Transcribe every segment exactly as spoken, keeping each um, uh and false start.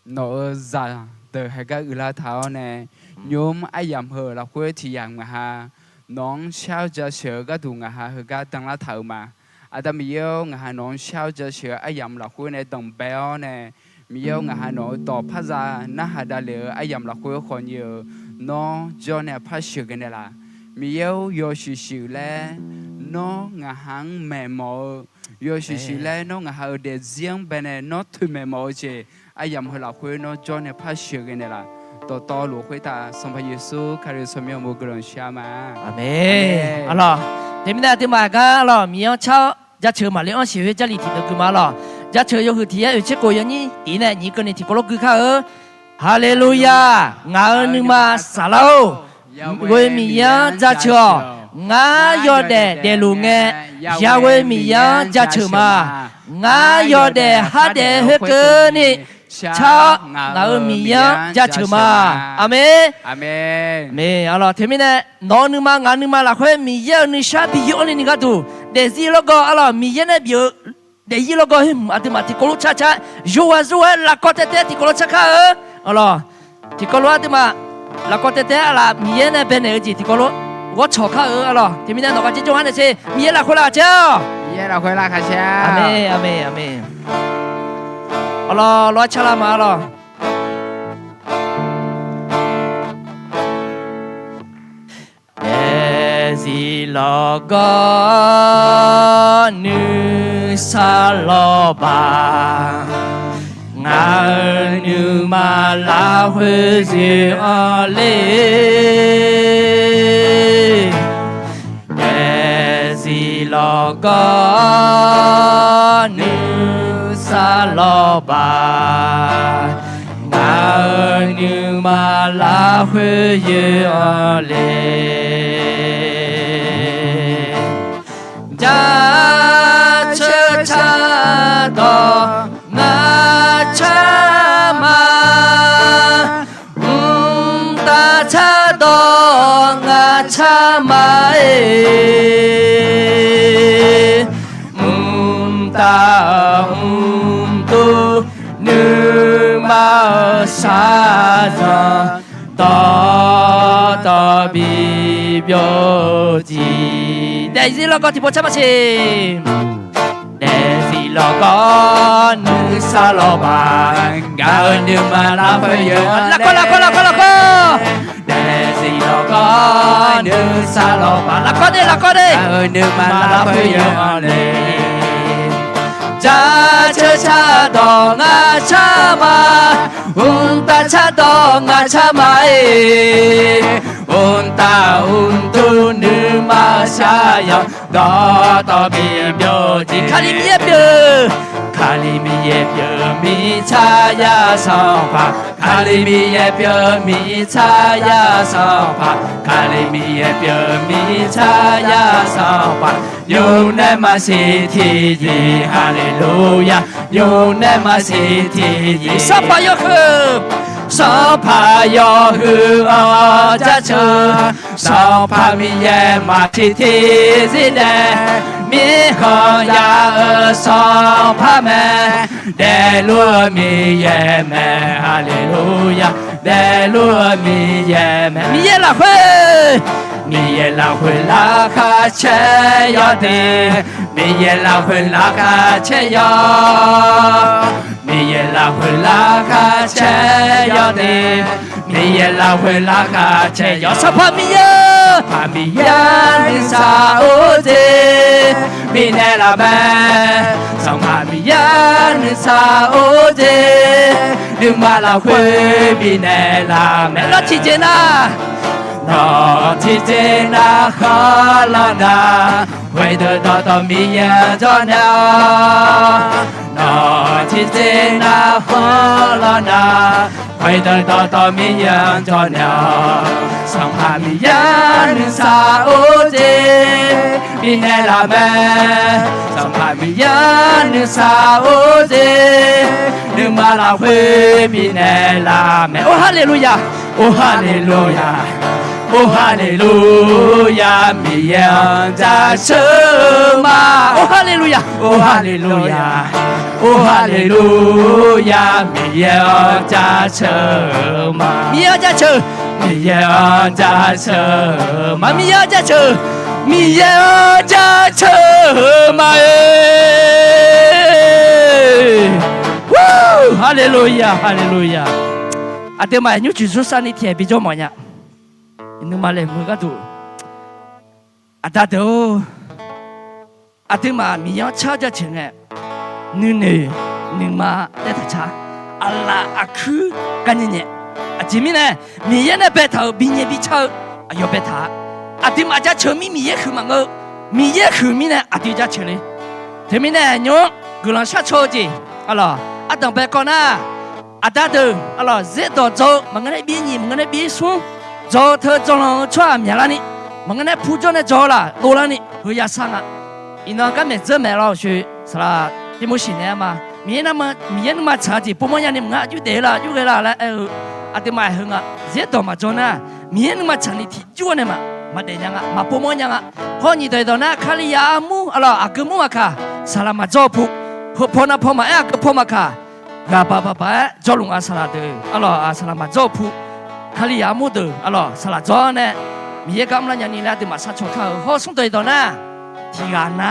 Nawq-euq zaqdeuq haiq gar uiqlar taq-awr nae, nymr aryamq heu lafkhoer tiq yamq ngaq ha, nawq-anr shar-eu jaceuq-eu gharduq ngaq ha heugar danlar taq-euq ma. Aqda Miqyaer-or, ngaq ha nawq-anr shar-eu jaceuq-eu aryamq lafkhoer nae danqbae-awr nae, Miqyaer-or, ngaq ha nawq-euq dawq parza narhaq davlef-eu aryamq lafkhoer khawf ni-euq, nawr jawr nae par sheuqghae naeqlaf. Miqyaer-or, yawshuif shuif laer nawr ngaq ha-anr maeqmawf-eu, yawshuif shuif laer nawr ngaq ha-euq daefzir-anr baenae nawr toeqmaeq mawf-eu jeq, aryamq heu lafkhoer nawr jawr nae par sheuqghae naeqlaf. Dawqtawvluf khoertav Sanqpaq Yeqsur Kali-euq tsawrmyanr uqmov guiqlanq shar ma. Aqmeq. Arlawq, teumirnae aqduimaf gar arlawq Miqyaer-anr car-awr jaceuq maqle-anr siq khoer Jarlif tiqdeuq gui ma arlawq. Jaceuq yawhuiq tiq yar oeq tser kof yawnyir tiq nae nyiq keuvni tiqkawv lof gui kar-eu. Haleluya! Ngaq-euq nuima saflar-or, ghoe Miqyaer-anr jaceuq-awq. Ngar yawdaef daefluf ngae, yaghoe Miqyaer-anr jaceuq ma. Ngar yawdaef hardaef khoerkeuvni car-awr ngaq-euq Miqyaer-anr jaceuq ma. Aqmeq. Aqmeq. Arlawq, teumirnae nawq-euq nuima ngaq-euq nuima lafkhoer Miqyaer-euq nuishar bi yawr-awr ni ni gharduq daefzir lawrgawv arlawq Miqyaer nae bif-eu daefzir lawrgawv khoer hmq aqduimaf tiqkawv lof car car, yawqghaq yawqghaq-aer lafkawv taev taev tiqkawv lof car kar-eu. Arlawq, tiqkawv lof aqduimaf lafkawv taev taev arlaf Miqyaer nae baenaeq-eu jeq tiqkawv lof ghawrcawq kar-eu arlawq. Teumirnae nawq gar jir jawr ngar nae sher Miqyaer lafkhoer lavkhaq caer-awq. Miqyaer lafkhoer lavkhaq caer-awq. Aqmeq, aqmeq, aqmeq. Arlawq, lawr car lar ma arlawq. Daefzir lawrgawv nuisar lawrbaq, ngaq-euq nuima lafkhoer yoeq-anr le. Daefzir lawrgawv nuisar lawrbaq, ngaq-euq nuima lafkhoer yoeq-anr le. Jaceuq cardawq ngaq car ma. Mqtav cardawq ngaq car ma-iq. Mqtav mqdov nuima-euq shaqzanq dawqtawv bi byov-eu jeq. Daefzir lawrgawv tiqpov car ma siq. Daefzir lawrgawv nuisar lawrbaq, ngaq-euq nuima lafkhoer yoeq-anr le. Lafkawv, lafkawv, lafkawv, lafkawv. Daefzir lawrgawv nuisar lawrbaq, lafkawv de, lafkawv de. Ngaq-euq nuima lafkhoer yoeq-anr le. Jaceuq cardawq ngaq car ma. Mqtav cardawq ngaq car ma-iq. Mqtav mqdov nuima-euq shaqzanq dawqtawv bi byov-eu jeq. Kali Miqyaer pyeuf. Kali Miqyaer pyeuf mirtsaq yar sanqpaq. Kali Miqyaer pyeuf mirtsaq yar sanqpaq. Kali Miqyaer pyeuf mirtsaq yar sanqpaq. Nymr nae maqsiq tiqjeq, haleluya. Nymr nae maqsiq tiqjeq. Sanqpaq yawhuiq, sanqpaq yawhuiq-anr jaceuq. Sanqpaq Miqyaer maqsiq tiqzir nae, mirkhanq ya-eu sanqpaq mae. Daefluf-eu Miqyaer mae, haleluya. Daefluf-eu Miqyaer mae. Miqyaer lafkhoer, Miqyaer lafkhoer laqkhaq caer yawdaef. Miqyaer lafkhoer laqkhaq caer yawq. Miqyaer lafkhoer laqkhaq caer yawdaef. Miqyaer lafkhoer laqkhaq caer yawq. Sanqpaq Miqyaer, Sanqpaq Miqyaer nuisar-or jeq bifnaeq laf mae. Sanqpaq Miqyaer nuisar-or jeq nuima lafkhoer bifnaeq laf mae. Nawr tiqjeq nar, nawr tiqjeq nar khanqlanq nar, ghoeqdeuq dawqtawv Miqyaer-anr jawrnaeq-awq. Nawr tiqjeq nar khanqlanq nar, ghoeqdeuq dawqtawv Miqyaer-anr jawrnaeq-awq. Sanqpaq Miqyaer nuisar-or jeq bifnaeq laf mae. Sanqpaq Miqyaer nuisar-or jeq nuima lafkhoer bifnaeq laf mae. Or haleluya. Or haleluya. Or haleluya, Miqyaer-anr jaceuq-eu ma. Or haleluya, or haleluya, or haleluya, Miqyaer-anr jaceuq-eu ma. Miqyaer-anr jaceuq, Miqyaer-anr jaceuq-eu ma. Miqyaer-anr jaceuq, Miqyaer-anr jaceuq-eu ma-e. Haleluya, haleluya. Aqduimaf nymrcuf zursar ni tiqghaq bijawr mawf nya. Iqnuima laeqhmq-eu gharduq, aqda deuq-or, aqduimaf Miqyaer-anr car jaceuq ngae, nuinoeq nuima taev taq car, aqlaf aqkuir gar nyae nyae. Aqjeq mirnae, Miqyaer nae baetaq-euq binyae bicar-eu aqyawf baetaq-a. Aqduimaf jaceuq mir Miqyaer huiq maqngeur-eu, Miqyaer huiq mirnae aqdui jaceuq le. Teumirnae nymr guiqlanq sharcaw-eu jeq, arlawq, ardanq bae kawv nar, aqda deuq, arlawq, zerdawq dzaw-eu maqngeur nae byaer nyiq, maqngeur nae byaer smr, dzaw teu dzaw lanq-eu tsawrhaq myaqlarni, maqngeur nae pujawr nae dzaw-eu laf dovlarni heu yasar nga. Iqnan garmaeq dzeur maeq lawr-euq shoe, saqlaq Tirmorseq naeq-aer ma. Miqyaer, Miqyaer nuima tsaq-eu jeq povmawr nyani maqngeur, aqjox daef-eu la, aqjox ghae la laer aer-eu, aqduimaf-aq heu nga. Zerdawq maqdzaw nar, Miqyaer nuima tsaqni tiqjawr nae maq, maqdaef nya nga, maqpovmawr nya nga. Hawr nyiq dawq iqdawq nar, Kalizaq armur, arlawq, aqgeu mur maqkaq, saqlaq maqdzawr-eu pu, heupaw navpaw maqaer, aqgeu paw maqkaq, ghaq baq baq baq-aer jawrluf nga. Saqlaq deuq, arlawq, saqlaq maqdzawr-eu pu, Kalizaq armur deuq, arlawq, saqlaq dzawr nae Miqyaer gar mrlar nyani laer aqduimaf sharcaw kar-eu. Hawr smr dawq iqdawq nar, tiqghaq na,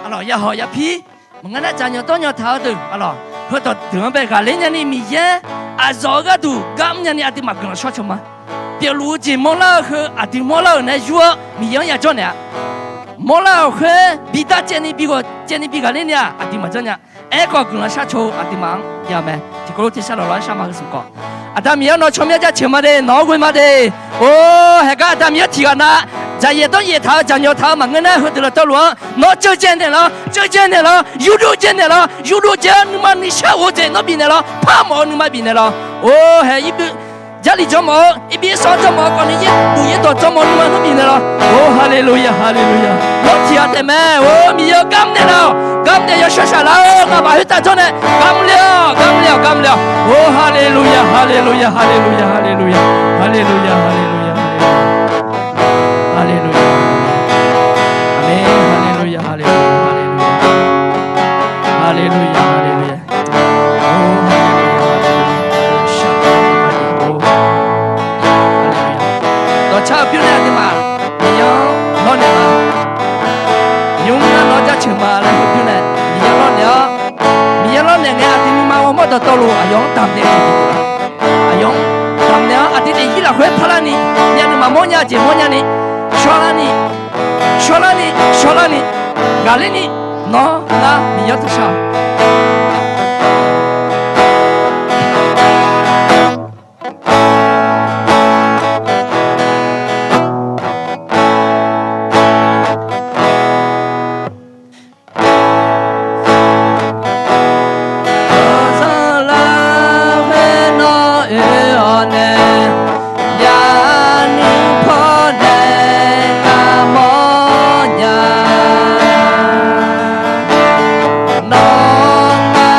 arlawq, ya hawq ya pir, maqngeur nar dzaqnyawq dawrnyawq taq-eu deuq, arlawq, heudawq deuq-anr bae ghaqler nyani Miqyaer aqzawq-eu gharduq gar mrnya ni aqduimaf guiqlanq shawr ceuq ma. Pyeufluf-eu jeq mawrlar-eu heu aqdui mawrlar-euq nae yur-awr Miqyaer-anr yajawr naeq-a. Mawrlar-euq khoer bi dar caevni bi ghawq caevni bi ghaqler ni-aq, aqdui maqjanr nya. Aerkhawf guiqlanq sharcaw-eu aqduimaf-anr jav mae. Tiqkawv lof tersar lawqlawr-aer shar ma-eu smq khawf, Aqda Miqyaer nawq tsawrmyanr jaceuq ma de, nawq-anr ghoe ma de. Or, haeqgar Aqda Miqyaer tiqghaq na dzaqyaef dawryaef taq-eu, dzaqnyawq taq-eu maqngeur nar, heudeuq laftaw luf-anr nawr ceuv caev naeq lawr, ceuv caev naeq lawr, yurdov caev naeq lawr, yurdov caev-awr nuima nuishar ghof-eu jeq nawr bifnaeq lawr, par mawf-eu nuima bifnaeq lawr. Or, haeq ir Jarlif dzawrmawf-eu, irbir sanr dzawrmawf-eu, kawvni yaerbof yaerdawq dzawrmawf-eu nuima nawr bifnaeq lawr. Or, haleluya, haleluya. Nawr tiqghaq taef mae. Or, Miqyaer-eu, gar mrnaeq lar-awq. Gar mrnaeq, yawshawr shaq lar-awr, nga'maf khoertav dzawrnae gar mrle-awq, gar mrle-awq, gar mrle-awq. Or, haleluya, haleluya, haleluya, haleluya, haleluya, haleluya, haleluya. Aqmeq. Haleluya, haleluya, haleluya, haleluya, haleluya. Dawqcar-eu bymr nae aqduimaf Miqyaer-anr lawrnaeq ma. Nymr nar nawr jaceuq ma laer heu bymr nae Miqyaer lawrnaeq-awr, Miqyaer lawrnaeq ngae aqdui nuima ghawrmawr dawqtawvluf aqyawf-anr damqnaeq-eu jeq, aqyawf-anr damqnaeq-awr aqdui daefzir lafkhoer parlarni, myavnuiv maqmawr nya-eu jeq mawrnya ni, shawrlarni, shawrlarni, shawrlarni, ghaqler ni, nawr nar Miqyaer-anr taqshar-awq. Zanqlar khoer nawr oe-awr nae, myavnuiv pawnae ngamawr nya. Nawr nga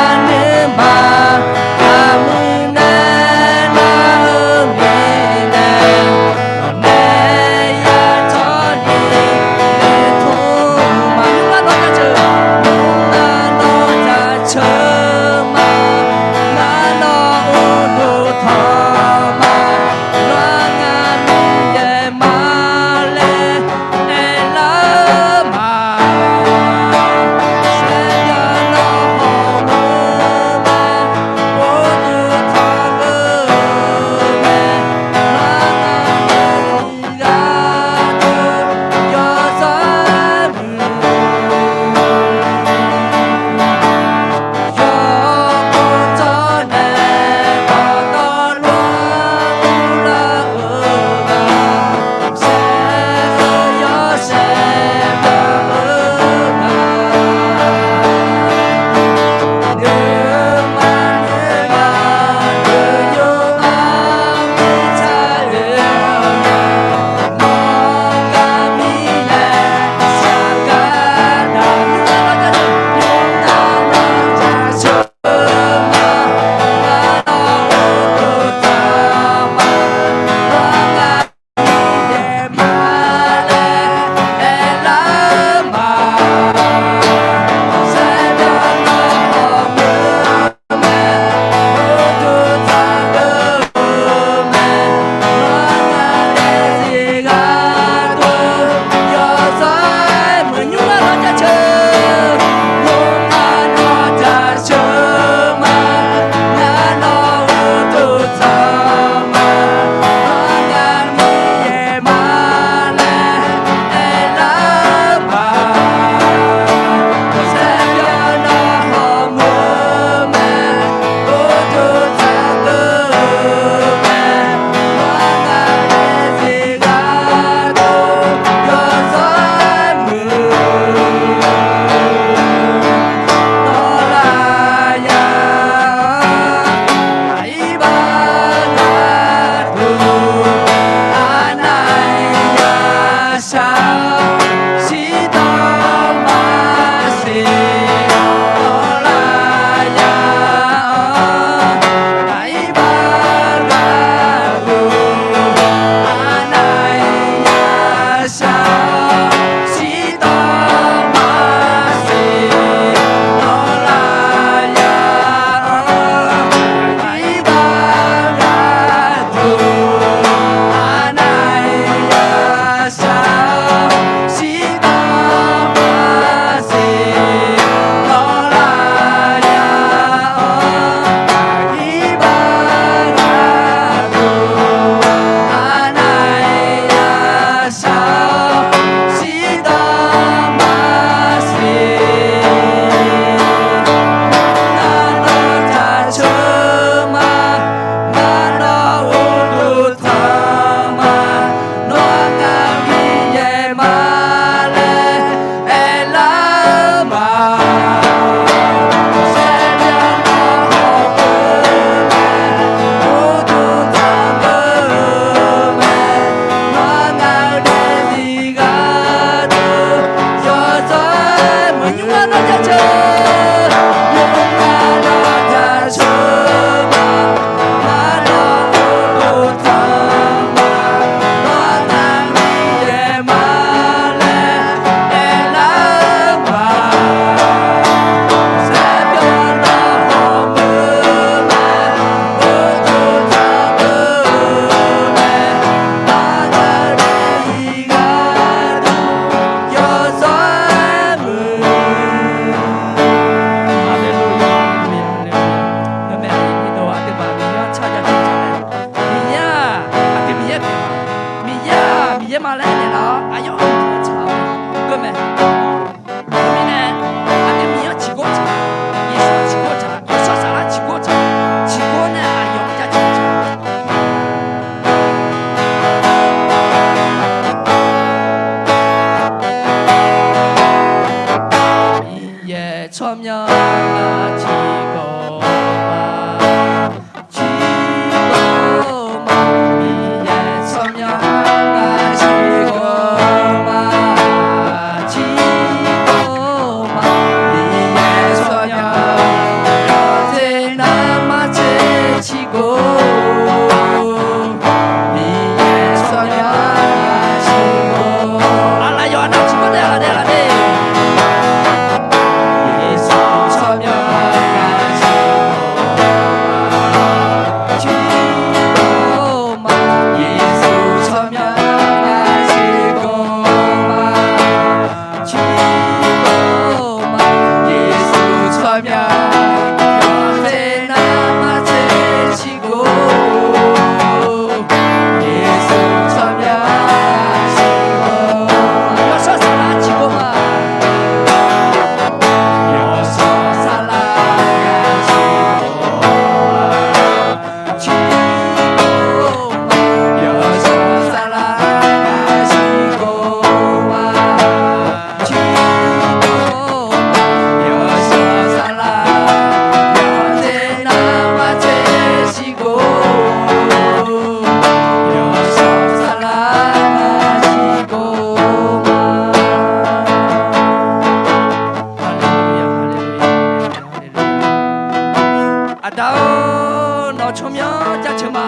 Miqyaer-anr jaceuq ma.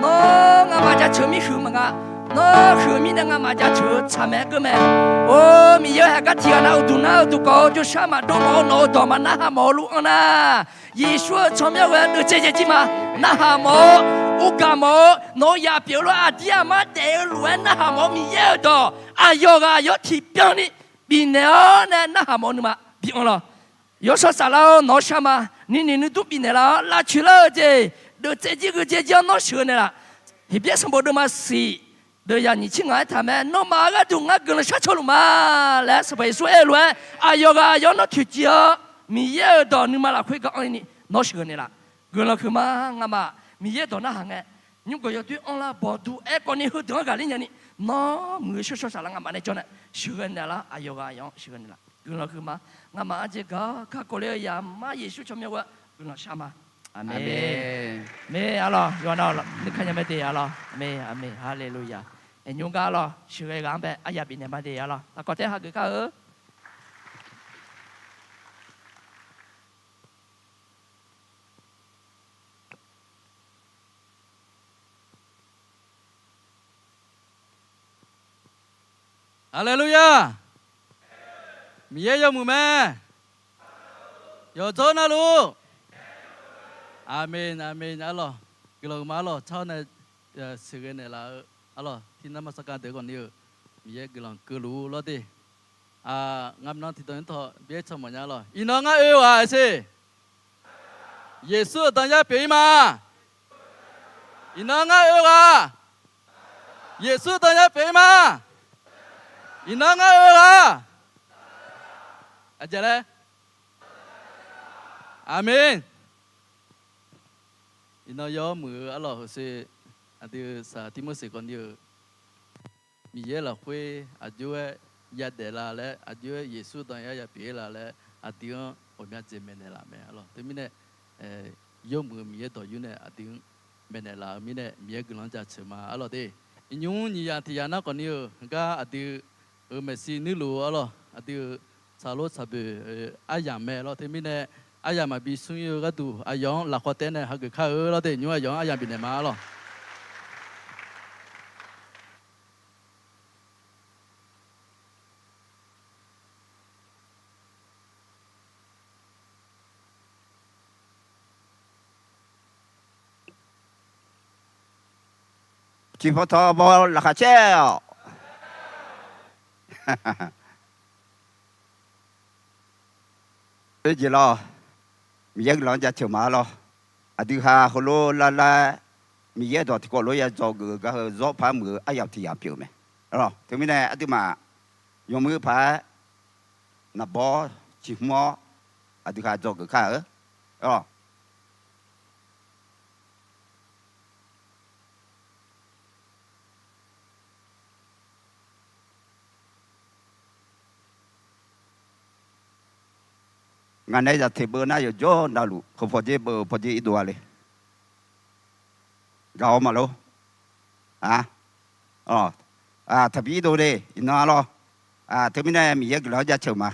Nawr ngamaf jaceuq mir huiq maqnga. Nawr huiq mirnae ngamaf jaceuq-eu tsaq mae geur mae. Or, Miqyaer-eu haeq gar tiq ghaq nav uqduq nar uqduq kawv-eu jawrshar maqdov mawf-awr nawq-euq dawq maqnarhaq mawf-eu lof-anr nar, Yeqsur-euq tsawrmyanr ghoe-aer deuvtsaev jaev jir ma. Narhaq mawf-awr, uqgaf mawf-awr, nawq-eu yaf pyeuf-eu lof-aer aqdir aqmar daef-eu lof-aer narhaq mawf-awr Miqyaer-euq dawq aqyawf ghaq yawr tiqbyan ni bifnaeq-awr nae narhaq mawf-eu nuima bi anr lawq. Yawshawr Saflar-or, nawq-anr shar ma. Nuinoeq nuidur bifnaeq laf-awr lavcoeq lar-eu jeq deuvtsaev jir gheudzae jir-anr nawr sheuqghae naeqlaf. Heqbyaer sanqbof deuvma siq deuq yaq nyiq tser ngaq-aer taq mae. Nawmaf-euq gharduq ngar guiqlanq shar caw luf ma laer Sanqpaq Yeqsur aer-eu lof-aer aqyawf ghaq yawr nawr toeqciv-awr Miqyaer-euq dawq nuima lafkhoer gar anr ni nawr sheuqghae naeqlaf. Guiqlanq huiqma. Ngamaf Miqyaer dawq narhaq ngae, nymrgawq yawdoer anrlar bawqdu aerkhawf ni heudeuq-anr ghaqler nyani nawr muiq-eu Yawshawr Saflar ngamaf nae jawr nae sheuqghae naeqlar. Aqyawf ghaq yawr-anr sheuqghae naeqlaf. Guiqlanq huiqma. Ngamaf arjeq gaq kakhof ler-eu yamar Yeqsur tsawrmyanr ghoe-aer guiqlanq shar ma. Aqmeq. Aqmeq. Arlawq yawqha nav nuikar nya mae de arlawq. Aqmeq, aqmeq, haleluya. Aqnymr gar arlawq sheuqghae ghaq-anr bae aryaq bifnaeq ma de arlawq. Lafkawq taer hageuf kar-eu. Haleluya! Miqyaer yawmuiq mae. Yawqdzawr navluf. Aqmeq, aqmeq arlawq. Guiqlanq huiqma arlawq, tsar-awr nae sheuqghae naeqlaf-eu arlawq, tiqnar maq sarkar deuq khawf ni-euq Miqyaer guiqlanq keuvluf-ur lawr de. Ngamnan tiqdawq nymr tawq byaer can mawf nya arlawq. Iqnan ngar oe-eu ghaq-aq siq. Yeqsur-euq dan yar pyeuf-ir ma. Iqnan ngar oe-eu ghaq-aq, Yeqsur-euq dan yar pyeuf-ir ma. Iqnan ngar oe-eu ghaq-aq, aqjeq laer. Aqmeq. Iqnan yawr muiq-eu arlawq heusoe, aqdui saq Tirmorseq khawf ni-euq Miqyaer lafkhoer aqjox-aer yadaef la laer, aqjox-aer Yeqsur dan yar ya pyeuf-ir la laer, aqdui-anr ghawqmya jeq maeqnaeq laf mae arlawq. Teumirnae, yawmuiq-eu Miqyaer dawq yur nae aqdui-anr maeqnaeq laf-eu mirnae Miqyaer guiqlanq jaceuq ma arlawq de. Iqnymr nyiq yaq tiq yaq nar khawf ni-euq gar aqdui-euq maeqshi nuirluf-eu arlawq, aqdui-euq tsaqlor tsaqboeq aryamq mae lawr. Teumirnae aryamq maqbi smr-ir-eu gharduq aqyawf-anr lafkawv taef nae hageuf kar-eu lawr de. Nymr aqyawf-anr aryamq bifnaeq ma arlawq. Tiqpawf tawq baw laqkhaq caer-awq. Oe jeq lawr, Miqyaer guiqlanq-anr jaceuq ma lawr. Aqdui ha heulof lar lar, Miqyaer dawq tiqkawv lof-aer ya dzawgeuf gar heu zawr par muiq-eu aryamq tiq yamq pyeuf mae. Teumirnae aqduimaf yawmuiq paq-aer naqbawr ciqhmr-awr aqdui ha dzawgeuf kar-eu. Ngaq nae zaq teq beuv nar yawqjawr navluf heu pawdzer beuv pawdzer irdov-a le. Gaq-awr maqlor. Taqbi irdov le iqnan-a lawr. Teumirnae Miqyaer guiqlanq-anr jaceuq ma.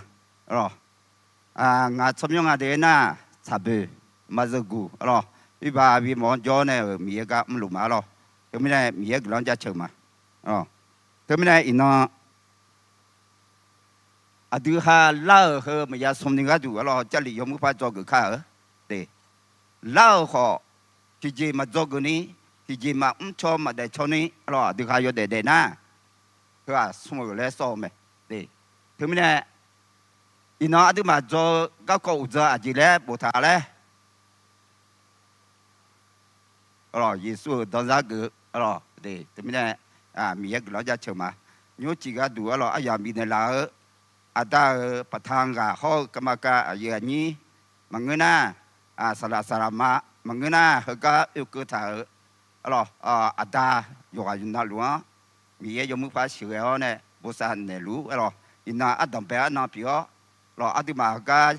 Ngaq tsawrmyanr nga deuq-aer nar, tsaqboeq, maqzeuq guq arlawr, irbaq bimawf-anr jawr nae-euq Miqyaer gar mrluf ma arlawr. Teumirnae Miqyaer guiqlanq-anr jaceuq ma. Teumirnae iqnan aqdui ha lar-euq heu maqya smrni gharduq arlawr, Jarlif yawmuiq par dzawgeuf kar-eu de. Lar-euq khawf, tiqjeq maqdzawgeuf ni, tiqjeq maqmr caw maqdaef caw ni arlawr, aqdui ha yawdaef daef nar, heu-aq smr-euq laer sawr-eu mae. Teumirnae iqnan aqduimaf dzaw-eu garkawv uqdzan aqjeq laer boftaq laer Yeqsur-euq danzar geuf-eu arlawr. Teumirnae Miqyaer guiqlanq-anr jaceuq ma. Nymrciq gharduq arlawr aryamq bifnaeq laf-eu, aqda-euq paqtanq ghaq hawr-eu kamaqkav aqyuif aqnyir maqngeur nar, saqlaq saqlaq ma maqngeur nar, heugar oekeuv taq-euq arlawr, aqda yawqghaq yawqnavluf-anr Miqyaer yawmuiq par sheuqghae-awr nae bosav naeqluf-ur arlawr, iqnan ardanqbae arnan pyeuf-awr lawr, aqduimaf heugar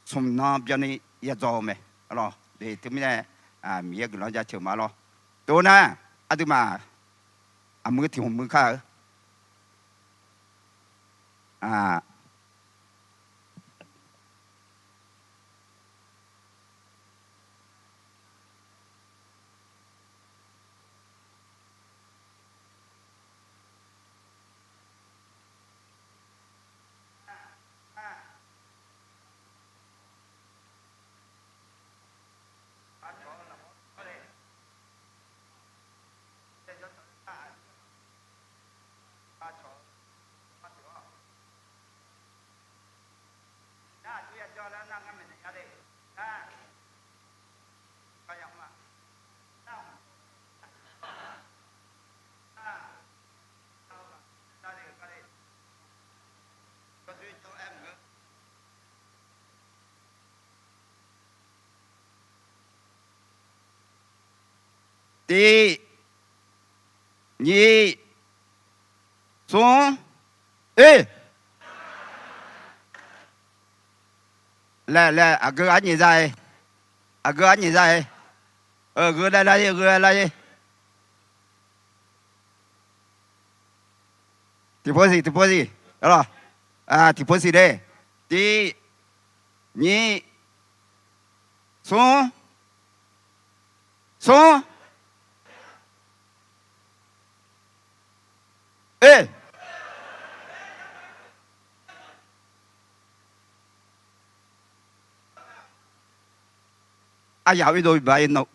smq nan byanni yadzaw-eu mae arlawr. Teumirnae Miqyaer guiqlanq-anr jaceuq ma lawr. Tov nar, aqduimaf aqmuiq tiq hmq muiq kar-eu. Tiq, nyiq, smr, oer. Laer laer aqgeu arnyaef za-e. Aqgeu arnyaef za-e. Gheu laer lar-ir, gheu laer lar-ir. Tiqpov siq, tiqpov siq. Tiqpov siq de. Tiq, nyiq, smr, smr, oer. Aryaq oedov bibaq-ir nmr.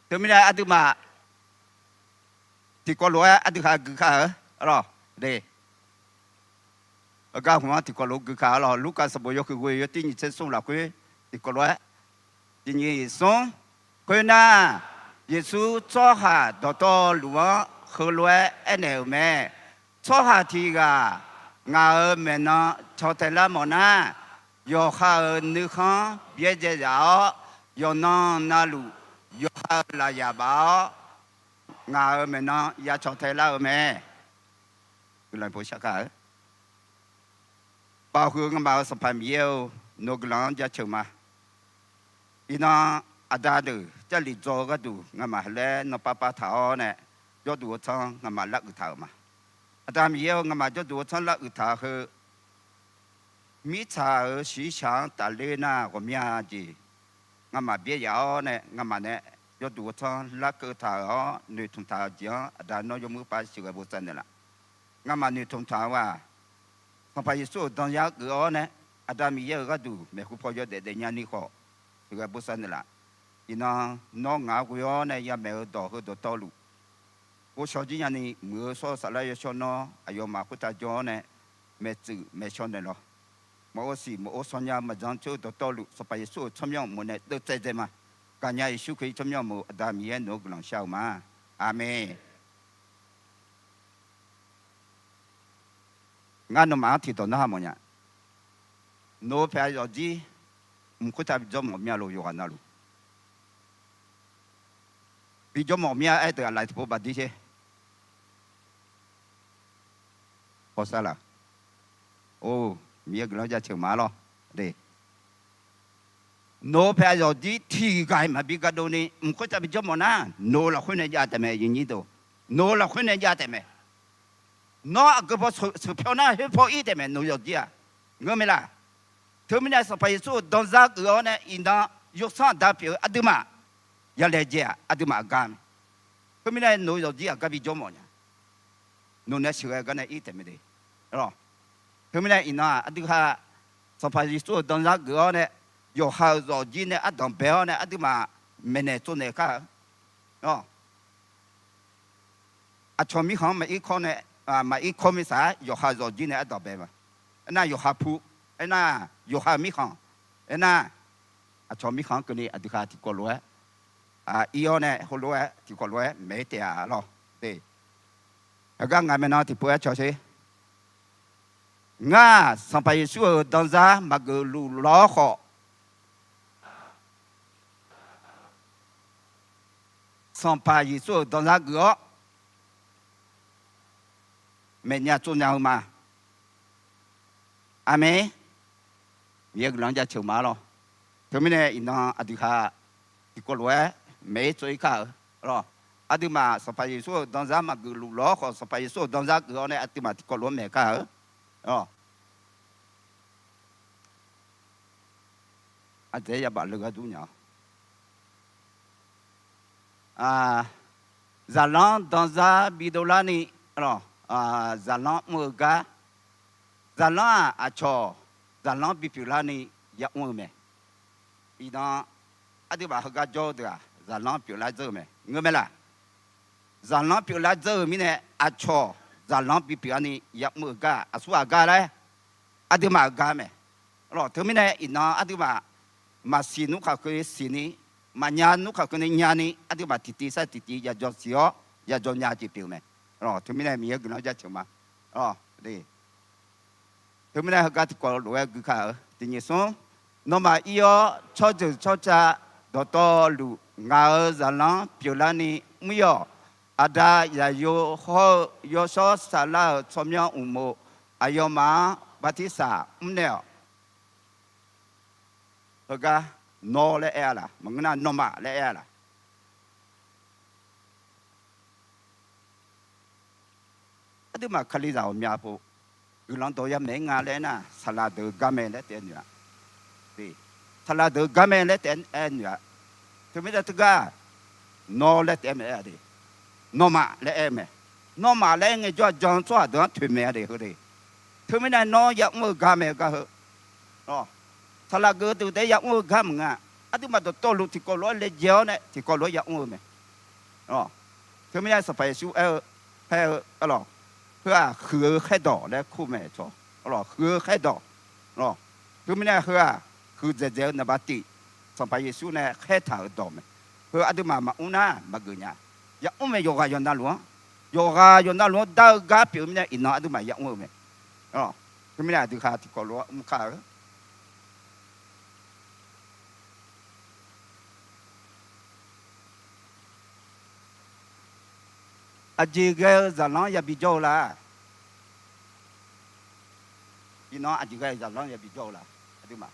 Teumirnae aqduimaf tiqkawv lof-aer aqdui khaq gui kar-eu. Aqgar hmq-anr tiqkawv lof gui kar-eu lawq. Lurkaf sanqbof yawhuiq ghoe yawtir nyiq tser smr lafkhoer tiqkawv lof-aer, tiq nyiq smr. Khoernar, Yeqsur tsawrhaq dawqtawvluf-anr heulof-aer aernaeq-euq mae. Tsawrhaq tiq ghaq ngaq-euq maeqnan caw tae lar mawfnar, yawqha-euq nuikhanr byaerdzae zaf-awr, yawqnan navluf yawqha-euq lafyaq baf-awr, ngaq-euq maeqnan ya caw tae lar-eu mae. Guiqlanq pov shar kar-eu. Baoq huiq-eu ngamaf-euq Sanqpaq Miqyaer-or, nawq-eu guiqlanq-anr jaceuq ma. Iqnan aqda deuq Jarlif dzaw-eu gharduq ngamaf laer nanpav pav taq-awr nae, jawrduq-eu tsanr ngamaf laruiq taq-euq ma. Aqda Miqyaer-or, ngamaf jawrduq-eu tsanr laruiq taq-eu heu, mirtsaq-euq shiqshaq-anr tafler nar ghawqmya jeq ngamaf byaer yaf-awr nae, ngamaf nae jawrduq-eu tsanr larkeuv taq-euq-awr noeqtmq taq-eu jeq-anr aqda nawr yawmuiq pav sheuqghae bosav naeqlaf. Ngamaf noeqtmq taq-eu-aq, Sanqpaq Yeqsur-euq danzar geuf-awr nae, aqda Miqyaer-euq gharduq maeqhu paw yawdaef daefnya ni khawf, sheuqghae bosav naeqlaf. Iqnan nawr ngaq-anr ghoe-awr nae yamaeq-eu dawq heu dawqtawvluf, ghovshaw jir nyani muiq-eu shawr-eu saflar yawshawr nawr aqyawfmaf khoertav jawr-awr nae, maeqtsuif maeqshaw naeq lawq. Maqghov siq maqghov shaw nya-eu maqjan coer-eu dawqtawvluf Sanqpaq Yeqsur-euq tsawrmyanr uqmov nae deuvtsaev dzae ma. Gaqnya Yeqsur Kali tsawrmyanr uqmov aqda Miqyaer nawq-eu guiqlanq shar-eu ma. Aqmeq. Ngar nawmaf-anr tiqdawq narhaq mawfnya. Nawq-eu paeq-a zawqjir mq khoertav bijawr mawf mir-a loq yawqghaq navluf. Bijawr mawf mir-a aer deuq aqlaf tiqpov baqdir sher. Hawsar laq. Or, Miqyaer guiqlanq jaceuq ma lawr. Nawq-eu paeq-a zawqjir tiqghaq-iq maqbi gardov ni mq khoertav bijawr mawf nar, nawq-eu lafkhoer nae jav taef mae, yawnyir deuq. Nawq-eu lafkhoer nae jav taef mae. Nawr aqgeu paw sheuqpyaw nar khoer paw ir taef mae, nawq-eu zawqjir-aq. Ngeur mae laq. Teumirnae Sanqpaq Yeqsur-euq danzar geuf-awr nae iqnan yawsanr aqda pyeuf-eu aqduimaf yalaejae-aq aqduimaf aqgar mae. Khoermirnae nawq-eu zawqjir aqgar bijawr mawf nya. Nawq nae sheuqghae gar nae ir taef mae de. Teumirnae iqnan-aq aqdui ha Sanqpaq Yeqsur-euq danzar geuf-awr nae yawqha-euq zawqjir nae ardanq bae-awr nae aqduimaf maeqnaeq tsovnaeq kar-eu. Aqcawq mirkhanq-anr maqir kawr nae, maqir kawr mirtsaq-aer yawqha zawqjir nae ardanq bae ma. Aernar yawqha pu, aernar yawqha mirkhanq, aernar aqcawq mirkhanq-anr keuvni aqdui ha tiqkawv lof-aer ir-awr nae heulof-aer tiqkawv lof-aer maeq-ir taef-a lawr. Heugar ngaq maeqnan tiqpov-aer cawq sher. Ngar-aq Sanqpaq Yeqsur-euq danzar maqgeuf luf lawr khawf, Sanqpaq Yeqsur-euq danzar geuf-awr maeqnya tsovnya-eu ma. Aqmeq. Miqyaer guiqlanq-anr jaceuq ma lawr. Teumirnae iqnan aqdui ha tiqkawv lof-aer maeq-ir tsov-ir kar-eu lawr. Aqduimaf Sanqpaq Yeqsur-euq danzar maqgeuf luf lawr khawf, Sanqpaq Yeqsur-euq danzar geuf-awr nae aqduimaf tiqkawv lof-aer maeq kar-eu lawr. Aqdzaeq yabaf leugar dur nya-awr, zaqlanr danzar bidov larni, zaqlanr mr-eu gar, zaqlanr-aq aqcawq zaqlanr bipyeuf larni yamr-eu mae. Iqnan aqduimaf heugar jawr-eu deuq-aq zaqlanr pyeuflar dzeur-eu mae, ngeur mae laq. Zaqlanr pyeuflar dzeur-eu mirnae aqcawq zaqlanr bipyeuf larni yamr-eu gar aqsur ghaq gar laer, aqduimaf-euq gar mae. Teumirnae iqnan aqduimaf maqsiq nmr khaqkeuv siqni, maqnya nmr khaqkeuv ni nyani, aqduimaf tiqtiv sar tiqtiv yajawr siq-awr yajawr nya jeq pyeuf-eu mae. Teumirnae Miqyaer guiqlanq jaceuq ma. Teumirnae heugar tiqkawv lof-aer gui kar-eu tiqnyif smr, nawmaf ir-awr tsawrjeuq tsawrca dawqtawvluf ngaq-euq zaqlanr pyeuflarni mr-ir-awq. Aqda, Zaqyo hawr-eu yawshawr saflar-euq tsawrmyanr uqmov aqyawfmaf-anr bartirsaq mrnaeq-awq. Heugar, nawr laer aer-a laq? Maqngeur nar, nawmaf laer aer-a laq? Aqduimaf kalizaq ghawqmya pov guiqlanq dawq yamaeq-ir nga laer aernar, saqlaq deuq-eu gar mae laer taef-aer noeq-a. Saqlaq deuq-eu gar mae laer taef-aer noeq-a. Teumirnae teugar, nawr laer taef-aer mae-a de. Nawmaf laer aer-eu mae. Nawmaf laer aer ngaejawr-aq, jan-eu tsawrhaq deuq-anr toeqmaeq-a de heu de. Teumirnae nawr ya'mr-eu gar mae gar heu. Saqlaq geuf-eu deuq taef-aer ya'mr-eu gar maqngeur-a. Aqduimaf dawqtawvluf tiqkawv lof-aer laejae-awr nae tiqkawv lof-aer ya'mr-eu mae. Teumirnae Sanqpaq Yeqsur aer-eu, khaer-eu, arlawq, heu-aq huiq-eu khaerdawq laer kur mae cawq. Arlawq, huiq-eu khaerdawq. Teumirnae heu-aq huiqdzaeq dzaeq-eu naqba tif Sanqpaq Yeqsur nae khaertaq-euq dawq mae. Heu aqduimaf maqmr nar maqgeuf nya. Ya'mr mae, yawqghaq yawqnavluf-anr, yawqghaq yawqnavluf-anr dar-eu gar pyeuf-eu mirnae iqnan aqduimaf ya'mr-eu mae. Teumirnae aqdui khaq tiqkawv lof-aer mr kar-eu Aqjeq ghae-eu zaqlanr yabi jawr-eu la? Iqnan aqjeq ghae-eu zaqlanr yabi jawr-eu la? Aqduimaf,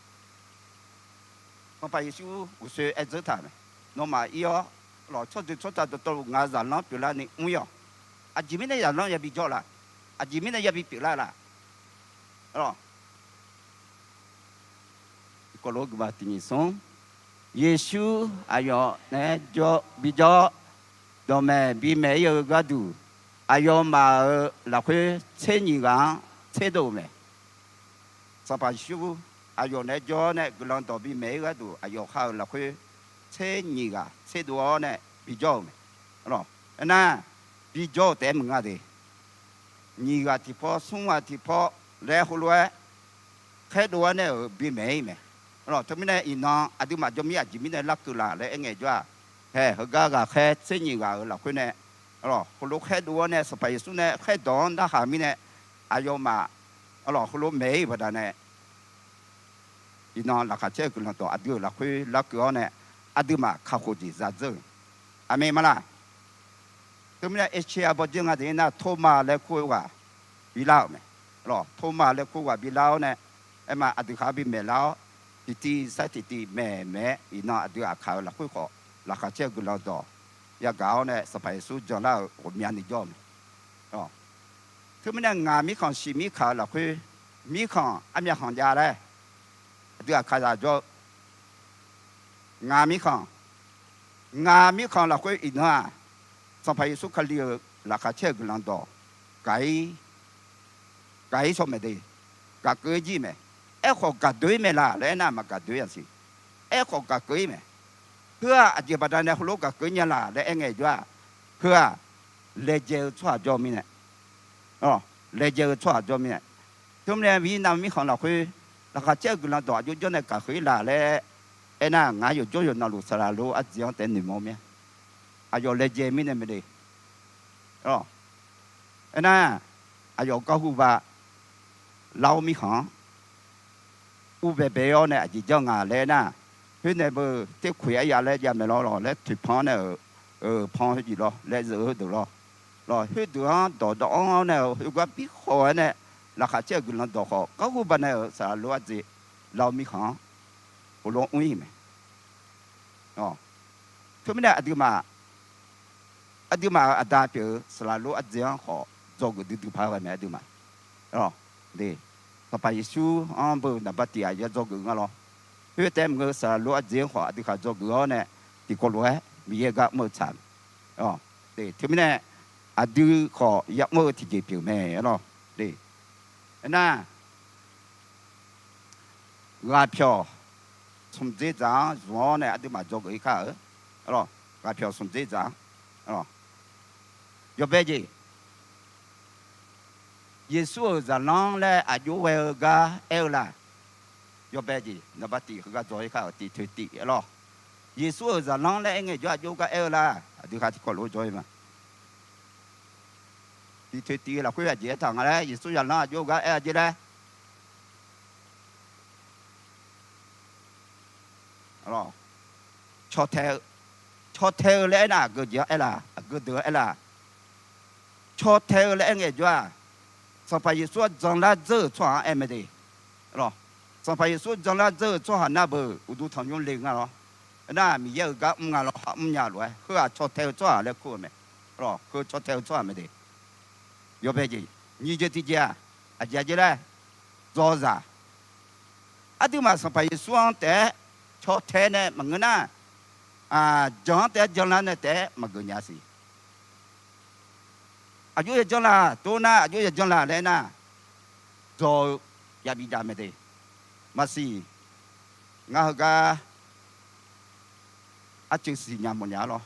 Sanqpaq Yeqsur uqsoe aer dzeur taq mae. Nawmaf ir-awr, lawq, tsawrjeuq tsawrca dawqtawvluf ngaq-euq zaqlanr pyeuflarni mr-ir-awq. Aqjeq mirnae zaqlanr yabi jawr la? Aqjeq mirnae yabi pyeuflar la? Arlawq, tiqkawv lof-aer guiqma tiq nyiq smr, Yeqsur aqyawf naeq-aer jawr, bi jawr-awr, dawqmaeq bimaeq-ir-eu gharduq, aqyawfmaf-euq lafkhoer tser nyiq ghaq-anr tserdov-eu mae. Sanqpaq Yeqsur aqyawf naeq-aer jawr-awr nae guiqlanq dawq bimaeq-ir gharduq, aqyawf ha-euq lafkhoer tser nyiq ghaq tserdov-awr nae bijawr-euq mae. Aernar, bijawr-euq taef-aer maqngeur de. Nyiq ghaq tiqpawr, smr ghaq tiqpawr laer heulof-aer khaerdov-awr nae-euq bimaeq-ir mae. Teumirnae iqnan aqduimaf jawrmir aqjeq mirnae larkeuv laf laer aerngae jawr-aq, hae, heugar ghaqkhaer tser nyiq ghaq-euq lafkhoer nae, heulof khaerdov-awr nae Sanqpaq Yeqsur nae khaerdawq-anr narhaq mirnae, aqyawfmaf, arlawq, heulof maeq-ir-euq baqdanae, iqnan laqkhaq caer-eu guiqlanq dawq aqdui-euq lafkhoer larkeuv-awr nae, aqduimaf kakhof jeq zadzeur-euq. Aqmeq ma laq? Teumirnae Asia bawdzer nga deuq-ir nar, Torma laer kur-eu ghaq bilar-euq mae. Arlawq, Torma laer kur-eu ghaq bilar-awr nae, aerma aqdui khaq-anr bimaeq lar-awr, tiqtiv sar tiqtiv maeq maeq-aer iqnan aqdui aqkaq-euq lafkhoer khawf laqkhaq caer-eu guiqlanq dawq yagaq-awr nae Sanqpaq Yeqsur janlar-euq ghawqmyani jawr-eu mae. Teumirnae ngaq mirkhanq shiq mirkaq-euq lafkhoer, mirkhanq armyav khanq jav laer aqdui aqkaqzaq jawr-eu ngaq mirkhanq, ngaq mirkhanq lafkhoer iqnan-aq, Sanqpaq Yeqsur Kali-euq laqkhaq caer-eu guiqlanq dawq gaq-ir, gaq-ir shaw maeq de, gaq keuv-ir jir mae. Aerkhawf gaq doe-ir mae laq laer aernar, maqgaq doe-ir-a siq. Aerkhawf gaq keuv-ir mae. Heu-aq aqjeq baqdanae heulof gaq keuv-ir nya laq laer aerngae jawr-aq, heu-aq laejae-eu tsawrhaq jawr mirnae, laejae-eu tsawrhaq jawr mirnae. Teumirnae Vietnam mirkhanq lafkhoer laqkhaq caer-eu guiqlanq dawq aqjox jawr nae gaq keuv-ir laq laer aernar, ngar yawqjawr yawqnavluf saqlaq lof ardzaeq-anr taef noeqmawr mir-a. Aqyawf laejae mirnae mae de. Aernar, aqyawf garhu ba Lav-or mirkhanq-anr ur baebae-awr nae aqjeq janr nga laer aernar, khoer nae beu terkoeq arya laer jav maeq lawr lawq laer toeqpan-awr nae-euq, pan heujif lawr laer zeuq heudeuq lawr. Lawq, khoerdeuq-anr dawqdawv-anr-awr nae-euq khoergar bi khawf-aer nae, laqkhaq caer-eu guiqlanq dawq khawf garhu ba nae-euq saqlaq lof ardzaeq Lav-or mirkhanq-anr heulof mr-ir mae. Teumirnae aqduimaf, aqduimaf-euq aqda pyeuf-eu saqlaq lof ardzaeq-anr khawf dzawgeuf duidui paq-aer ghae mae aqduimaf. Sanqpaq Yeqsur-anr beu naqba tiq aqyawf dzawgeuf nga lawr. Khoer taef maqngeur saqlaq lof ardzaeq-anr khawf aqdui khaq dzawgeuf-awr nae tiqkawv lof-aer Miqyaer gar mr-eu tsaq. Teumirnae aqdui khawf ya'mr-eu tiqjeq pyeuf mae lawr. Aernar, ghaqpyawq smq dzer dzaq-anr zmq-awr nae aqduimaf dzawgeuf-ir kar-eu. Ghaqpyawq smq dzer dzaq-anr yawbae jeq, Yeqsur-euq zaqlanr laer aqjox ghae-eu gar aer-eu la? Yawbae jeq naqba tiq heugar dzaw-ir kar-euq tiq toeq tiq lawr. Yeqsur-euq zaqlanr laer aerngae jawr aqjox gar aer-eu la? Aqdui khaq tiqkawv lof-aer dzaw-ir ma. Tiq toeq tiq lafkhoer aqjeq aertaq nga laer, Yeqsur zaqlanr aqjox gar aer-a jeq laer. Arlawq, caw tae-eu, caw tae-eu laer aernar, aqgeu jeq-anr aerlar, aqgeu deuq-anr aerlar. Caw tae-eu laer aer ngae jawr-aq, Sanqpaq Yeqsur-anr janlar dzeur-euq tsawrhaq-anr aer mae de. Sanqpaq Yeqsur janlar dzeur-euq tsawrhaq nar beuq uqduq tanqnymr le nga lawr. Aernar, Miqyaer-euq gar mr nga lawr, ha mrnya lof-aer heu-aq caw tae-eu tsawrhaq laer kur-eu mae. Heu caw tae-eu tsawrhaq mae de. Yawbae jeq, nyiq jeq tiqjeq-aq, aqjeq aqjeq laer, dzawzaq. Aqduimaf Sanqpaq Yeqsur-anr taef-aer caw tae nae maqngeur nar, jan-anr taef-aer janlar nae taef-aer maqgeuf nya siq. Aqjox yajanr laq, tov nar aqjox yajanr laq laer aernar, dzaw-eu yabi jav mae de. Maqsiq, ngar heugar arcuiv siqnya mawfnya-ar lawr.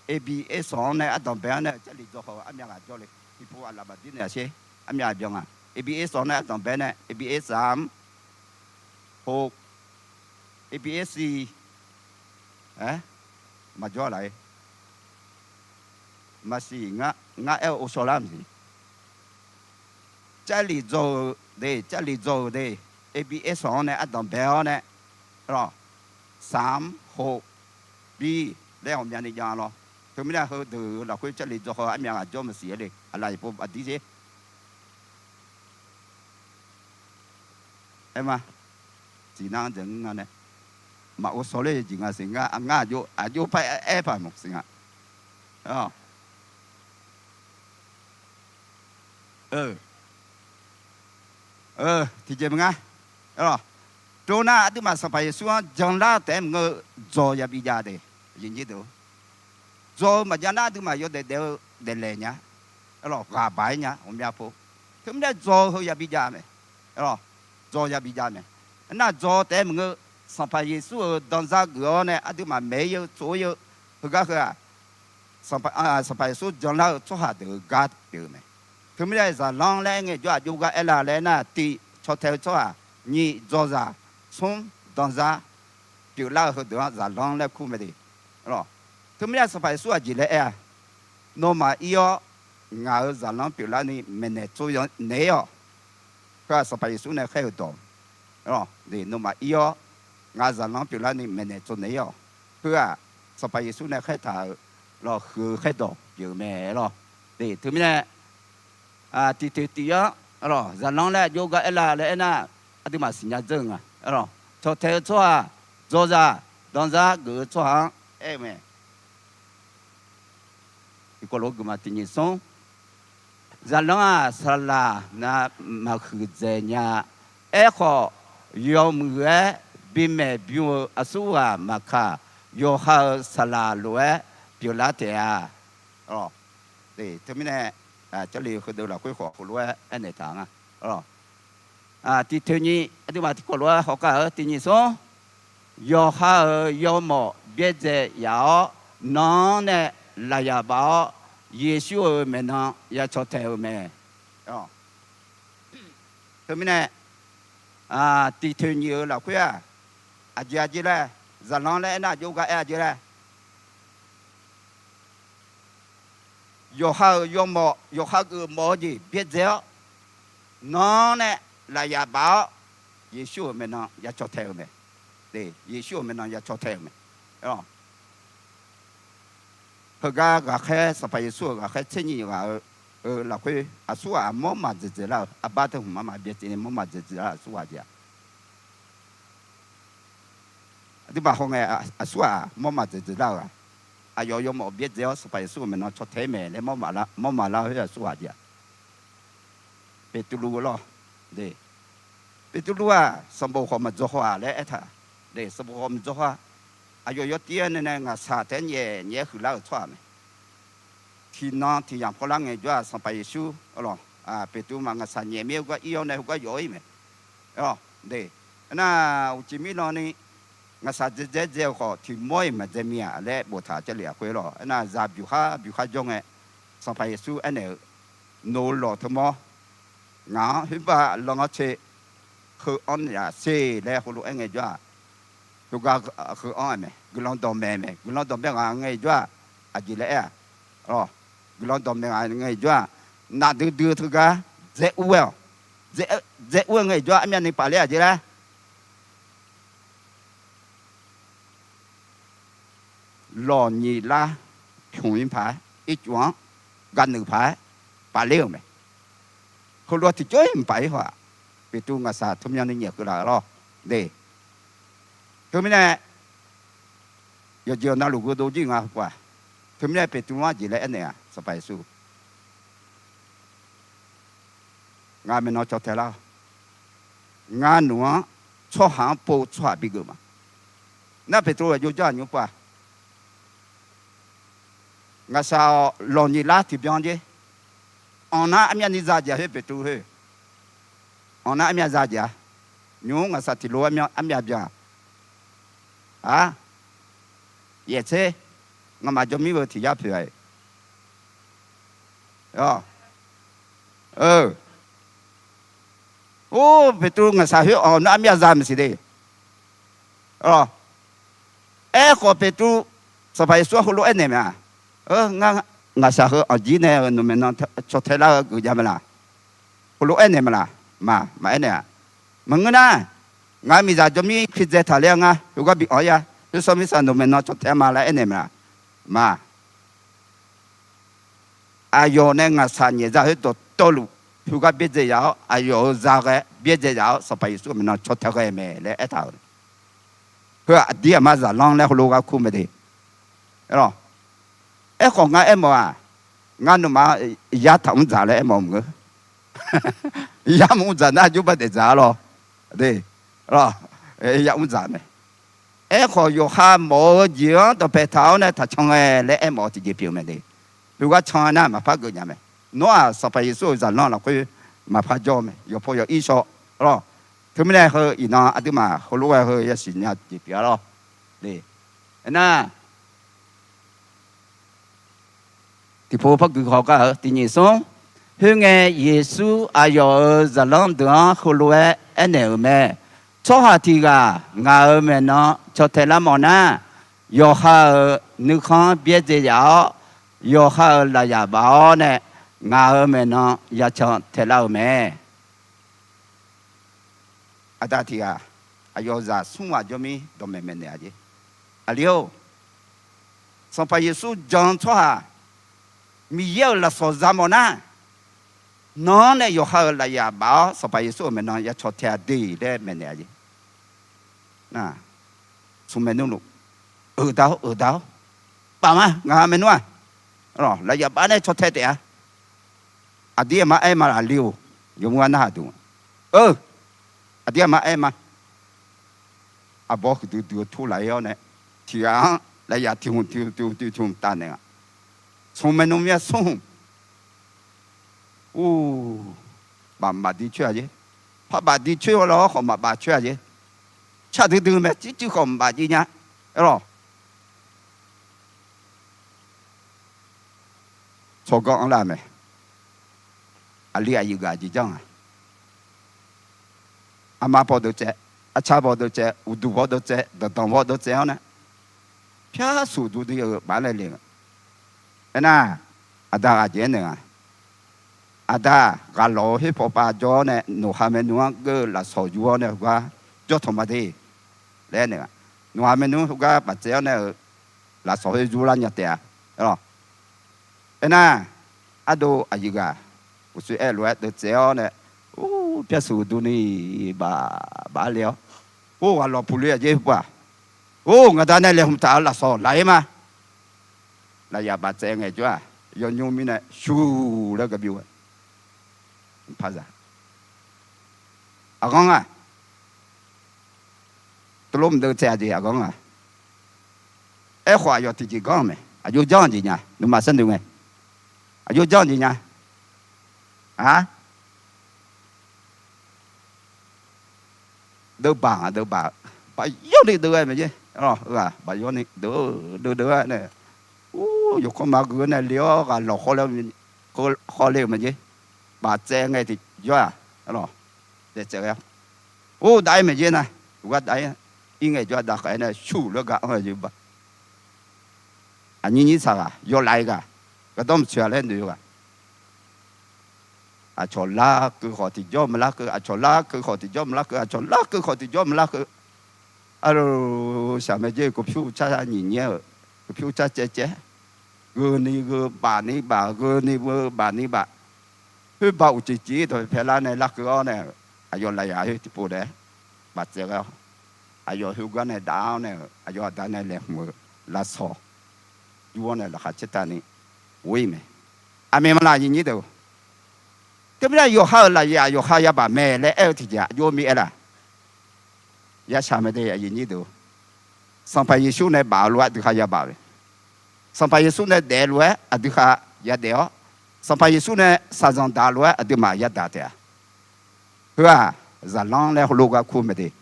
Abi Ersawq-anr nae ardanqbae-anr nae Jarlif dzaw haw-eu armyav ghaq jawr le. Tiqpov aqlaf baqdir naeq-a sher, armyav byan nga. Abi Ersawq-anr nae ardanqbae-anr nae Abi Ersaq-anr ho, Abi Ersiq, aer, maqjawr laf-ir. Maqsiq, ngar aer-eu ovshaw lar maqsiq. Jarlif dzaw-eu de, Jarlif dzaw-eu de, Abi Ersawq-anr nae ardanqbae-awr nae, saq-anr ho, bi laer ghawqmyani jav lawr. Teumirnae heudeuq-euq lafkhoer Jarlif dzaw haw-eu armyav ghaq jawr maqsiq-aer le. Aqlaf iqpov baqdir sher. Aer ma, tiqnar-anr dzaeq-anr nga nae, maqghov shawr ler jeq nga siq nga, ngar aqjox aqjox par aer paq mawf siq nga. Tiqjeq maqnga. Dov nar aqduimaf Sanqpaq Yeqsur-anr janlar taef-aer maqngeur-eu dzaw yabi jav de. Dzaw-eu maqjav nar aqduimaf yawdaef daef-eu daeflaeq nya, ghaq baq-aer nya ghawqmya pov. Teumirnae dzaw-eu heu yabi jav mae. Dzaw yabi jav mae. Aernar dzaw taef-aer maqngeur, Sanqpaq Yeqsur-euq danzar geuf-awr nae aqduimaf maeq-ir-eu tsov-ir-eu heugar heu-aq, Sanqpaq Yeqsur janlar-eu tsawrhaq deuq-euq gar pyeuf-eu mae. Teumirnae zaqlanr laer aer ngaejawr aqjox gar aer la laer aernar, tiv caw tae-eu tsawrhaq, nyiq dzawzaq, smr danzar pyeuflar-eu heudeuq-anr zaqlanr laer kur mae de. Teumirnae Sanqpaq Yeqsur aqjeq laer aer-a, nawmaf ir-awr ngaq-euq zaqlanr pyeuflarni maeqnaeq tsov naeq-ir-awq. Heu-aq Sanqpaq Yeqsur nae khaer-euq dawq. Nawmaf ir-awr ngaq-euq zaqlanr pyeuflarni maeqnaeq tsov naeq-ir-awq. Heu-aq Sanqpaq Yeqsur nae khaertaq-euq lawq huiq-eu khaerdawq pyeuf-eu mae lawq. Teumirnae tiqtoeq tiq-anr lawq zaqlanr laer aqjox gar aer la laer aernar, aqduimaf siqnya dzeur-eu nga. Caw tae-eu tsawrhaq, dzawzaq, danzar geuf-eu tsawrhaq-anr aer-eu mae. Tiqkawv lof-aer geufma tiqnyiq smr. Zaqlanr-aq saqlaq na maqhuiq dzaeq nya-a. Aerkhawf, yawmuiq-aer bimaeq bym-eu aqsurghaq maqkaq, yawqha-euq saqlaq lof-aer pyeuflar taef-a. Teumirnae Jarlif heudeuq lafkhoer khawf heulof-aer aernaeq taq nga. Tiqtoeq nyiq aqduimaf tiqkawv lof-aer hawkar-eu tiqnyiq smr. Yawqha-euq yawmawf byaerdzae yaf-awr, nan-anr nae lafyaq baf-awr, Yeqsur-euq maeqnan ya caw tae-eu mae. Teumirnae tiqtoeq nyiq-euq lafkhoer-aq, aqjeq aqjeq laer, zaqlanr laer aernar aqjox gar aer aqjeq laer, yawqha-euq yawmawf, yawqha geufmawf-eu jeq byaerdzae-awr, nan-anr nae lafyaq baf-awr, Yeqsur-euq maeqnan ya caw tae-eu mae. Yeqsur-euq maeqnan ya caw tae-euq mae. Heugar ghaqkhaer, Sanqpaq Yeqsur-euq ghaqkhaer tser nyiq ghaq-eu lafkhoer aqsurghaq mawrmaf dzaeqdzaeq lar-euq, arbar teu hmq ma ma byaerdzae ni mawrmaf dzaeqdzaeq lar-euq aqsurghaq jeq-aq, aqduimaf hawngae aqsurghaq mawrmaf dzaeqdzaeq lar-euq-aq, aqyawf yawmawf byaerdzae-awr Sanqpaq Yeqsur-euq maeqnan caw tae-aer mae laer mawrmaf lar-eu-aq aqsurghaq jeq-aq, Beqtuvluv-eu lawr. Beqtuvluv-aq sanqbof khawf maqdzaw haw-aq laer aertaq. Sanqbof khawf maqdzaw haw-a. Aqyawf yawtiv-aer nae nae ngaqshaq taef-aer nyaef nyaef-aer huiqlar-euq tsawrhaq mae. Tiqnan tiq yamq pawlar ngaejawr-aq Sanqpaq Yeqsur, Beqtuvluv maf ngaqshaq nyaef mir-aer gar ir-awr nae heugar yawf-ir mae. Aernar uqcif mirnan ni ngaqshaq dzaedzae-aer dzae-eu khawf tiq mawr-iq maqdzae mir-aq laer boftaq Jarlif lafkhoer lawr. Aernar zaq byuqkhar byuqkhar jawr ngae, Sanqpaq Yeqsur aernaeq-eu, nawq-eu lawq teumawr, ngaq-anr khoerbav lan-awr cae, heu anr yaf sher laer heulof-aer ngaejawr-aq, heugar heu anr-aer mae, guiqlanq dawqmaeq mae, guiqlanq dawqmaeq ghaq ngaejawr-aq, aqjeq laer aer-aq, guiqlanq dawqmaeq ghaq ngaejawr-aq, nafdui dui-eu teugar dzae ur-aer-awq. Dzae ur-aer ngaejawr-aq armyavni paf ler-aq jeq laer lawqnyiq lar hmq-ir paq-aer, ircuf-anr gaqnuif paq-aer pafler-euq mae. Heulof-aer tiqjawr-ir mqpaf-ir haw-aq, Beqtuvluv ngaqshaq teu myanni nyaef keuv laf-eu lawr. De, teumirnae yawqjeq navluf geudov jir nga heu pov-aq, teumirnae Beqtuvluv-anr jeq laer aernaeq-aq, Sanqpaq Yeqsur, ngaq maeqnan caw tae lar-awq. Ngar nawq-anr tsawrhaq-anr pov-eu tsawrhaq bigeuf ma. Nar Beqtuvluv aqjox janr-aq nymr pov-aq, ngaqshaq-awq lawqnyiq lar tiqbyan jer. Anq nar armyav ni za jeq-a khoer Beqtuvluv khoer. Anq nar armyav za jeq-a. Nymq-mr ngaqshaq tiqlof armyav byan-aq. Aq, yaeftser, ngamaf jawrmir-eu tiq yar poeq-a. Or, Beqtuvluv ngaqshaq khoer anq nar armyav za maqsiq de. Aerkhawf Beqtuvluv, Sanqpaq Yeqsur-anr heulof aernaeq mae-aq, ngar ngaqshaq heu anqjir nae-euq nawq maeqnan caw tae lar-eu geuf jav mae laq? Heulof aernaeq mae laq? Maq, maqaer naeq-aq. Maqngeur nar, ngaq-euq miqzaq jawrmir khaerdzae taqler-a ngar, heugar bi anq-ir-a, khoersanr mirtsaq nawq maeqnan caw tae-a ma laer aernaeq mae laq? Maq. Aqyawf nae ngaqshaq nyaef za khoer dawqtawvluf, heugar byaerdzae yaf-awr, aqyawf-euq zaghae byaerdzae yaf-awr, Sanqpaq Yeqsur-euq maeqnan caw tae ghae mae laer aertaq-euq. Heu aqdir aqmar zaqlanr laer heulof-aer kur mae de. Aerkhawf ngar aermawf-aq, ngar nawmaf-anr yar taq mr dzaq laer aermawf maqngeur. Yar mr dzaq nar jawrbar daef dzaq-a lawr. Yar mr dzaq mae. Aerkhawf yawqha mawf-eu jeq-anr dawqpae taq-awr nae taqcan ngae laer aermawf-eu tiqjeq pyeuf mae de. Heugar can nar maqpar geuf nya mae. Nawr-aq Sanqpaq Yeqsur-euq zaqlanr lafkhoer maqpar jawr-eu mae. Yawqpaw yawq-ir shaw lawr. Teumirnae heu iqnan aqduimaf heulof-aer heu yasiq nya jeq pyeuf-a lawr. Aernar, tiqpov par guihaw gar-eu tiqnyif smr. Khoerngae Yeqsur aqyawf-euq zaqlanr deuq-anr heulof-aer aernaeq-euq mae. Tsawrhaq tiq ghaq ngaq-euq maeqnan caw tae lar mawf nar, yawqha-euq nuikhanr byaerdzae yaf-awr, yawqha-euq lafyaf baf-awr nae, ngaq-euq maeqnan ya can tae lar-eu mae. Aqda tiq ghaq, aqyawf zaq smr ghaq jawr mir dawqmaeq maeqnaeq-a jeq. Aqli-or, Sanqpaq Yeqsur jan-eu tsawrhaq Miqyaer-euq lafsawq za mawf nar, nan-anr nae yawqha-euq lafyaf baf-awr Sanqpaq Yeqsur-euq maeqnan ya caw tae-a de laer maeqnaeq-a jeq. Smq maeqnmr luf, euq da-awr, euq da-awr, baf ma, ngaq maernmr-aq, lafyaf baf nae caw tae taef-a. Aqdir aqmar aer ma laq li-or, yawmuiq-a narhaq duq. Aqdir aqmar aer ma. Arbawr huiqdui dui-eu tur laf-ir-awr nae, tiq ghaq-anr lafyaf tiq hmq tiq hmq tiq hmq tiq hmq taf naeq-a. Smq maeqnmr myav smr hmq. Ur, baf maf di coer-a jeq. Par baf di coer-awr lawr khawf maqbaf coer-a jeq. Cardui dui mae, circuiv khawf maqbaf jiv nya. Aerlawq, tsawrganr anrlar mae. Aqli aqyuif ghaq jeq janr-a. Armar paw deuv tsaev, arcar paw deuv tsaev, uqduq paw deuv tsaev, danqdanq paw deuv tsaev-awr nae, pyar suq duq ni-euq baf laer le-eu. Aernar, aqda ghaq jeq aernaeq-a. Aqda, ghaq lawq-eu her paw pav jawr-awr nae, nawqha maernmr-anr geur-eu lafsawq yur-awr nae heugar jawr tawq ma de laer aernaeq-a. Nawqha maernmr heugar baf tsaev-awr nae-euq lafsawq khoer yurlar nya taef-a. Aerlawq, aernar, ardov aqyuif ghaq uqshoe aer lof-aer deuv tsaev-awr nae, ur, pyar suq duq ni baf baf le-awr, or, ghaq lawq puq le-aq jeq pov-aq, or, ngaq da nae laeqhmq taf-eu lafsawq laf-ir ma. Lafyaf baf tsaev ngaejawr-aq, yawnymr mirnae shuq laer gaqbi-eu. Aqghanr-aq, teulof mqdeuv tsaev-a jeq aqghanr-aq. Aerkhawf aqyawf tiqjeq ganr-eu mae, aqjox janr-eu jeq nya, nuima sharnoeq ngae, aqjox janr-eu jeq nya. Aq, deuv baq-a, deuv baq, baq yawr ni deuv-aer mae jer. Aq, baq yawr ni deuv, deuv deuv-aer nae, ur, yawqkawr maqgui-aer nae le-awr ghaq lawq khawr le-eu mae jer. Baq tsaev ngae tiqjawr-aq, aq, tsaev tsaev ghae-awr, ur, dav-ir mae jer nar, uqgar dav-ir, ir ngaejawr-aq dav khav-aer nae shuq laer ga anr-eu jeq baq. Aqnyir nyir saq ghaq, yawlav-ir ghaq, gardanr maqtsoeq-a laer noeq-eu ghaq. Aqcawq larkeuv khawf tiqjawr maqlarkeuv, aqcawq larkeuv khawf tiqjawr maqlarkeuv, aqcawq larkeuv khawf tiqjawr maqlarkeuv. Arlor, shaqmae jer-eu kawqpyur car nyiq nyaer-euq Uqpyur car caev caev, gheuni gheu baf ni baf, gheuni gheu baf ni baf. Khoerba uqcif cif-ir dawqpae paelar nae larkeuv-awr nae-euq, aqyawf lafyaq khoer tiqpov daef-aer baf tsaev ghae-awr, aqyawf khoergar nae dav-awr nae-euq, aqyawf aqda nae laeqhmq-euq lavsawq dur-awr nae laqkhaq caertavni ghof-ir mae. Aqmeq maqlaq, aqyuif nyir deuq? Teumirnae yawqha-euq lafyaq yawqha yabaf mae laer aer-eu tiqjeq aqjox mir aer laf? Yashaq mae de, aqyuif nyir deuq. Sanqpaq Yeqsur nae baf-eu lof-aer aqdui khar yabaf-eu mae. Sanqpaq Yeqsur nae daef-eu lof-aer aqdui khar yadaef-awr, Sanqpaq Yeqsur nae shaqzanq daq-eu lof-aer aqduimaf yadaq taef-a. Heu-aq, zaqlanr laer heulof gar kur-eu mae de.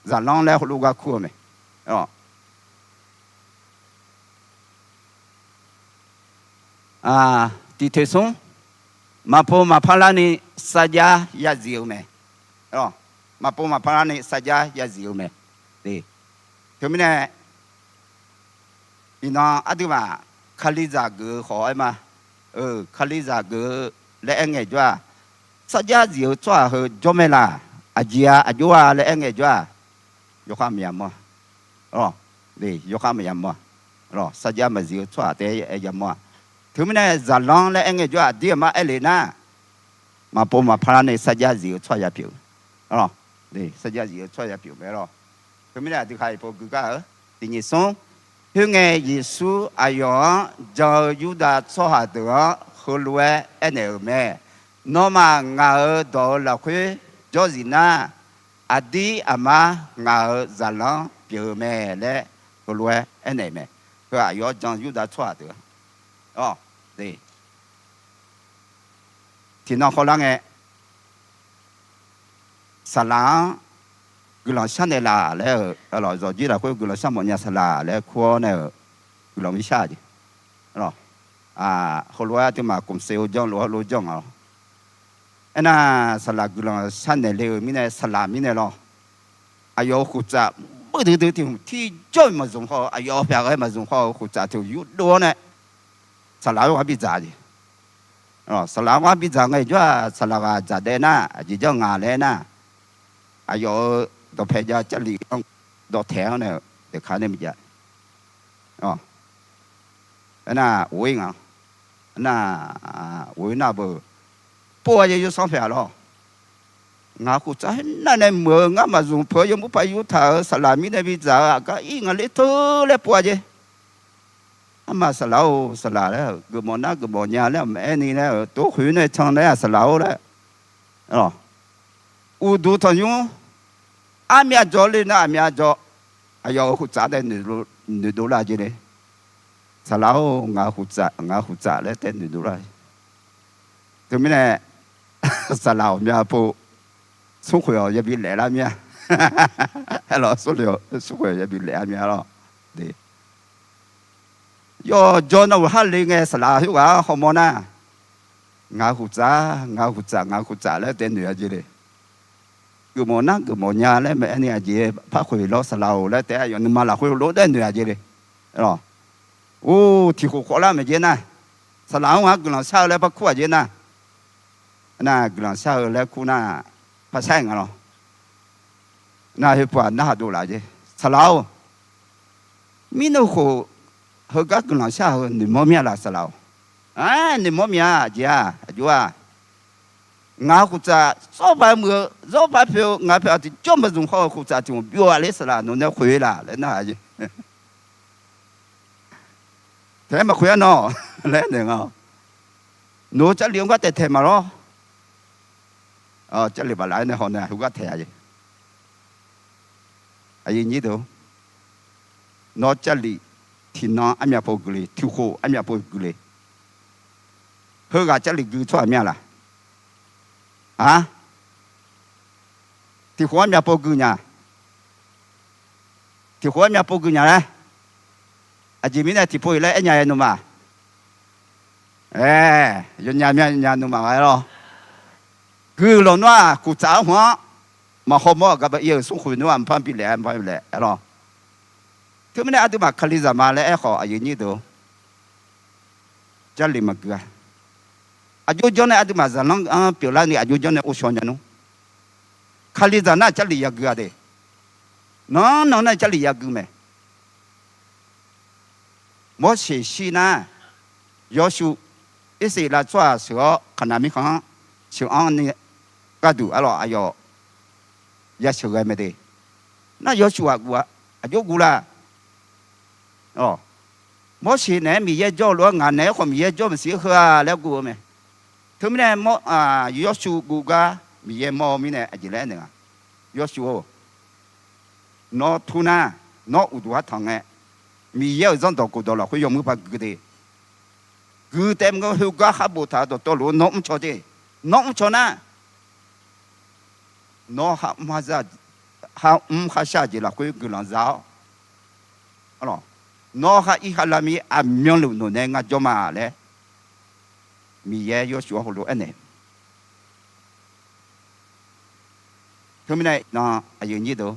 Zaqlanr laer heulof gar kur-eu mae. Tiqteq smr, maqpov maqpar larni sarjax yazif-eu mae. Maqpov maqpar larni sarjax yazif-eu mae. Teumirnae iqnan aqduimaf Kalizaq geuf-eu khawf-aer ma. Kalizaq geuf-eu laer aer ngae jawr-aq, sarjax zif-eu tsawrhaq heu jawr mae laq? Aqjeq-a aqjox-a laer aer ngae jawr-aq, yawkhav maqya mawr-a. Yawkhav maqya mawr-a. Sarjax maqzif-eu tsawrhaq taef-aer yamawr-a. Teumirnae zaqlanr laer aer ngae jawr-aq, aqdir aqmar aer le nar, maqpov maqpar larni sarjax zif-eu tsawrhaq ya pyeuf-eu. Sarjax zif-eu tsawrhaq ya pyeuf mae lawr. Teumirnae aqdui khar iqpov gui gar-eu, tiqnyif smr. Khoerngae Yeqsur aqyawf-anr jan-eu Yurdav tsawrhaq deuq-anr heulof-aer aernaeq-euq mae. Nawmaf ngaq-euq dawq-euq lafkhoer jawr zif nar, aqdir aqmar ngaq-euq zaqlanr pyeuf-eu mae laer heulof-aer aernaeq-euq mae. Heu aqyawf-anr jan Yurdav tsawrhaq deuq-a. Tiqnan khawvlar ngae, saqlaq-anr guiqlanq sharnaeq laf laer-euq, zawqjir lafkhoer guiqlanq sharmawf nya saqlaq laer kur-awr nae-euq guiqlanq mirshar jeq. Heulof-aer aqduimaf กรมศิลป์ janr lof-aer lof janr nga lawr. Aernar, saqlaq guiqlanq sharnaeq le-euq mirnae, saqlaq mirnae lawr, aqyawf-euq khoftaf beuv duidui tiq hmq tirjawr-iq maqzmq haw-eu, aqyawf pyaq ghae maqzmq haw-euq khoftaf tiq hmq yurdov-awr nae, saqlaq-anr ghar bidzaq jeq. Saqlaq-anr ghar bidzaq ngae jawr-aq, saqlaq ghaq dzaqdaev nar, aqjeq janr nga laer nar, aqyawf-euq dawqpae jav Jarlif-anr dawqtaeq-anr nae-euq daeqkaq nae maqjav. Aernar, ghof-ir nga. Aernar, ghof-ir nar beu, pov-a jeq yawsanr paeq-a lawr. Ngaq khoftaf khoernav nae muiq-eu ngar maqzmq peuq-eu yawmuiq paq yurtaq-euq saqlaq mirnae bidzaq-eu aqgar ir nga ler teu laer pov-a jeq. Arma saqlaq-or, saqlaq laer-euq geufmawf nar geufmawf nya laer-euq maqaerni laer-euq tov khoeq nae can laer-aq saqlaq-or laer. Uqduq tanqnymr armyav jawr le nar aqmyav jawr, aqyawf-euq khoftaf nae noeqdov lar jeq le. Saqlaq-or, ngaq khoftaf, ngaq khoftaf laer tae noeqdov lar. Teumirnae, saqlaq ghawqmya pov smrkhoeq-awq yabi laef lar mir-a. Aerlawq, smrkhoeq-awq yabi laef-a mir-a lawr. Yawqjawr navluf har le ngae saqlaq khoerghaq-anr hawmawr nar, ngaq khoftaf, ngaq khoftaf, ngaq khoftaf laer tae noeq-a jeq le. Geufmawf nar geufmawf nya laer maqaerni aqjeq par khoeq lawr saqlaq-or laer taef-aer aqyawf nuima lafkhoer lof-aer noeq-a jeq le. Or, tiqkhof khawf lar maeq jeq nar, saqlaq-anr ghaq guiqlanq shar-eu laer par kur-aq jeq nar, nar guiqlanq shar-eu laer kur nar, par shar-aer nga lawr. Nar khoerpov-aq narhaq dovlaf jeq. Saqlaq-or, mirnae khof heugar guiqlanq shar-eu noeqmawr mir-a laf saqlaq-or? Aer, noeqmawr mir-a jeq-aq aqjox-aq, ngaq khoftaf zawrba muiq-eu zawrba poeq-eu ngaq poeq-aq tiqjawr maqzmq haw-eu khoftaf tiq hmq byov-a ler saqlaq nawq nae khoeq laf laer nar-aq jeq. Taef-aer maqkhoeq-a nawr laer naeq nga. Nawq-eu Jarlif-anr gar taeq taeq maqlawr. Jarlif baqlaf-aer nae haw nae heugar taeq-a jeq. Aqyuif nyir deuq, nawr Jarlif tiqnan armyav pov guiqle, tiqkhof armyav pov guiqle. Heughaq Jarlif gui tsawrhaq mir-a laf? Aq, tiqkhof armyav pov gui nya. Tiqkhof armyav pov gui nya laer. Aqjeq mirnae tiqpov-iq laer aer nya-aer nuima. Aer, yawnya myav nya nuima ghae lawr. Guiqlanq nar-aq, kuqtsaf-anr hmq-anr maqhaw mawr-aq, Gaqbaqir-euq smrkhoeq nar-aq, mqpar bi laef-a, mqpar bi laef-a lawr. Teumirnae aqduimaf Kalizaq ma laer aerkhawf, aqyuif nyir deuq, Jarlif maqgui-a. Aqjox janr nae aqduimaf zaqlanr-anr pyeuflarni aqjox janr nae ghovshaw nya nmr. Kalizaq nar-aq Jarlif yagui-a de. Nanr nan nar Jarlif yagui mae. Morseq shir nar, Yawshuif, Irsaqleqlav tsawrhaq sheuq-awr Kaqnaq mirkhanq-anr sheuq-anr ni gharduq arlawq aqyawf ya sheuq ghae mae de. Nar Yawshuif aqguf-a, aqjox guv la. Morseq naeq-aer Miqyaer jawr-eu lof-aer ngaq naeq-aer khawf Miqyaer jawr maqsiq-aer heu-a laer guv-eu mae. Teumirnae Yawshuif guv gar Miqyaer mawr-eu mirnae aqjeq laer aernaeq-a. Yawshuif-or, nawr tur nar, nawr uqduq har tanq ngae, Miqyaer-euq zanrdawq khofdawq lafkhoer yawmuir par gui de. Gui taef maqngeur, khoergar khar boftaq-euq dawqtawvluf-eu nawr mrcaw de. Nawr mrcaw nar, nawr khar mr kharshar-eu jeq lafkhoer guiqlanq za-awr, nawr khar ir khar lar mir aqmyanluf noeq nae ngar jawr ma laer, Miqyaer Yawshuif-anr heulof aernaeq. Teumirnae nan aqyuif nyir deuq,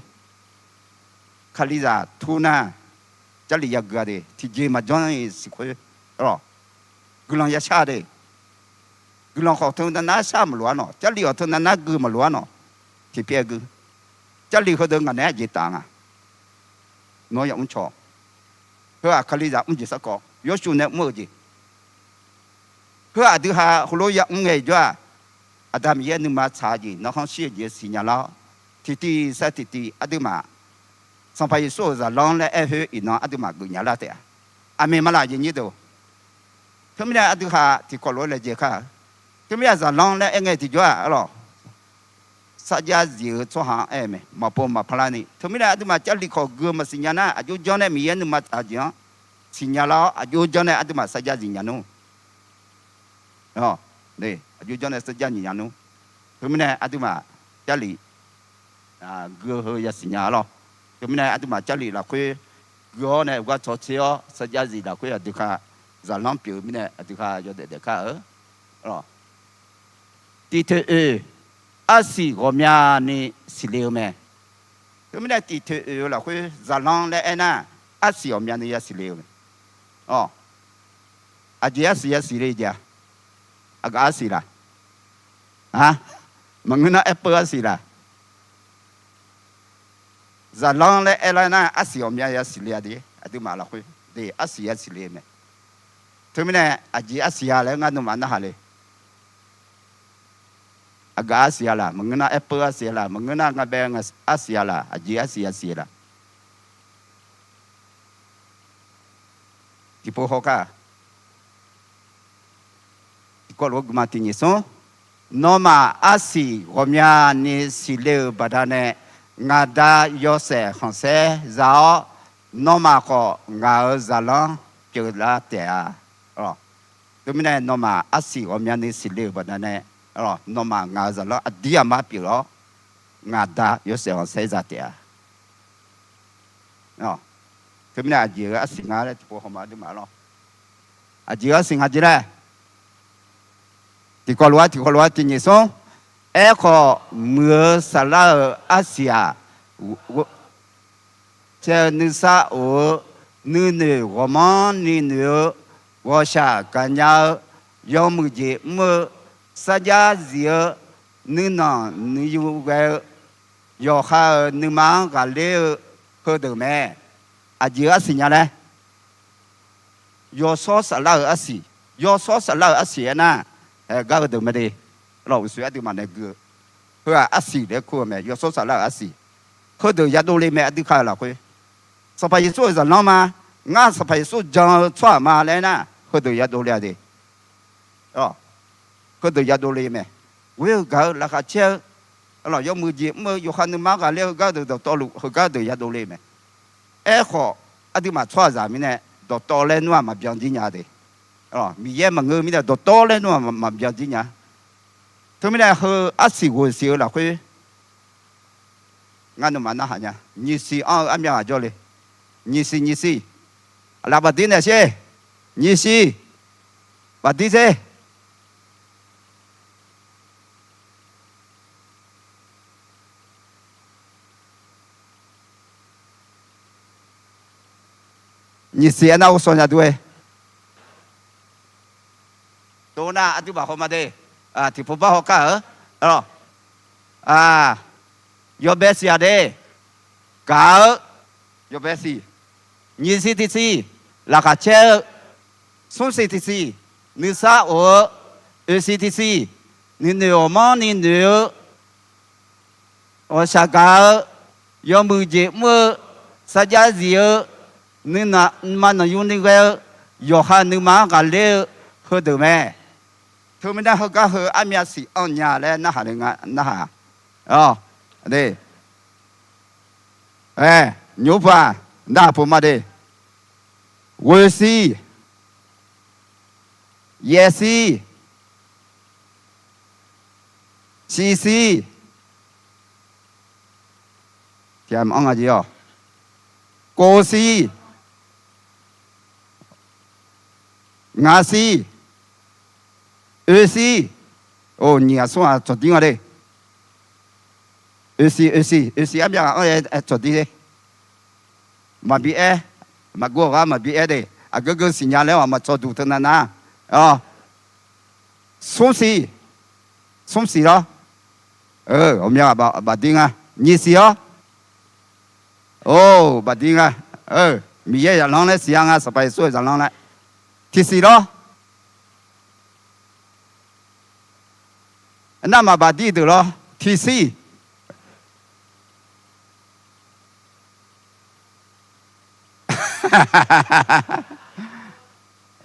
Kalizaq tur nar, Jarlif yagui-a de, tiqjeq maqjanr-iq siqkhoer, guiqlanq yashar de. Guiqlanq khawf teu navnar shar maqloq-ar nawq, Jarlif khawf teu navnar gui maqloq-ar nawq. Tiqpyaev gui. Jarlif heudeuq ngaq naeq-aer aqjeq taf nga. Nawr yamr caw. Heu-aq Kalizaq mr jeq sarkawv, Yawshuif nae mr-eu jeq. Heu aqdui ha heulof yamr ngae iqjawr-aq, Aqda Miqyaer nuima tsaq-eu jeq nanrkhanr shir-eu jeq siqnya lar-awr, tiqtiv sar tiqtiv aqduimaf Sanqpaq Yeqsur-euq zaqlanr laer aer khoer iqnan aqduimaf geufnya lar taef-a. Aqmeq ma laf jeq nyir deuq. Teumirnae aqdui ha tiqkawv lof-aer laejae kar-eu. Teumirnae zaqlanr laer aer ngae tiqjawr-aq arlawq, sarjax zif-eu tsawrhaq-anr aer-eu mae, maqpov maqpar larni. Teumirnae aqduimaf Jarlif khawf gui-eu maqsiqnya nar, aqjox janr nae Miqyaer nuima tsaq-eu jeq-anr siqnya lar-awr, aqjox janr nae aqduimaf sarjax zifnya nmr. Aqjox janr nae sarjax zifnya nmr. Teumirnae aqduimaf Jarlif gui-eu heu yasiqnya lawr. Teumirnae aqduimaf Jarlif lafkhoer gui-awr nae gar tsawrtser-awr sarjax zif lafkhoer aqdui ka zaqlanr pyeuf-eu mirnae aqdui ka yawdaef daef kar-eu. Tiq teq oeq, arsiq ghawqmyani siqle-eu mae. Teumirnae tiq teq oeq-eu lafkhoer zaqlanr laer aernar, arsiq ghawqmyani yasiqle-eu mae. Aqjeq arsiq yasiqle jeq-a? Aqgaf arsiq laq? Maqngeur nar aerpeur arsiq laq? Zaqlanr laer aerlar nar arsiq ghawqmya yasiqle-a de, aqduimaf lafkhoer de arsiq yasiqle mae. Teumirnae aqjeq arsiq-a laer ngar nawmaf narhaq le. Aqgaf arsiq-a laq, maqngeur nar aerpeur arsiq-a laq, maqngeur nar ngabae arsiq-a laq, aqjeq arsiq yasiq laq? Tiqpov hawkar, tiqkawv lof-aer guiqma tiqnyiq smr. Nawmaf arsiq ghawqmyani siqle-euq baqdanae, ngaq Da yawshaef khanqsaer za-awr, nawmaf khawf ngaq-euq zaqlanr pyeuflar taef-a. Teumirnae nawmaf arsiq ghawqmyani siqle-euq baqdanae, nawmaf ngaq-euq zaqlanr aqdir aqmar pyeuf-awr, ngaq Da yawshaef khanqsaer za taef-a. Teumirnae aqjeq-eu arsiq nga laer tiqpov hawma aqduimaf lawr. Aqjeq-eu arsiq nga jeq laer, tiqkawv lof-aer tiqkawv lof-aer tiqnyiq smr. Aerkhawf, muiq-eu saflar-euq arsiq-aq, caev-eu nuisar of-eu, nuinoeq ghawqmanrni noeq-eu, ghawqshaq gaqnya-eu, yawmuiq jeq mr-eu, sarjax zif-eu, nuinanq nuiyu ghae-eu, yawqha-euq nuima-anr ghaqler-eu heudeuq mae. Aqjeq-eu arsiq nya laer, yawshawr saflar-euq arsiq, yawshawr saflar-euq arsiq aernar, gar heudeuq mae de. Lawq, uqshoe aqduimaf nae gui-eu heu-aq arsiq laer kur-eu mae, yawshawr saflar-euq arsiq. Heudeuq yadov le mae, aqdui ka-euq lafkhoer. Sanqpaq Yeqsur-euq zaqlanr ma. Ngar Sanqpaq Yeqsur jan-eu tsawrhaq ma laer aernar, heudeuq yadov le-a de. Heudeuq yadov le mae. Ghoer-eu gaq-eu laqkhaq caer-eu, yawmuiq jeq mr-eu, yawqha nuima-anr ghaqler-eu gar deuq dawqtawvluf heugar deuq yadov le mae. Aerkhawf, aqduimaf tsawrhaqzaq mirnae dawqtawv laer nmr-aq maqbyan jir nya de. Miqyaer maqngeur mirnae dawqtawv laer nmr-aq maqbyan jir nya. Teumirnae heu arsiq ghoeq siq-eu lafkhoer, ngar nawmaf narhaq nya. Nyiqsiq anr-eu armyan ghaq jawr le. Nyiqsiq nyiqsiq. Aqlaf bafdir naeq sher. Nyiqsiq. Bafdir sher. Nyiqsiq aernar ghovshaw nya dur-e. Dov nar aqduimaf hawma de. Tiqpov bar hawkar-eu. Yawbae siq-aq de. Gaq-eu. Yawbae siq. Nyiqsiq tiqsiq. laqkhaq caer-eu, smrsiq tiqsiq nuisar of-eu, oeqsiq tiqsiq nuinoeq ghawqmanrni noeq-eu, ghawqshaq gaq-eu, yawmuiq jeq mr-eu, sarjax zif-eu, nuima nanqyuni ghae-eu, yawqha nuima-anr ghaqler-eu, heudeuq mae. Teumirnae heugar heu armyav siq anr nya laer narhaq le nga narhaq. Ae, nymq-mr paq-aq, narhaq pov ma de. Ghoeqsiq, yaefsiq, siqsiq, tiq ghaq maqanr nga jeq-awq, kovsiq, ngaqsiq, oeqsiq, nyiq ghaq smr ghaq cawqdir nga de. Oeqsiq, oeqsiq, oeqsiq armyav ghaq anr-aer cawqdir de. Maqbi aer, maqgov-awq gar maqbi aer de. Aqgeu geu siqnya laer-awq maqcaw duq teunav nar. Smrsiq, smrsiq lawr. Ghawqmya bafdir nga. Nyiqsiq lawr. Or, bafdir nga. Miqyaer zaqlanr laer siqnya nga, Sanqpaq Yeqsur-euq zaqlanr laer. Tiqsiq lawr. Navmaqbaq dir deuq lawr, tiqsiq.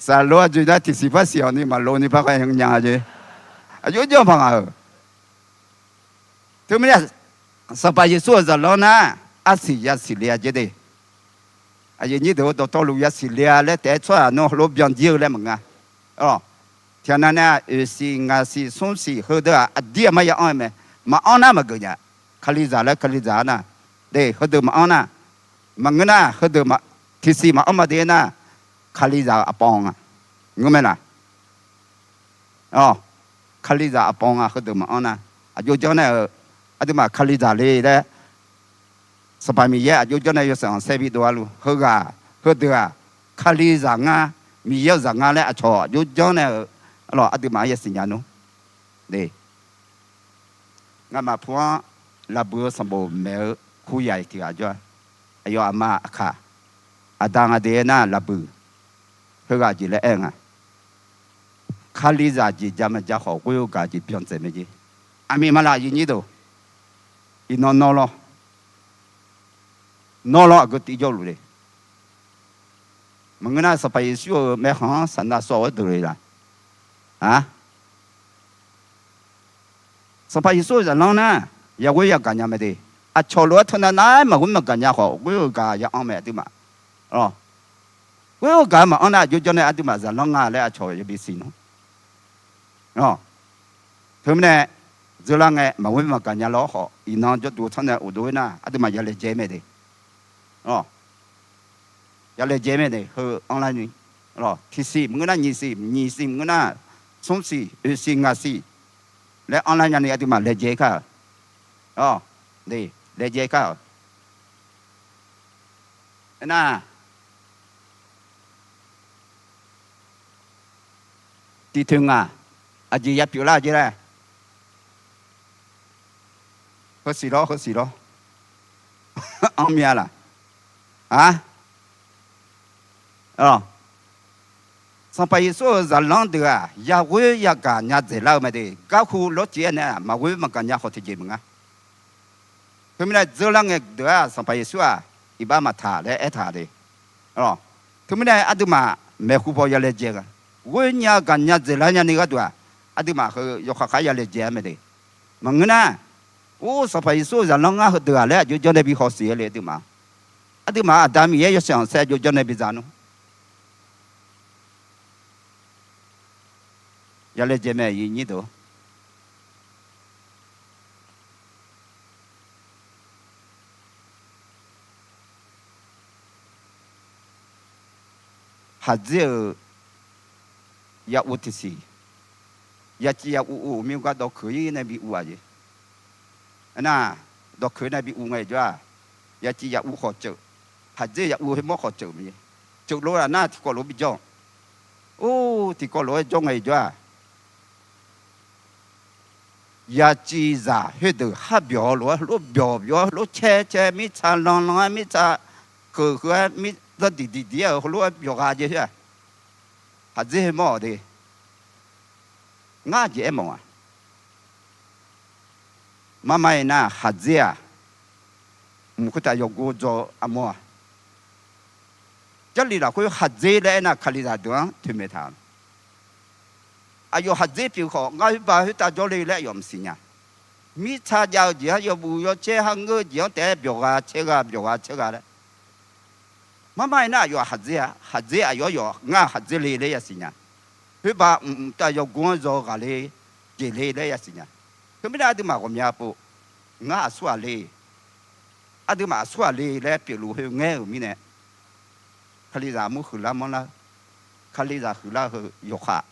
Saqlo-a joe nar tiqsiq par siq-awq ni maqlo ni par khaer nya jeq. Aqjox janr paq ngaq-euq. Teumirnae Sanqpaq Yeqsur-euq zaqlanr nar, arsiq yasiq le-a jer de. Aqyuif nyir deuq-eu dawqtawvluf yasiq le-a laer taef-aer tsawrhaq nar heulof byanjir-eu laer maqnga. Tiqghaq nav nar oeqsiq ngaqsiq smrsiq heudeuq-aq aqdir aqmar ya anr-eu mae. Maqanr nar maqgeuf nya. Kalizaq laer kalizaq-a nar, de heudeuq maqanr nar, maqngeur nar heudeuq tiqsiq maqanr ma de nar, kalizaq-euq aqpawv nga. Ngeur mae laq? Kalizaq aqpawv nga heudeuq maqanr nar. Aqjox janr nae-euq aqduimaf kalizaq le laer, Sanqpaq Miqyaer aqjox janr nae yawshaef khanqsaer bidov arluf heughaq heudeuq-aq, kalizaq ngar, Miqyaer-euq zaq ngar laer aqcawq aqjox janr nae-euq, arlawq aqduimaf-anr yasiq nya nmr. Ngamaf pu-anr laqbuiq-eu sanqbof maeq-eu kuryaq-iq tiq ghaq jawr-a. Aqyawf aqma aqkaq, aqda nga de-aer nar laqbuiq, heughaq jeq laer aer-eu nga. Kalizaq jeq ja maqja khawf ghoer-eu gaq jeq byan dzaeq mae jeq. Aqmiq ma laf aqyuif nyir deuq, iqnan nawr lawr, nawr lawr aqgeu tiv jawrluf le. Maqngeur nar Sanqpaq Yeqsur-euq maerkhanq-anr saqnav sawv-eu deuq le laq? Sanqpaq Yeqsur-euq zaqlanr nar, yaghoer yagaq nya mae de. Aqcawq lof-aer teunav nar-aer maqghoer maqgaq nya khawf ghoer-eu gaq ya anr mae aqduimaf. Ghoer-eu gaq-eu maqanr nar aqjox janr nae aqduimaf zaqlanr nga laer aqcawq yabi siq nmr. Teumirnae dzeurlar ngae maqghoer maqgaq nya lawr khawf iqnan jawrduq tanr nae uqdov-aer nar aqduimaf ya laejae mae de. Ya laejae mae de heu anrlar ni. Tiqsiq maqngeur nar nyiqsiq, nyiqsiq maqngeur nar smrsiq, oeqsiq, ngaqsiq laer anrlar nyani aqduimaf laejae kar-euq. Laejae kar-euq. Aernar, tiqtoeq ngaq aqjeq ya pyeuflar jer laer. Heusiq lawr, heusiq lawr. Anr mya laq? Sanqpaq Yeqsur-euq zaqlanr deuq-aq yaghoer yagaq nya dzaeqlar-eu mae de. Garhu lawrcif-aer nae maqghoer maqgaq nya khawf tiqjeq maqnga. Teumirnae dzeurlar ngae deuq-aq Sanqpaq Yeqsur-aq iqbax maqtaq laer aertaq de. Teumirnae aqduimaf maeqhu paw ya laejae-a. Ghoer nya gaq nya dzaeqlar nyani gharduq-aq, aqduimaf heu yawkhav khar ya laejae-a mae de. Maqngeur nar, or Sanqpaq Yeqsur-euq zaqlanr ngar heudeuq-aq laer aqjox janr nae bi hawsiq-aer le aqduimaf. Aqduimaf Aqda Miqyaer yawshaef khanqsaer aqjox janr nae bi za nmr. Ya laejae mae aqyuif nyir deuq. Haqdzer-euq ya uv tiqsiq, ya civ ya uv uv-euq mir gar dawqkeuq-ir nae bi uv-aq jeq. Aernar, dawqkeuq nae bi uv ngaejawr-aq, ya civ ya uv khawf ceuv, haqdzer ya uv khoermawr khawf ceuv mae. Ceuv lof-aer nar tiqkawv lof-aer bi jawr. Or, tiqkawv lof-aer jawr ngaejawr-aq, ya civ zaq khoerdeuq har byawq-eu lof-aer heulof byawq byawq-aer heulof caer caer mirtsa lan lan-aer mirtsa keuq keuv-aer mir zanr diqdiq diq-aer-euq heulof-aer byawq gha jeq khoer-aq, khaqdzer heu mawr-awq de. Ngar jeq aermawf-aq, marmar-aer nar khaqdzer-aq, mq khoertav yawqgov dzaw-eu armawr-aq, Jarlif lafkhoer khaqdzer laer aernar, Kalizaq deuq-anr toeqmaeq taq-a. Aqyawf khaqdzer pyeuf khawf, ngar khoerba khoertav jawrle laer aqyawf maqsiq nya. Mirtsa jav-eu jeq-anr, yawbuf yawcaer kharngeur-eu jeq-anr taef-aer byawq gha caer gha, byawq gha caer gha laer. Marmar-aer nar aqyawf-aq khaqdzer-a, khaqdzer aqyawf-aer yawf ngar khaqdzer le laer yasiq nya. Khoerba mq mqtav yawqgov-anr zaw-eu ghaqle jeq le laer yasiq nya. Teumirnae aqduimaf ghawqmya pov, ngar aqsurghaq le, aqduimaf aqsurghaq le laer pyeufluf khoer ngaer-euq mirnae, Kalizaq armur huiqlar manrlar-eu, Kalizaq huiqlar-eu heu yawkhav,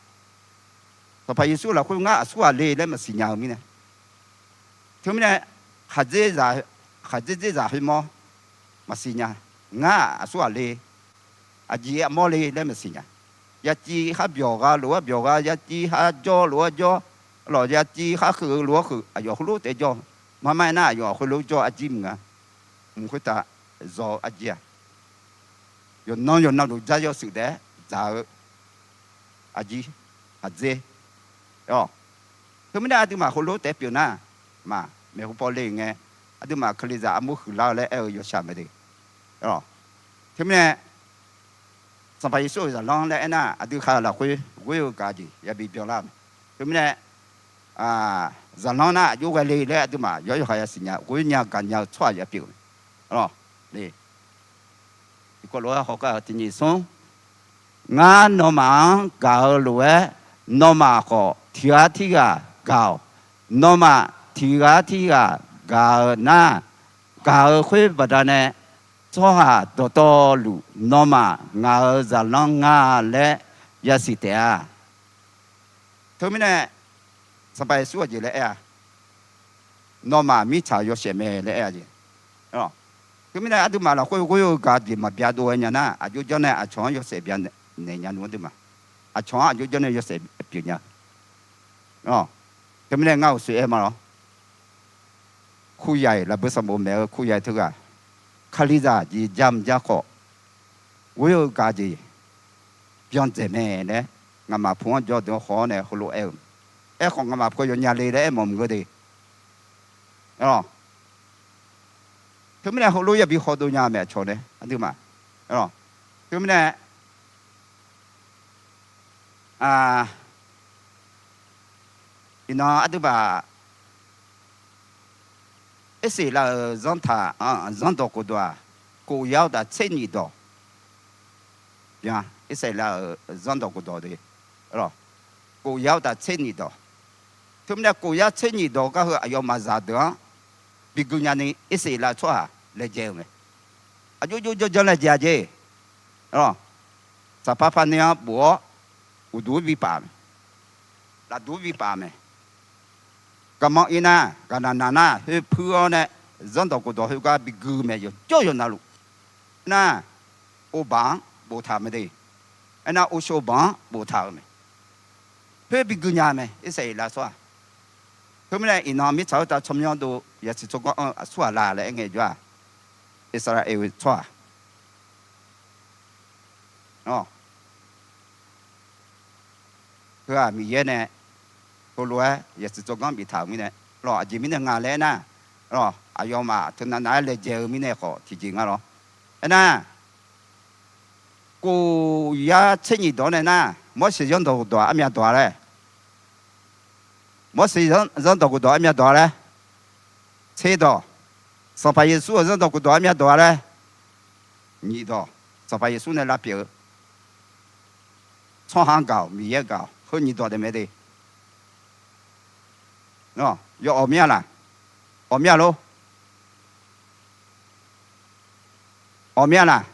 Sanqpaq Yeqsur lafkhoer ngar aqsurghaq le laer maqsiq nya-eu mirnae, teumirnae khaqdzer, khaqdzer dzerzaq khoermawr maqsiq nya. Ngar aqsurghaq le, aqjeq armawr le laer maqsiq nya. Yaciv khar byawq gha lof-aer byawq gha, yaciv khar jawr lof-aer jawr, lawq yaciv khar kheuf-eu lof-aer kheuf, aqyawf heulof taef jawr. Marmar-aer nar aqyawf khoerlof jawr-eu arjir maqnga. Mq khoertav zaw-eu arjir-aq, yawqnan yawqnan luf dzar yawshuif taef-aer dzaq-eu arjir, khaqdzer. Teumirnae aqduimaf heulof taef-aer pyeuf nar, maq maeqhu paw le ngae, aqduimaf Kalizaq armur huiqlar-eu laer aer-eu yawshaq mae de. Teumirnae Sanqpaq Yeqsur-euq zaqlanr laer aernar, aqdui khaq lafkhoer ghoer-eu gaq jeq yabi byanlar-eu mae. Teumirnae zaqlanr nar aqjox ghae le laer aqduimaf yawr yawqha yasiq nya, ghoer nya gaq nya-eu tsawrhaq ya pyeuf-eu mae. Tiqkawv lof-aer hawkar-eu tiqnyif smr, ngar nawmaf-anr gaq-eu lof-aer, nawmaf khawf tiq ghaq tirghaq gaq-awq. Nawmaf tiq ghaq tirghaq gaq-eu nar, gaq-eu khoer baqdanae tsawrhaq dawqtawvluf nawmaf ngaq-euq zaqlanr nga laer yasiq taef-a. Teumirnae Sanqpaq Yeqsur aqjeq laer aer-a, nawmaf mirtsaq-euq yawshaef mae laer aer-a jeq. Teumirnae aqduimaf lafkhoer ghoer-eu gaq jeq maqbya dov-aer nya nar, aqjox janr nae aqcawq-anr yawshaef bya naeq nya nmr aqduimaf. Aqcawq-anr aqjox janr nae yawshaef pyeuf nya. Teumirnae ngar uqshoe aer ma lawr. Kuryaiq lafbui sanqbof maeq-eu kuryaiq teughaq, Kalizaq jeq ja mq ja khawf, ghoer-eu gaq jeq byan dzaeq mae laer, nga'maf pu-anr jawr deuq-anr khawf-awr nae heulof-aer aer-eu. Aerkhawf nga'maf pu-eu yawnya le laer aermawf mq geur de. Teumirnae heulof yabi khawdov nya mae aqcawq nae aqduimaf. Teumirnae iqnan aqduimaf Erseqlav-euq zanrtaq-anr zanrdawq khofdawq-aq, kof yar-awr taf tser nyif dawq byan. Erseqlav-euq zanrdawq khofdawq de, kof yar-awr taf tser nyif dawq. Teumirnae kof yar tser nyif dawq gar heu aqyawfmaf zaqdeuq-anr bi gui nyani Erseqlav tsawrhaq laejae-eu mae. Aqjox jox janr janr laejae-a jeq. Saqpar par ner-anr bof-awr uqduq-anr bi paf mae. Lafduq-anr bi paf mae. Garmanr ir nar, gaqnaq naq nar, khoer puir-awr nae zanrdawq khofdawq khoergar bi gui mae, yawqjawr yawqnavluf. Aernar, ovbaq-anr boftaq-euq mae de. Aernar, ovsho baq-anr boftaq-euq mae. Khoer bi gui nya mae, Erseqlav tsawrhaq. Khoermirnae, iqnan mirtsaq khoertav tsawrmyanr dov yasiq tsawrganr anr-eu aqsurghaq la laer aer ngae jawr-aq, Irsaqlaeq tsawrhaq Heu-aq Miqyaer nae heulof-aer yasiq tsawrganr biftaq-euq mirnae, lawq, aqjeq mirnae nga laer aernar, lawq, aqyawfmaf teunav nav-aer laejae-eu mirnae khawf tiqjeq nga lawr. Aernar, kof yar tser nyif dawq-anr nae nar, Morseq zanrdawq khofdawq-aq armyav dawq-a laer? Morseq zanrdawq khofdawq armyav dawq-a laer? Tser dawq. Sanqpaq Yeqsur-euq zanrdawq khofdawq armyav dawq-a laer? Nyiq dawq. Sanqpaq Yeqsur nae lavpyeuf-eu tsawrhaq-anr gaq-awq, Miqyaer gaq-awq, heu nyiq dawq daef mae de. Yawawq mir-a laq? Awq mir-a lor? Awq mir-a laq?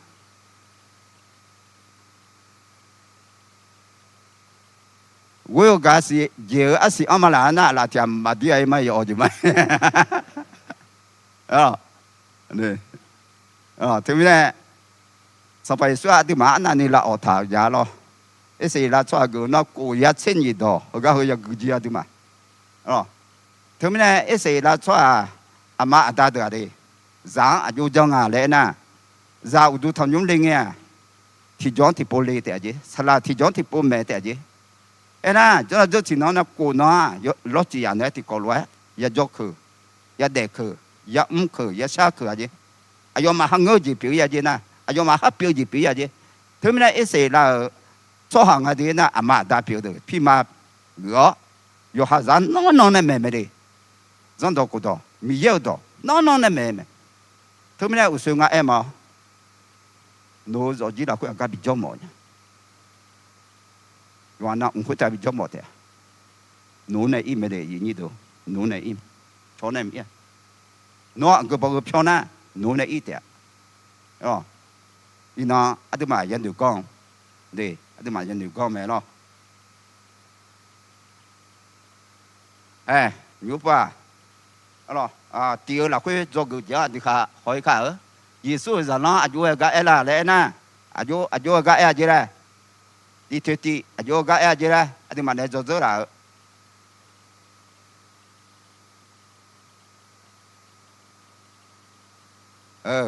Ghoer-eu gaq-eu siq jeq-eu arsiq anr ma laq-a nar, aqlaf tiq ghaq maqdir-a ir ma, yawawq jeq ma. Teumirnae, Sanqpaq Yeqsur aqduimaf arnavni lavawq taq-eu ja lawr. Erseqlav tsawrhaq geuf nar, kof yar tser nyif dawq heugar heu yagui jir aqduimaf. Teumirnae Erseqlav tsawrhaq aqma aqda deuq-aq de, zaq-anr aqjox janr nga laer aernar, zaq uqduq tanqnymr le ngae-aq, tiqjawq-anr tiqpov le taef-a jeq. Saqlaq tiqjawq-anr tiqpov maeq taef-a jeq. Aernar, jawrla jawr tiqnan-anr navkhof nan-aq, lawr cif yaf naeq-aer tiqkawv lof-aer yajawr keuq, yadaef keuq, yamr keuq, yashar keuq-a jeq. Aqyawfmaf kharngeur-eu jeq pyeuf-ir-a jeq nar, aqyawfmaf kharpyeuf-eu jeq pyeuf-ir-a jeq. Teumirnae erseq lar-euq tsawrhaq nga deuq-ir nar, aqma aqda pyeuf-eu deuq pirma geuf-awr, yawqha zaq-anr nanrnan nae maeq mae de. Zanrdawq khofdawq, Miqyaer-euq dawq nanrnan nae maeq mae. Teumirnae uqshoe nga aer ma-awr, nawq-euq zawqjir lafkhoer aqgar bijawr mawf nya. Yawqha nav mq khoertav bijawr mawf taef-a. Nawq-anr nae ir mae de, yawnyir deuq, nawq-anr nae ir, cawq nae mr-ir-a. Nawr aqgeu bawgheu pyawr nar, nawq-anr nae ir taef-a. Iqnan aqduimaf yanoeq gawr-eu, aqduimaf yanoeq gawr mae lawr. Ae, nymqmr pov-aq, tiq-eu lafkhoer dzawgeuf jeq-anr aqdui khaq haw-ir kar-eu. Yeqsur-euq zaqlanr aqjox-aer gar aer la laer aernar, aqjox-aer gar aer-a jeq laer, tiq toeq tiq aqjox-aer gar aer-a jeq laer aqduimaf naeq-aer dzawdzeur laf-eu.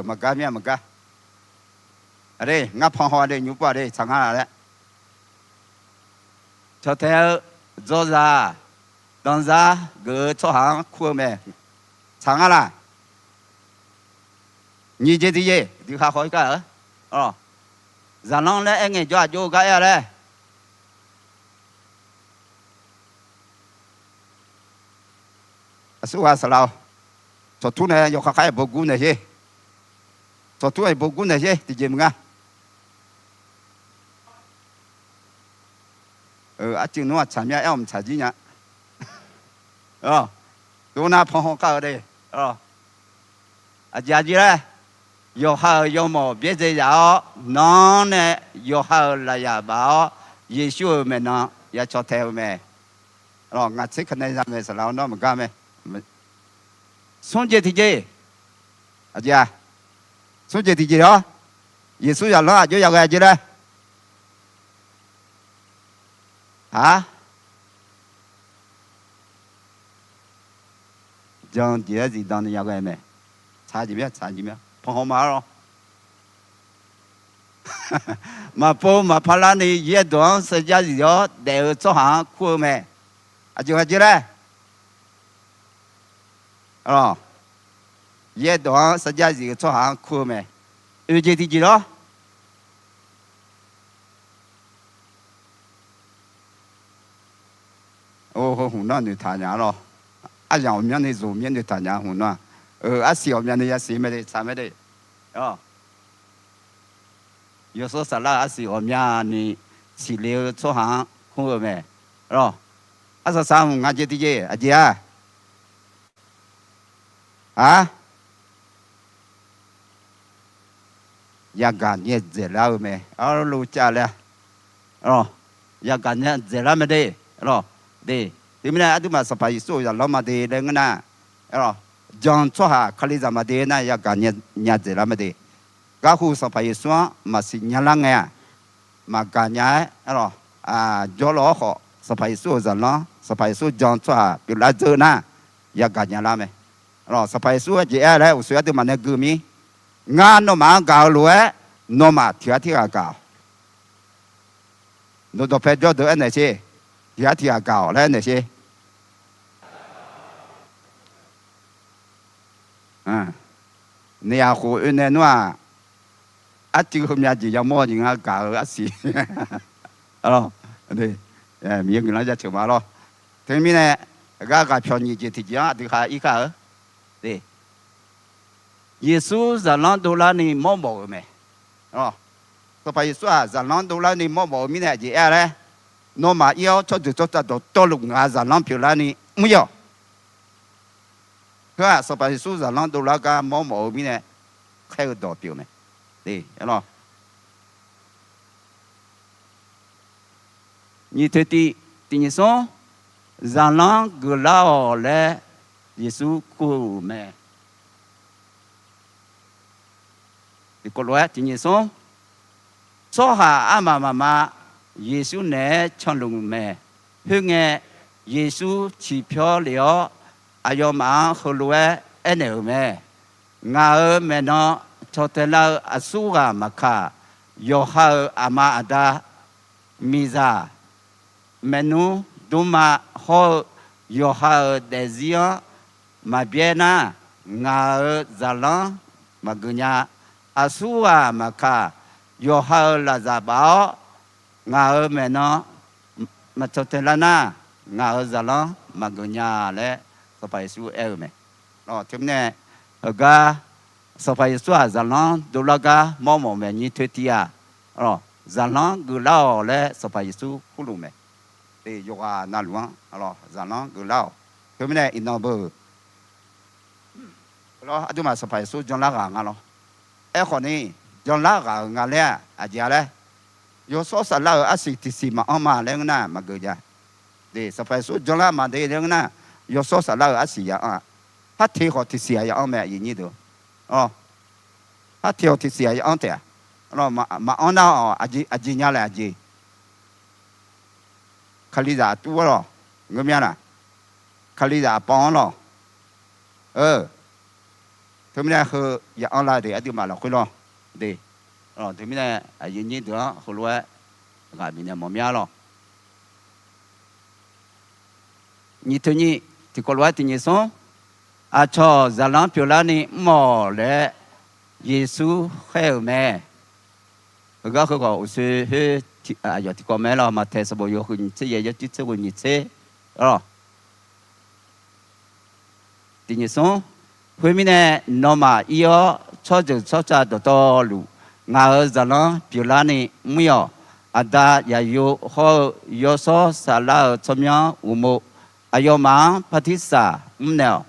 Maqgar mir-a maqgar. Aqle ngar panhaw-a de, nymqmr pov-a de, tsaq nga laf laer. Cawqtaeq-eu dzawzaq danzar geuf-eu tsawrhaq-anr kur-eu mae. Tsaq nga laf. Nyiq jeq tiqjeq dui khaq haw-ir kar-eu. Zaqlanr laer aer ngae jawr aqjox-eu gar aer-a laer. Aqsurghaq saqlaq-awq. Tsawqtur nae yawkhav khav-aer bogur naeq sher. Tsawqtur-aer bogur naeq sher tiqjeq maqnga. Arcuiv nmr-aq tsaq mir-a, aer-awq mqtsaq jir nya. Tov nar panhaw kar-eu de. Aqjeq aqjeq laer, yawqha-euq yawmawq byaerdzae yaf-awr, nanr nae yawqha-euq lafyaf baf-awr, Yeqsur-euq maeqnan ya caw tae-eu mae. Ngaq tser kanae za mae, saqlaq-awr nawr maqgar mae. Smr jeq tiqjeq, aqjeq-aq, smr jeq tiqjeq-awr, Yeqsur zaqlanr aqjox yaghae jeq laer. Aq, jan jeq-aer zifdan ni yaghae mae. Tsaq jeq mir-a, tsaq jeq mir-a, panhaw ma-ar lawr. Maqpov maqpar larni yaerdawq-anr sarjax zif-awr daef-eu tsawrhaq-anr kur-eu mae. Aqjeq nga jeq laer. Yaerdawq-anr sarjax zif-eu tsawrhaq-anr kur-eu mae. Oeq jeq tiqjeq lawr. Heu hmq nar noeqtaq nya lawr. Aryamq ghawqmyanrni zmq mir noeqtaq nya hmq nar-aq, arsiq ghawqmyani yasiq mae de, tsaq mae de. Yawshawr saflar-euq arsiq ghawqmyani siqle-eu tsawrhaq-anr kur-eu mae. Arsaq saq hmq nga jeq tiqjeq aqjeq-aq, aq, yagaq nyae dzaeqlar-eu mae. Arlov cav laer, yagaq nyae dzaeqlar mae de. Teumirnae aqduimaf Sanqpaq Yeqsur-euq zaqlanr maqde laer ngeur nar, jan tsawrhaq Kalizaq maqde nar yagaq nya dzaeqlar mae de. Garhu Sanqpaq Yeqsur-anr maqsiq nyalar ngae-aq, maqgaq nya-aer, jawrlawr-awr khawf Sanqpaq Yeqsur-euq zaqlanr, Sanqpaq Yeqsur jan tsawrhaq pyeuflar dzeur nar, yagaq nyalar mae. Sanqpaq Yeqsur aqjeq aer laer uqshoe aqduimaf nae gui mir. Ngar nawmaf-anr gaq-eu lof-aer, nawmaf tiq ghaq tirghaq gaq-awq. Nawq dawqpae jawrdeuq aernaeq sher. Tiq ghaq tiq ghaq gaq-awq laer aernaeq sher. Naeq-aq khof oe nae nmr-aq, arcuiv heumya jeq yamawr-eu jeq ngar gaq-eu arsiq. Miqyaer guiqlanq jaceuq ma lawr. Teumirnae, gharghaq pyawq nyiq jeq tiqjeq-anr aqdui khaq ir kar-eu. Yeqsur zaqlanr dovlarni mawrmawf-euq mae. Sanqpaq Yeqsur-aq zaqlanr dovlarni mawrmawf-eu mirnae aqjeq aer-a laer, nawmaf ir-awr tsawrjeuq tsawrca dawqtawvluf ngaq-euq zaqlanr pyeuflarni mr-ir-awq. Heu-aq Sanqpaq Yeqsur zaqlanr dovlar gar mawrmawf-eu mirnae khaer-eu dawq pyeuf mae. Nyiq toeq tiq, tiq nyiq smr, zaqlanr geuflar-awq laer Yeqsur kur-euq mae. Tiq kov lof-aer tiq nyiq smr, tsawrhaq armaf mafma Yeqsur naeq-aer canluf mae. Khoerngae, Yeqsur ciqpyawr lef-awr, aqyawfmaf-anr heulof-aer aernaeq-euq mae. Ngaq-euq maeqnan caw tae lar-eu aqsurghaq maqkaq, yawqha-euq aqma aqda, miqzaq, maernmr dmrma hawr-eu yawqha-euq daefzir-anr maqbyaer nar, ngaq-euq zaqlanr maqgeuf nya. Aqsurghaq maqkaq, yawqha-euq lafzaq baf-awr, ngaq-euq maeqnan maqcan taelar nar, ngaq-euq zaqlanr maqgeuf nya laer Sanqpaq Yeqsur aer-eu mae. Teumirnae, heugar Sanqpaq Yeqsur-aq zaqlanr dovlar gar mawrmawf maeq nyir toer tir-a, zaqlanr geuflar-awq laer Sanqpaq Yeqsur kurluf mae. Yawqghaq navluf-anr zaqlanr geuflar-awq. Teumirnae iqnan beu aqduimaf Sanqpaq Yeqsur janlar ghaq nga lawr. Aerkhawf ni, janlar ghaq-euq nga laer-aq aqjeq-a laer, yawshawr saflar-euq arsiq tiqsiq maqanr ma laer ngeur nar maqgeuf nya. Sanqpaq Yeqsur janlar maqde laer ngeur nar, yawshawr saflar-euq arsiq ya anr-a. Harteq khawf tiqsiq-aq ya anr mae, aqyuif nyir deuq. Harteq khawf tiqsiq-aq ya anr taef-a. Maqanr nar-awq, aqjeq nya laer aqjeq. Kalizaq aqtur-anr lawq, ngeur mya laq. Kalizaq aqpawv-anr lawq. Teumirnae heu ya anr la de, aqduimaf lafkhoer lawr de. Teumirnae aqyuif nyir deuq-anr heulof-aer ghaq bifnaeq mawf mya lawq. Nyiq teu nyir, tiqkawv lof-aer tiq nyiq smr, aqcawq zaqlanr pyeuflarni mr-awq laer Yeqsur khaer-euq mae. Heugar heukhawf uqshoe khoer aqyawf tiqkawv mae lawr, Maqtaeq sanqbof yawhuiq nyiq tser yaef, yawjir tser ghoe nyiq tser lawr. Tiq nyiq smr, khoermirnae, nawmaf ir-awr tsawrjeuq tsawrca dawqtawvluf ngaq-euq zaqlanr pyeuflarni mr-ir-awq. Aqda, Yaqyo hawr-eu yawshawr saflar-eu tsawrmyanr uqmov aqyawfmaf-anr bartirsaq mrnaeq-awq.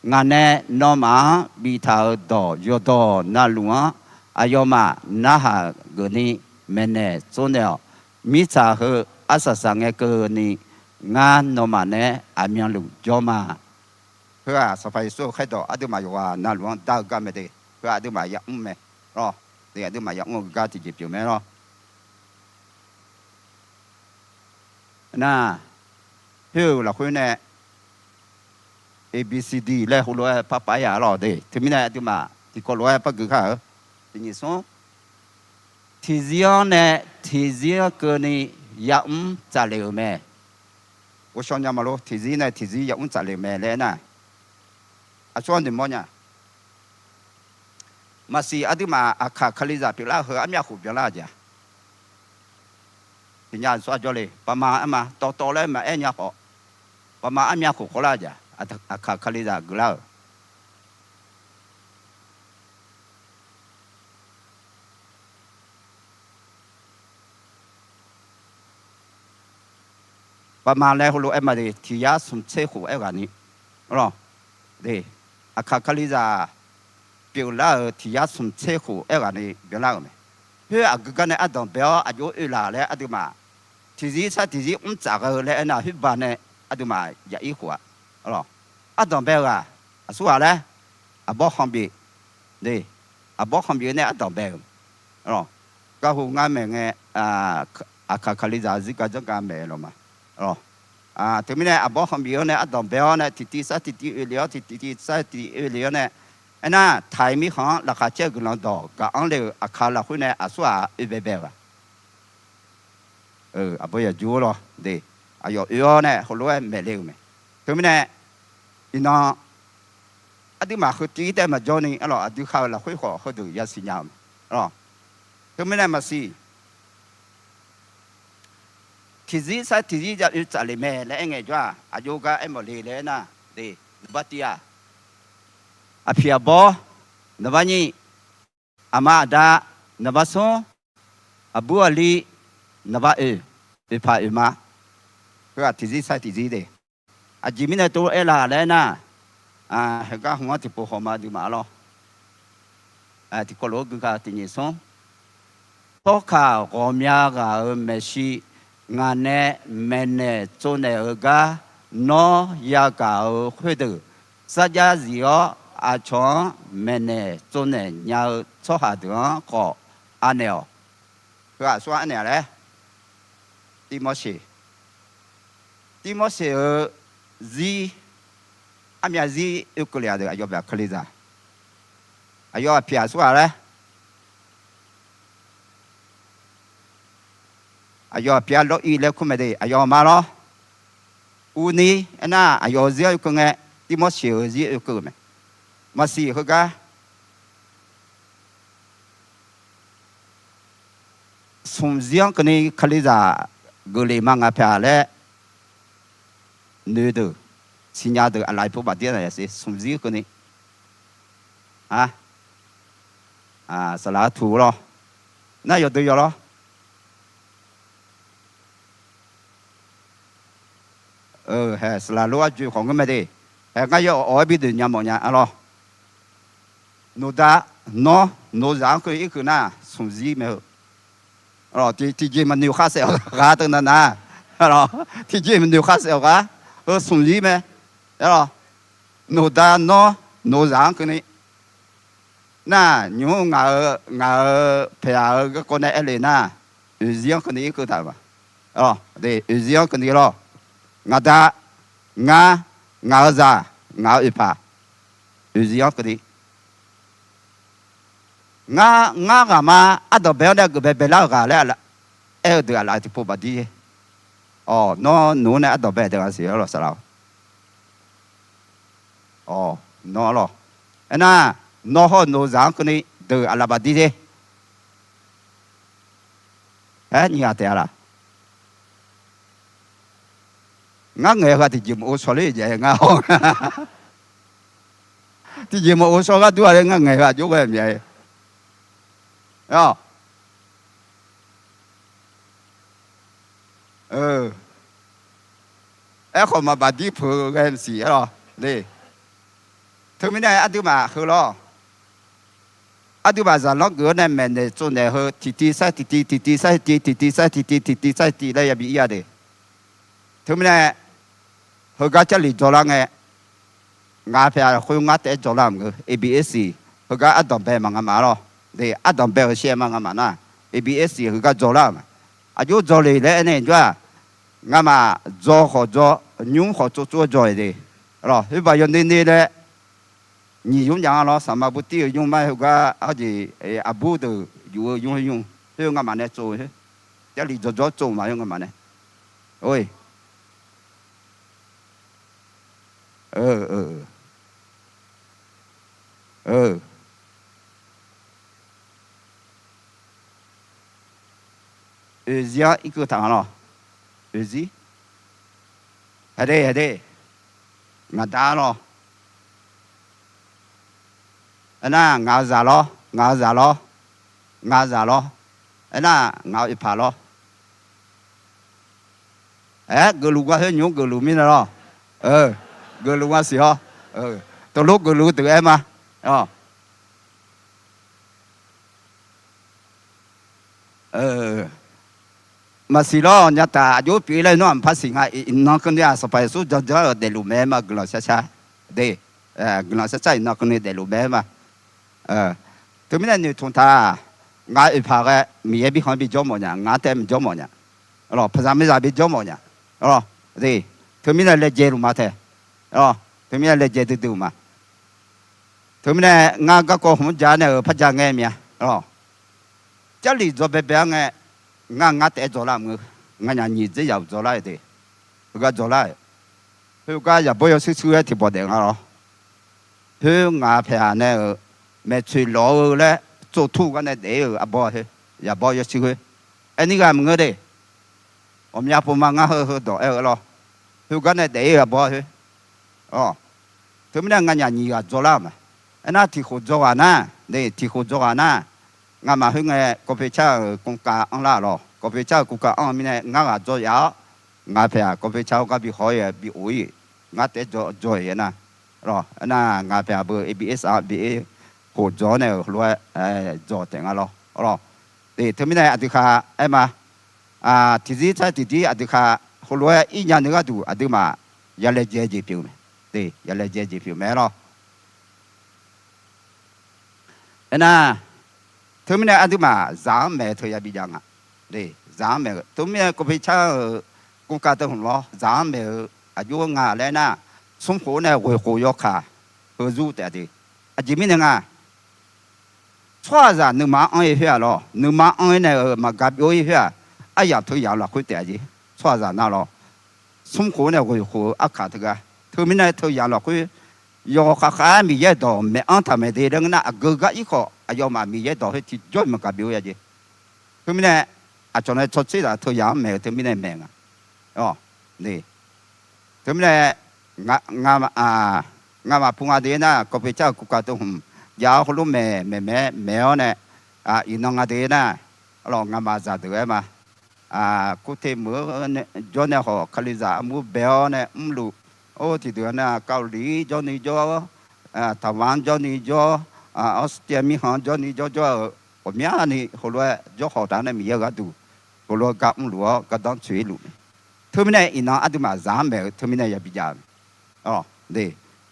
Ngaq nae nawmaf-anr biftaq-euq dawq yawqdawq navluf-anr aqyawfmaf narhaq geufni maeqnaeq tsovnaeq-awq. Mirtsaq heu arsaq saq ngae keuvni, ngar nawmaf nae aqmyanluf jawr ma. Heu-aq, Sanqpaq Yeqsur-euq khaerdawq aqduimaf yawqghaq navluf-anr dar-eu gar mae de. Heu-aq aqduimaf yamr mae lawr. Aqduimaf yamr-eu gar tiqjeq pyeuf mae lawr. Nar, khoer-euq lafkhoer nae A B C D laer heulof-aer parpar ya lawr de. Teumirnae aqduimaf tiqkawv lof-aer par gui kar-eu. Tiq nyiq smr, tiqzir-anr nae tiqzir-anr keuvni yamr tsafle-euq mae. Ghovshaw nya maqlor, tiqzir nae tiqzir yamr tsafle-euq mae laer aernar, aqsur-anr noeqmawr nya. Maqsiq aqduimaf aqkaq Kalizaq pyeuflar heu armyav khof byanlar-eu jeq-a. Tiqnya aqsur-a jawrle, baqma aer ma, tawv tawv laer maqaer nya khawf, baqma armyav khof khawvlar-eu jeq-a, aqkaq Kalizaq geuflar-euq. Baqma laer heulof-aer ma de, tiq yar smq tser khof aer ghaq ni, lawr, aqkaq Kalizaq pyeuflar-euq tiq yar smq tser khof aer ghaq ni byanlar-euq mae. Khoer aqgeu gar nae ardanq bae-awr aqjox-aer oe laq laer aqduimaf, tiqzir sar tiqzir mr tsaf ghae-eu laer aernar, khoer baq nae aqduimaf ya'ir khof-a. Ardanq bae-eu ghaq aqsur ghaq laer, aqbawr khanqbif, aqbawr khanqbif-eu nae ardanq bae-euq. Garhu ngar maeq ngae, aqkaq Kalizaq zirga janrga maeq-eu lawq ma. Teumirnae aqbawr khanqbif-awr nae ardanq bae-awr nae tiqtiv sar tiqtiv oe lef-awr, tiqtiv sar tiqtiv oe lef-awr nae, aernar, taq-iq mirkhanq-anr laqkhaq caer-eu guiqlanq dawq gaq-anr le-euq aqkaq lafkhoer nae aqsur ghaq oe baebae-euq-aq, aqbawr yaqjur lawr de, aqyawf oe-awr nae heulof-aer maeq le-euq mae. Teumirnae, iqnan aqduimaf heu tiv-ir taef maqjawr ni, arlawq, aqdui kha-euq lafkhoer khawf heudeuq yasiq nya-eu mae. Teumirnae maqsiq, tiqzir sar tiqzir ya oe tsaf le mae laer aer ngae jawr-aq, aqjox gar aermawf le laer aernar, de, naqbar tiv-aq, aqpiq aqbawr, naqbar nyir, aqma aqda, naqbar smr, aqbur aqli, naqbar oe, oeqpaq oeqma, heu-aq tiqzir sar tiqzir de. Aqjeq mirnae tov aer laf laer aernar, heugar hmq-anr tiqpov hawq ma duimaf-a lawr. Tiqkawv lof-aer gui ka tiqnyif smr. Tsawrkaq ghawqmya ghaq-euq maeqshi ngaq nae maeqnaeq tsovnaeq-eu gar nawr yagaq-euq khoerdeuq sarjax zif-awr, aqcawq-anr maeqnaeq tsovnaeq nya-eu tsawrhaq deuq-anr khawf anaeq-awq. Heu aqsur-anr anaeq-a laer, Tivmorseq, Tivmorseq-euq zir, armyav zir oekeuv le-a deuq aqyawf baq Kalizaq. Aqyawf aqpiq aqsur ghaq laer, Aqyawf pyav lawr ir laer kur mae de, aqyawf ma lawr. Uvni aernar, aqyawf-euq zir-anr oekeuv ngae, Tirmorseq-euq zir oekeuv-eu mae. Maqsiq heugar smq zir-anr keuvni Kalizaq geufle ma ngaq paeq-a laer noeq deuq siqnya deuq aqlaf pov bafdir-a siq smq zir keuvni. A, saqlaq-anr tuq lawr. Nar yawdeuq yawq lawr. Hae saqlaq lof-aer joe khawf ngeur mae de. Hae ngar yawawq-aer bi doeq nya mawf nya-a lawr. Noqda, nawr, noqzaq-anr keuvni irkeuv nar smq zir mae-eu. Tiqjeq maqnoeq kharsaef-awq ghaq teu navnav. Tiqjeq maqnoeq kharsaef-awq ghaq heu smq zir mae. Noqda, nawr, noqzaq-anr keuvni. Nar nymq-mr ngaq-euq, ngaq-euq paeq-aq-euq garkawv nae aer le nar, oeqzir-anr keuvni irkeuv taq-euq ma. Oeqzir-anr keuvni lawr. Ngaq da, ngar, ngaq-euq zaq, ngaq-euq oeqpaq, oeqzir-anr keuvni. Ngar, ngar ghaq ma, ardanqbae-anr nae geuf baebae lar-euq ghaq laer aer-eu deuq aqlaf tiqpov bafdir-a. Awq, nawr noeq-awr nae ardanqbae daef nga siq-a lawr saqlaq-awq. Awq, nawr lawr. Aernar, nawr hawr-eu noqzaq-anr keuvni deuq aqlaf bafdir-a. Aer nyiq ghaq taef-a laf. Ngar ngaeq-eu ghaq tiqjeq maqghov shaw ler jav-a ngar hawr. Tiqjeq maqghov shaw gharduq-a laer ngar ngaeq-eu ghaq jov ghae myav-a. Aerkhawf maqbafdir peuq-eu ghae maqsiq-a lawr le. Teumirnae aqduimaf heu lawr. Aqduimaf zaqlanr geuf-awr nae maeqnaeq tsovnaeq heu tiqtiv sar tiqtiv, tiqtiv sar tiqtiv, tiqtiv sar tiqtiv, tiqtiv sar tiqtiv laer yabi ir-a de. Teumirnae heugar Jarlif dzawlar ngae, ngaq paeq-aq khoer ngar taef-aer dzawlar maqngeur, A B S heugar ardanqbae ma ngamaf-a lawr. De, ardanqbae-euq shir-aer ma ngamaf nar, A B S heugar dzawlar-euq ma. Aqjox dzawle laer aernaeq jawr-aq, ngamaf dzaw khawf dzaw, nymr khawf tsovtsov-aer dzaw-euq de. Lawr, khoer baq yawner ner laer nyiq yur nya-a lawr, saqma butir-eu nymr mar heugar arjeq aqbur deuq yuf-eu nymr nymr khoer ngamaf nae tsov-eu khoer, Jarlif dzawdzawr tsov ma khoer ngamaf nae. Or-e, oeqzir-anr irkeuv taq nga lawr. Oeqzir. Haeq de, haeq de. Ngaq da lawr. Aernar ngaq-eu zaq lawr, ngaq-eu zaq lawr, ngaq-eu zaq lawr. Aernar ngaq-eu oeqpaq lawr. Aer, geufluf gar khoer nymq-mr geufluf mirnae lawr. Geufluf nga siq-awr. Teulof geufluf deuq aer ma. Maqsiq lawr, nyataf aqjox pyeuf-ir laer nawr aqpar siq nga. Iqnan keuvni-aq Sanqpaq Yeqsur janjanr-euq daefluf mae-aer ma guiqlanq sharshar. De, guiqlanq sharshar iqnan keuvni daefluf mae-aer ma. Teumirnae noeqtmq taq, ngaq oeqpaq ghae Miqyaer bi khanq bijawr mawf nya, ngaq taef maqjawr mawf nya. Paqzaq miqzaq bijawr mawf nya. Teumirnae laejae luf ma tae. Teumirnae laejae duidui-euq ma. Teumirnae ngar garkawv hmq-anr ja nae-euq par ja ngae mya. Jarlif dzaw baebae-anr ngae, ngar ngar taef-aer dzaw lar maqngeur. Nganyaf nyiq dzer yaf-euq dzaw lar-euq de. Heugar dzaw lar-euq. Khoergar yaqbawr yawshuir shuir-aer tiqbawq daef nga lawr. Khoer ngaq paeq-aq nae-euq maeqtsoeq lawq-eu laer tsovtur gar nae daef-ir-euq arbawr khoer, yaqbawr yawshuir khoer. Aerni ghaq maqngeur de. Ghawqmya pov ma ngar heu heu dawq aer-eu lawr. Khoergar nae daef-ir-euq arbawr khoer. Teumirnae nganyaf nyiq ghaq dzaw lar-euq ma. Aernar tiqkhof dzaw ghaq nar, de tiqkhof dzaw ghaq nar, ngamaf khoerngae กองประชุม euq กองการ anrlar-euq lawr. กองประชุม euq กองการ anr-eu mirnae ngar ghaq dzaw yaf-awr, ngaq paeq-aq กองประชุม hawr gar bi haw-ir-a, bi of-ir, ngar taef-aer dzaw-ir-a nar. Aernar ngaq paeq-aq beu A B S-anr bi khof dzaw-awr nae-euq heulof-aer dzaw taef nga lawr. Teumirnae aqdui khaq aer ma. Tiqzir tsar tiqdir aqdui khaq heulof-aer ir nya ni gharduq aqduimaf yalaejae jeq pyeuf-eu mae. Yalaejae jeq pyeuf mae lawr. Aernar, teumirnae aqduimaf zaq-anr maeq-eu teu yabi jav nga. Zaq-anr maeq-eu teumirnae กองประชุม euq กองการ teu hmq lawr zaq-anr maeq-eu aqjox nga laer nar, smrkhof nae ghoeqkhof yawkaq heuzur taef-a de. Aqjeq mirnae nga, tsawrhaqzaq nuima-anr anr-ir khoer-aq lawr, nuima anr-ir nae-euq maqga byov-ir khoer-aq, aryamq teu yamq-eu lafkhoer taef-a jeq. Tsawrhaqzaq nar lawr, smr khof nae ghoeq khof-eu arkaq teugar. Teumirnae teu yamq lafkhoer yawqha khav-aer Miqyaer-euq dawq maeq-anr taq maeq de laer ngeur nar, aqgeu gar ir khawf aqyawfmaf Miqyaer dawq khoer tiqjawr-iq maqgaq byov-ir-a jeq. Teumirnae aqcawq nae tsawrtser zaq teu yamq-anr maeq-eu teumirnae maeq nga. Teumirnae ngamaf pu nga de nar, kawqpe car-eu kuka teu hmq jav-awr heulof maeq maeq maeq-aer maeq-awr nae, iqnan nga de nar, arlawq ngamaf zaqdeuq-aer ma. Kurte meuq-eu jawr nae khawf, Kalizaq armur bae-awr nae mrluf, or tiqdeuq nar, Kavliq-ir jawrni jawr, Taqvaq-anr jawrni jawr, Awrsiqcaev mirkhanq-anr jawrni jawr jawr-euq ghawqmyani heulof-aer jawrkhawf taq-awr nae Miqyaer-euq gharduq heulof-aer gar mrluf-awr gardanr tsoeq-ir luf mae. Teumirnae iqnan aqduimaf zaq-anr maeq-eu teumirnae yabi jav-eu.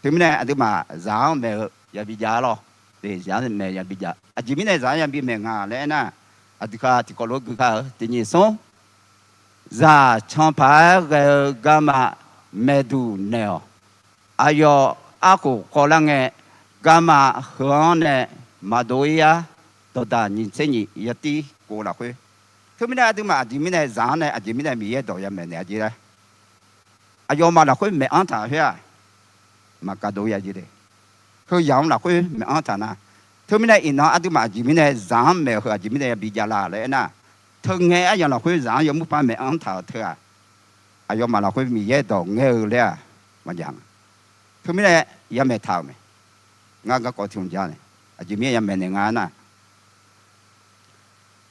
Teumirnae aqduimaf zaq-anr maeq-eu yabi jav-a lawr. Zaq-anr maeq yabi jav. Aqjeq mirnae zaq-anr yabi maeq nga laer aernar, aqdui ka tiqkawv lof-aer gui kar-eu tiqnyif smr, zaq canpaq-aer ghae-eu garma maeqduq naeq-awq. Aqyawf arkhof khawvlar ngae, garma heu-anr nae maqdov-ir-ar. Dawqdaq nyiq tser nyiq yatir kov lafkhoer. Teumirnae aqduimaf aqjeq mirnae zaq-anr nae aqjeq mirnae Miqyaer dawq yamaeq naeq-a jeq laer, aqyawfmaf lafkhoer maeq-anr taq khoer-aq, maqgaq dov-ir-a jeq de. Heu yamq-anr lafkhoer maeq-anr taq nar, teumirnae iqnan aqduimaf aqjeq mirnae zaq-anr maeq heu aqjeq mirnae yabi jav la laer aernar, teungae aryamq lafkhoer zaq-anr yawmuir par maeq-anr taq-euq teu-aq, aqyawfmaf lafkhoer Miqyaer dawq ngaer-eu laer-aq maqjav nga. Teumirnae yamaeq taq-euq mae. Ngar garkawv tiq hmq ja nae, aqjeq mirnae yamaeq naeq nga nar,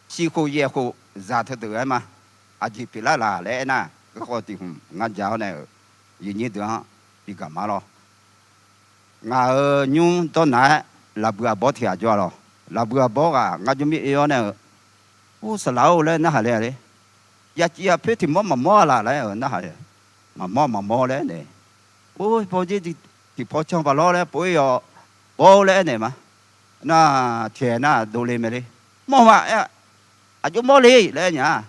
siqkhof yaeqkhof zaq teudeuq-aer ma. Aqjeq pyeuflar laq laer aernar, garkawv tiq hmq ngar ja-awr nae-euq, aqyuif nyir deuq-anr bi gaq ma lawr. Ngaq-euq nymr dawrnaq-aer laqbui aqbawr tiq ghaq jawr-a lawr. Laqbui aqbawr ghaq ngar jawr mir oe-awr nae-euq, or saqlaq-or laer narhaq le-a le. Yaciv yapoer tiq mawr maqmawr-a laq laer-euq narhaq le. Maqmawr maqmawr laer nae, or paw jer tiqpaw can paq lawr laer pov-ir yawq, bawr-or laer aernaeq ma. Nar tiqaer nar dovle mae le. Mawr ma aer-a. Aqjox mawr le laer aer nya-a.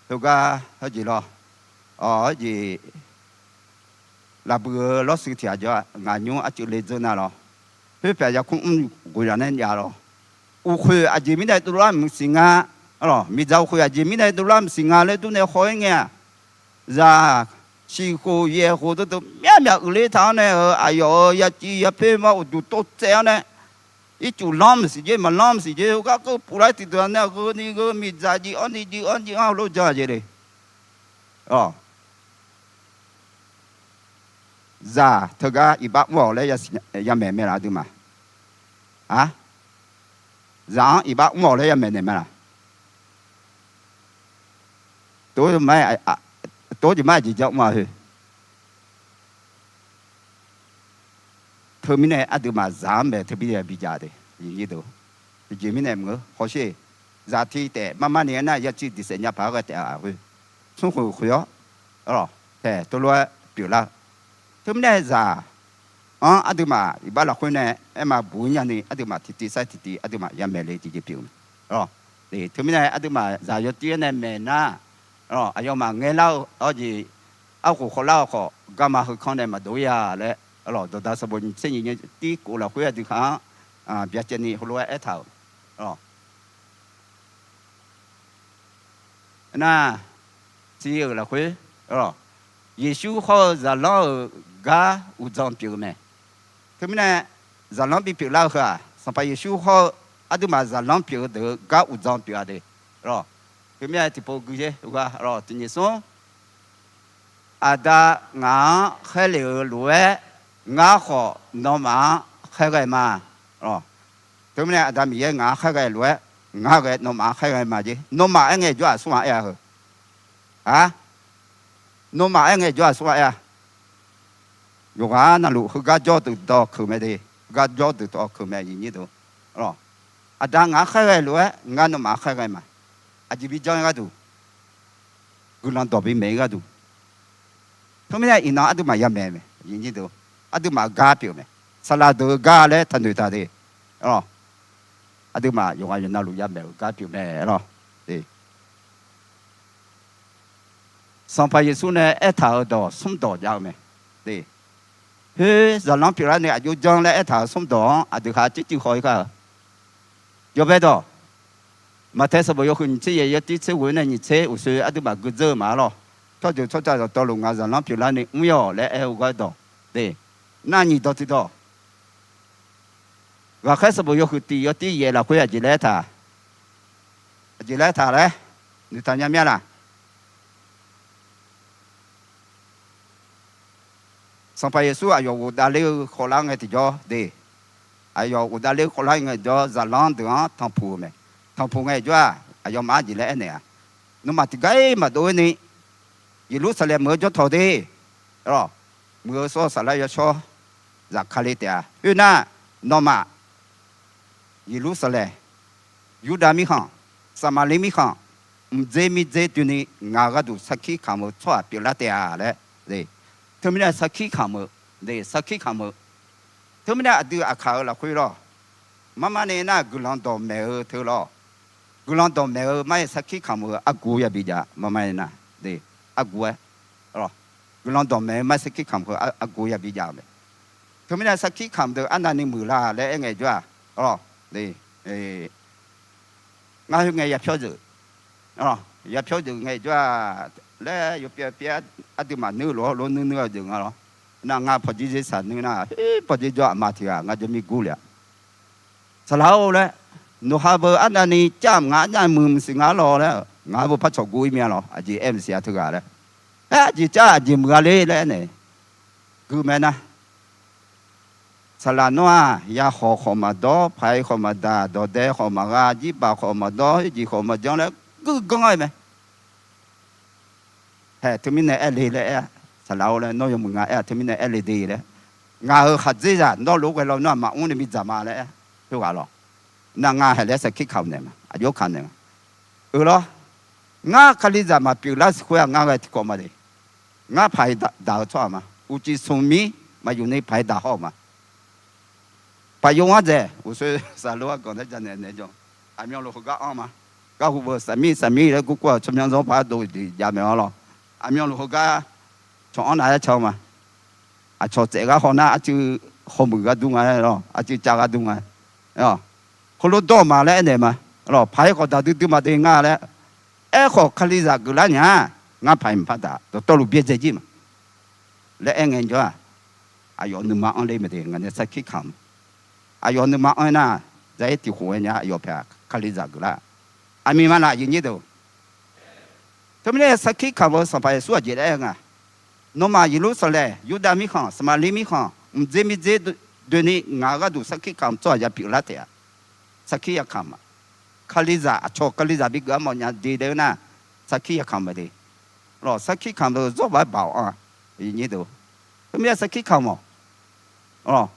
Teugar heujeq lawr, awq, heujeq laqbui-eu lawrshuif tiq ghaq jawr-a. Ngaq nymr arcuiv le dzeur nar lawr, khoerpyaeq yarkmr mr ghoeq yaq nae jav lawr. Uqkhoeq aqjeq mirnae dovlar mq siq nga. Miqdzaq uqkhoeq aqjeq mirnae dovlar mq siq nga laer durnae haw-ir ngae-aq, zaq siqkhof yaeqkhof teudeuq myavmyaq uiqler taq-awr nae-euq aqyawf-euq yaciv yapoer ma uqduq tov tsaev-awr nae, ircuf lanr mq siq jer, maqlanr mq siq jer, heugar keuv puq lar tiqdeuq-a nae gheu ni gheu miqdzaq jiv-anr ni jiv-anr jiv-anr heulof jan-a jeq le. Zaq teugar iqbax mr-awq laer yamaeq mae laf aqduimaf? A, zaq-anr iqbax mr-awq laer yamaeq naeq mae laf? Tov jeq mar aqjeq jan mr-a heu. Teumirnae aqduimaf zaq-anr maeq teumirnae bijav de. Tiqjeq mirnae mq-eu hawsher, zaq tiq taef mar mar ni aernar yaciv diqsaef nya paq-aer ghae taef-a khoer, smrkhoeq khoeq-awr taeq teulof-aer pyeuflar-eu. Teumirnae zaq-anr aqduimaf iqbax lafkhoer nae aerma buq-ir nyani aqduimaf tiqtiv sair tiqtiv aqduimaf yamaeq le tiqjeq pyeuf-eu mae. Teumirnae aqduimaf zaq yawtir-aer nae maeq nar, aqyawfmaf ngaeqlar-eu jeq, arkhof khawvlar-eu khawf garma heukanr nae maqdov-ir-a laer, dawqda sanqbof nyiq tser nyiq tir kof lafkhoer aqdui khaq-anr byacaevni heulof-aer aertaq-euq. Nar, tiv-euq lafkhoer, Yeqsur hawr-eu zaqlanr-euq gar uqdzan pyeuf-eu mae. Teumirnae zaqlanr bipyeuf lar-eu heu-aq, Sanqpaq Yeqsur hawr-eu aqduimaf zaqlanr pyeuf-eu deuq-eu gar uqdzan pyeuf-a de. Teumirnae tiqpov gui jer, tiqnyif smr. Aqda ngaq-anr khaerlef-euq lof-aer, ngar khawf nawmaf-anr khaerghae ma. Teumirnae Aqda Miqyaer ngaq-anr khaerghae lof-aer, ngar ghae nawmaf-anr khaerghae ma jer. Nawmaf aer ngae jawr-aq smr-a aer-a heu? A, nawmaf aer ngae jawr-aq smr-a aer-a? Yawqghaq navluf heugar jawr deuq dawq keuq mae de. Heugar jawr deuq dawq keuq mae, aqyuif nyir deuq. Aqda ngaq-anr khaerghae lof-aer, ngar nawmaf-anr khaerghae ma. Aqjeq bi jan-eu gharduq, guiqlanq dawq bimaeq-ir gharduq. Teumirnae iqnan aqduimaf yamaeq mae, aqduimaf-eu gar pyeuf-eu mae. Saqlaq deuq-eu gar laer taqnoeq taq de. Aqduimaf yawqghaq yawqnavluf yamaeq-euq gar pyeuf mae lawr. Sanqpaq Yeqsur nae aertaq-euq dawq smrdawq jav-eu mae. Khoer zaqlanr pyeuflar nae aqjox jan laer aertaq-euq smrdawq-anr aqdui khaq tsercuiv haw-ir kar-eu. Yawbae dawq, Maqtae sanqbof yawhuiq nyiq tser yaeq yawtir tser ghof-ir nae nyiq tser uqshoe aqduimaf gui dzeur-eu ma-ar lawr. Tsawrjeuq tsawrca dawqtawvluf ngaq zaqlanr pyeuflar ni mr-ir-awq laer aer-eu gharduq de. Nar nyiq dawq tiqdawq Ghaqkhaer sanqbof yawhuiq tiq yawtir yaeq lafkhoer aqjeq laer aertaq, aqjeq laer aertaq laer noeqtaq nya mir-a laq? Sanqpaq Yeqsur aqyawf ghofdav ler-eu khawvlar ngae tiqjawr de, aqyawf ghofdav ler-eu khawvlar ngae tiqjawr zaqlanr deuq-anr tanqpuq-eu mae. Tanqpuq ngae tiqjawr-aq, aqyawfmaf-anr aqjeq laer aernaeq-a, nawmaf tiqgar-ir maqdov-ir ni Yeqlursaqlaeq meuq-eu jawr tawq de. Muiq-eu sawr-eu saflar yawshawr zafkale taef-a. Khoernar, nawmaf Yeqlursaqlaeq, Yurdav mirkhanq, Saqmaqliv mirkhanq, mqdzer mirdzer doeni ngaq-euq gharduq sarkir kamq-eu tsawrhaq pyeuflar taef-a laer. Teumirnae sarkir kamq-eu, sarkir kamq-eu, teumirnae aqdui aqkaq-euq lafkhoer lawr, marmar nae nar guiqlanq dawqmaeq-eu teu lawr, guiqlanq dawqmaeq-eu mar-aer sarkir kamq-eu argu yabi jav marmar nae nar, argu-aer, guiqlanq dawqmaeq-eu mar-aer sarkir kamq-eu argu yabi jav-eu mae. Teumirnae sarkir kamq deuq arnavni muiqlar laer aer ngae jawr-aq, ngar khoerngae yapyawr deuq, yapyawr deuq ngae jawr-aq laer yawpyav pyav aqduimaf nuir-eu lof-aer lof nuir nuir-eu deuq nga lawr. Nar ngar pawqdzer dzer saq nuir nar, pawqdzer jawr aqma tiq ghaq ngar jawr mir gur le-a. Saqlaq-or laer, nawqha beu arnavni car-aq ngaq arnavni muiq maqsiq nga-ar lawr laer, ngaq-anr beu par cawq guv-ir mir-a lawr, aqjeq aer maqsiq-a teughaq laer. Aer aqjeq car aqjeq muiq-a le laer aernaeq, gui mae nar, saqlaq nawr-aq, yakhawq khawf maqdawr, paq-ir khawf maqdaq, dawqdae khawf maqgha, jirbaq khawf maqdawr, khoerjeq khawf maqjanr laer gui ganr-aer mae. Haeq, teumirnae aer le laer aer-a. Saqlaq-or laer, nawr yawmuiq nga aer-a, teumirnae aer le de laer. Ngaq-euq khaqdzerzaq nawr lof-aer ghae lawnmr-aq maqmr ni bidzaq ma laer aer, khoerghaq lawr. Nar ngar haeq laer sarkir kamq naeq ma, aqjox kamq naeq ma. Euq lawr, ngar Kalizaq maqpyeuf lar siq khoer-aq ngar ghae tiqkawv ma de. Ngar paq-ir daq-eu tsawrhaq ma. Uqcif smq mir maqyuf ni paq-ir daq hawr-eu ma. Paqyov-anr dzaeq uqshoe saqlo-aer ganq nae janaeq naeq jan. Aqmyanluf heugar anr ma. Garhu beu saqmir saqmir laer gurgur-aq tsawrmyanr zanr paq-aer dov jeq jav maeq-awr lawr. Aqmyanluf heugar cawq anr nav-aer can ma. Aqcawq tsaef gar haw nar arcuiv hawmuiq gar dur nga lawr, arcuiv cav gar dur nga. Heulof dawr-eu ma laer aernaeq ma. Lawr, paq-ir khawf daq duidui ma de ngar laer. Aerkhawf Kalizaq geuflar nya-a, ngar paq-ir maqpar daq, dawqtawvluf byaerdzae jir ma laer aer ngae jawr-aq, aqyawf nuima anr ler mae de, ngaq nae sarkir kamq. Aqyawf nuima anr-aer nar, dzair tiq khof-aer nya, aqyawf paeq-aq Kalizaq geuflar. Aqmiq ma laf aqyuif nyir deuq. Teumirnae sarkir kamq-eu Sanqpaq Yeqsur aqjeq laer aer nga, nawmaf Yeqlursaqlaeq, Yurdav mirkhanq, Saqmaqliv mirkhanq, mqdzer mirdzer doeni ngaq-euq gharduq sarkir kamq tsawrhaq yapyeuf lar taef-a. Sarkir yakamq ma. Kalizaq aqcawq Kalizaq bigeuf armawf nya de laer-eu nar, sarkir yakamq mae de. Lawr, sarkir kamq deuq zawr paq-aer baoq anr-a. Teumirnae sarkir kamq-awq.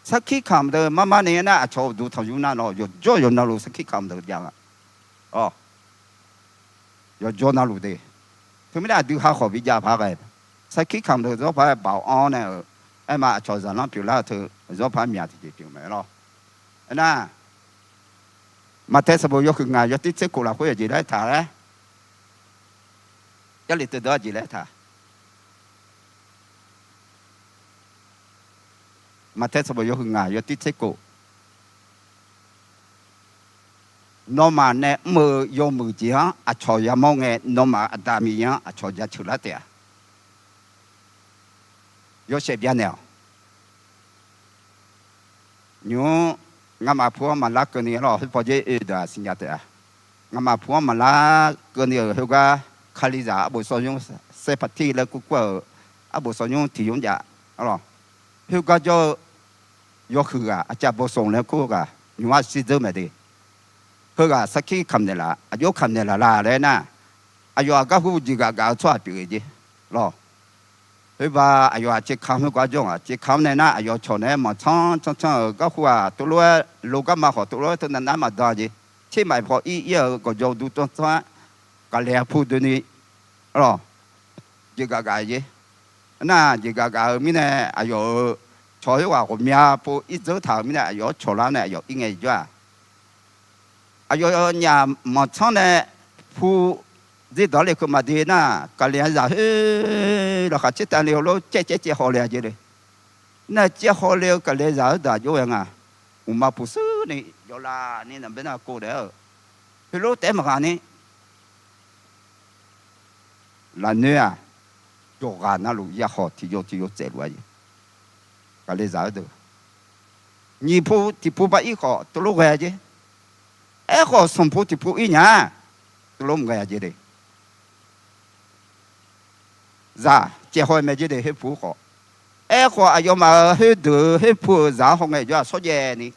Sarkir kamq deuq marmar nae aernar aqcawq uqduq tanqyur nar lawr, yawqjawr yawqnavluf sarkir kamq deuq jav-a. Yawqjawr navluf de. Teumirnae aqdui ha khawf bijav paq ghae, sarkir kamq deuq zawr paq-aer baoq anr nae-euq, aerma aqcawq zaqlanr pyeuflar-eu teu zawr paq-aer myaq tiqjeq pyeuf mae lawr. Aernar, Maqtae sanqbof yawhuiq ngaq yawtir tser khof lafkhoer aqjeq laer taq laer, Jarlif teudeuq aqjeq laer taq. Maqtae sanqbof yawhuiq ngaq yawtir tser khof. Nawmaf nae mr-eu yawmuiq jeq-anr aqcawq yamawr ngae, nawmaf-euq Aqda Miqyaer-anr aqcawq jaceuq lar taef-a. Yawshaef byanaeq-awq. Nymq-mr, ngamaf pu-anr maqlar keuvni lawr, khoer pawdzer oe deuq-aq siqnya taef-a. Ngamaf pu-anr maqlar keuvni-euq khoergar, Kalizaq arbof sawr nymr saerpaqtir laer kurkur-euq arbof sawr nymr tiq nymr jav-a lawr. Khoergar jawr-eu yawhuiq ghaq aqcav bawsonq laer kur-eu ghaq nymq-mr shirdzeur mae de. Heughaq sarkir kamq naeqlaf, aqjox kamq naeqlaf la laer nar, aqyawf aqgar hu jeqgaf gaf-eu tsawrhaq pyeuf-eu jeq lawr. Khoerba aqyawf-aq tserkamq khoergar jawr-aq, tserkamq nae nar aqyawf cawq naeq-aer manqtsanr tsanr tsanr-euq garhu-aq, tov lof-aer lo garma khawf tov lof-aer teunav nar maqdan jeq. Tser maf paw ir ir-euq gawqjawq uqduq tsanr tsanr-aer, gaqlaeq-a pu doeni lawr, jeqgaf gaf-eu jeq. Nar jeqgaf gaf-eu mirnae aqyawf-euq cawq khoerghaq ghawqmya pov ir dzeur taq-euq mirnae aqyawf-anr cawqlar nae aqyawf ir ngae jawr-aq, aqyawf nyaf manqtsanr nae pu dzerdanq le keuv maqde nar, gaqlaeq-a zaq khoer laqkhaq caer tav le heulof caev caev caev haw le-a jeq le. Nar caev haw le-eu gaqlaeq zaq-eu daq jov-aer nga. Uqma puq surni jawvlaf ni naqbae nar kov daef-eu Heulof taef-aer maqghaq ni, lafnoer-aq, yawqghaq navluf yakhawq tiqjov tiqjov tsaevluf-a jeq. Kalizaq-eu deuq, nyiq pu tiq pu bar ir khawf teulof ghae-a jeq. Aerkhawf, smq pu tiq pu ir nya-a, teulof maqghae-a jeq le. Zaq caevhaw maeq jeq le, khoer pu khawf. Aerkhawf, aqyawfmaf-euq khoerdeuq-eu khoer pu-euq zaq-anr hawngae jawr-aq shawrjaev ni,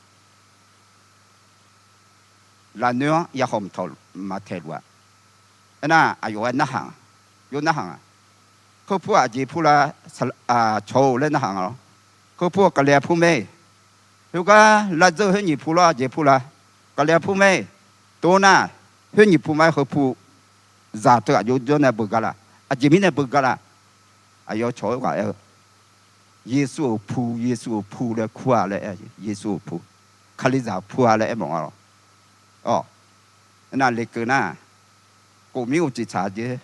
lafnoer-anr yakhawq maqtaeq luf-a. Aernar, aqyawf-aer narhaq, yawr narhaq-a. Khoer pu-aq aqjeq pu la, cawq-eu laer narhaq nga lawr. Khoer pu-aq kali-a pu mae. Khoergar lavdzeur khoer nyiq pu lawr, aqjeq pu la, kali-a pu mae. Tov nar, khoer nyiq pu ma-aer heu pu, zaq teu aqjox jawr nae beugar la? Aqjeq mirnae beugar la? Aqyawf cawq-eu ghaq aer-eu, Yeqsur-euq pu, Yeqsur-euq pu laer kur-a laer aer, Yeqsur-euq pu, Kalizaq-euq pu-a laer aermawf nga lawr. Awq, aernar lekeuv nar, khofmir uqcif tsaq jeq.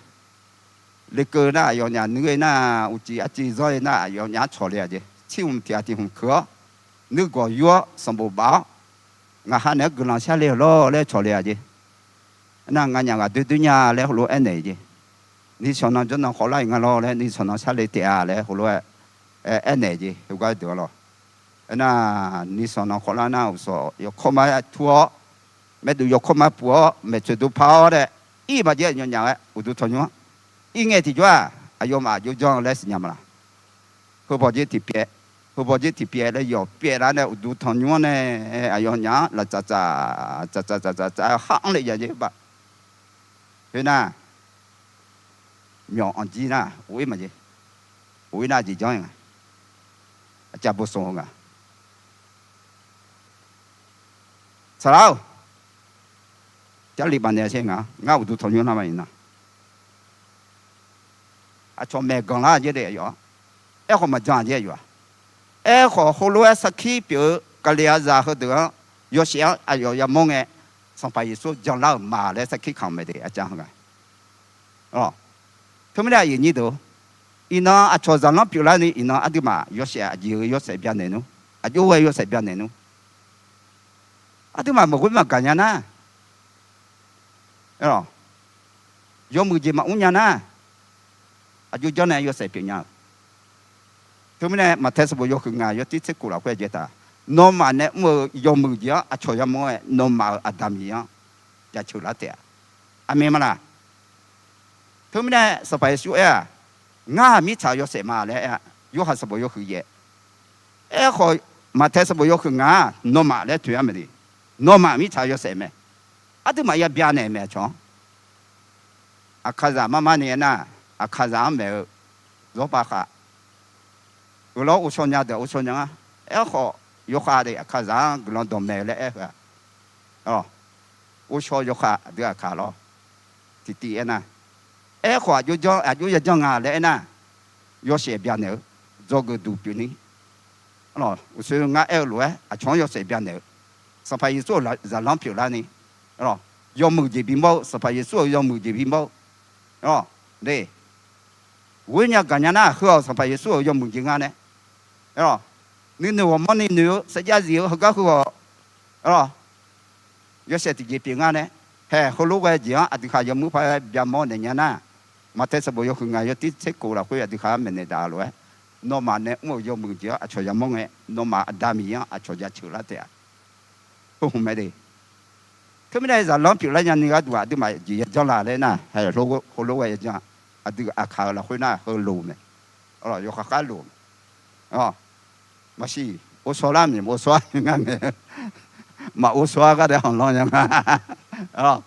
Lekeuv nar aqyawfnyaf nuir-eu nar, uqcif arciv zanr-eu nar aqyawfnyaf-anr cawq le-a jeq. Tsirhmq tiq ghaq tiq hmq keuq-awr, nuirgawq yur-awr sanqbof baf-awr, ngaq ha naeq-aer guiqlanq sharle-euq lawr laer cawq le-a jeq. Aernar nganyaf ghaq doer doer nya laer heulof-aer aernaeq-eu jeq. Nishawq nan jawrnan khawvlar-iq nga lawr laer, nishawq nan sharle taef-a laer heulof-aer aernaeq-eu jeq. Heugar deuq-a lawr. Aernar, nishawq nan khawvlar nar uqshawq yawkawr ma tur-awr, maerdov yawkawr ma puq-awr, maeqtsoeq dov par-awr nae, ir maqjav-aer nyawnyaf-aer uqduq tanqnymr-anr ir ngae tiqjawr-aq, aqyawfmaf aqjox janr-eu laer siqnya ma laq? Heubawq jer tiqpyaev, heubawq jer tiqpyaev laer yawf pyaev lar nae uqduq tanqnymr-anr nae, aqyawfnyaf-anr laftsaf tsaf, tsaf tsaf tsaf tsaf tsaf-aer khar anr le jav jeq ba. Khoernar, myawq anqjir nar of-ir maqjeq. Of-ir nar jeq janr-ir nga. Aqcav bof sanq-eu nga. Saqlaq-or, Jarlif bafnaeq-a sher nga, ngar uqduq tanqnymr nar ma iqnan, aqcawq maeqganq lar jeq le aqyawf-anr. Aerkhawf maqjan jeq aqyawf-aq. Aerkhawf heulof-aer sarkir pyeuf-eu Kalizaq heudeuq-anr, yawshaef-anr aqyawf yamawr ngae, Sanqpaq Yeqsur janlar-euq ma laer sarkir kamq mae de aqcav heu nga. Teumirnae aqyuif nyir deuq, iqnan aqcawq zaqlanr pyeuflarni iqnan aqduimaf yawshaef aqjeq-eu yawshaef byanaeq nmr, aqjox ghae yawshaef byanaeq nmr. Aqduimaf maqghoer maqgaq nya nar, yawmuiq jeq maqmr nya nar, aqjox janr nae yawshaef pyeuf nya-euq. Teumirnae Maqtae sanqbof yawhuiq ngaq yawtir tser kof lafkhoer jaev taq, nawmaf nae mr-eu yawmuiq jeq-anr aqcawq yamawr-aer nawmaf-euq Aqda Miqyaer-anr jaceuq lar taef-a. Aqmeq ma laq? Teumirnae Sanqpaq Yeqsur aer-aq, ngar-aq mirtsaq-eu yawshaef ma laer aer-a. Yorhaq sanqbof yawhuiq yaef. Aerkhawf, Maqtae sanqbof yawhuiq ngaq-aq nawmaf laer toeq-ar mae de. Nawmaf mirtsaq-eu yawshaef mae. Aqduimaf ya byanaeq mae aqcawq-anr. Aqkaqzaq mar mar ni aernar, Aqkaqzaq-anr maeq-eu zawrbav khav, uqlawr ghovshaw nya deuq ghovshaw nya ngar. Aerkhawf, yawkhav de Aqkaqzaq-anr guiqlanq dawqmaeq laer aer-eu-aq, ghovshaw yawkhav aqdui Aqkaq lawr. Tiqtiv aernar, aerkhawf aqjox janr aqjox ya janr nga laer aernar, yawshaef byanaeq-eu, dzawgeuf duq pyeufni, uqshoe ngar aer-eu lof-aer aqcawq-anr yawshaef byanaeq-eu, Sanqpaq Yeqsur-euq zaqlanr pyeuflarni, yawmuiq jeq bimawr-eu, Sanqpaq Yeqsur-euq yawmuiq jeq bimawr-eu, de, ghoer nya gaq nya nar heu-awq Sanqpaq Yeqsur-euq yawmuiq jeq ngar nae, nuinoeq ghawqmanrni noeq-eu sarjax zif-eu heugar heu-awq, yawshaef tiqjeq pyeuf ngar nae, haeq heulof ghae jeq-anr aqdui khaq yawmuiq paq-aer byamawr naeq nya nar, Maqtae sanqbof yawhuiq ngaq yawtir tser kof lafkhoer aqdui khaq-anr maeqnaeq daq lof-aer, nawmaf nae mr-euq yawmuiq jeq-anr aqcawq yamawr ngae, nawmaf Aqda Miqyaer-anr aqcawq jaceuq lar taef-a. Heu hmq mae de. Teumirnae zaqlanr pyeuflar nyani gharduq aqduimaf jeq ya janr la laer nar, haeq heulof ghae ya janr, aqdui Aqkaq-euq lafkhoer nar heulof mae. Yawkhav khar lof mae. Maqsiq, ghovshaw lar mq ghovshaw-ar ngar mae. Maq ghovshaw-ar gar dae hanqlanr nya nga.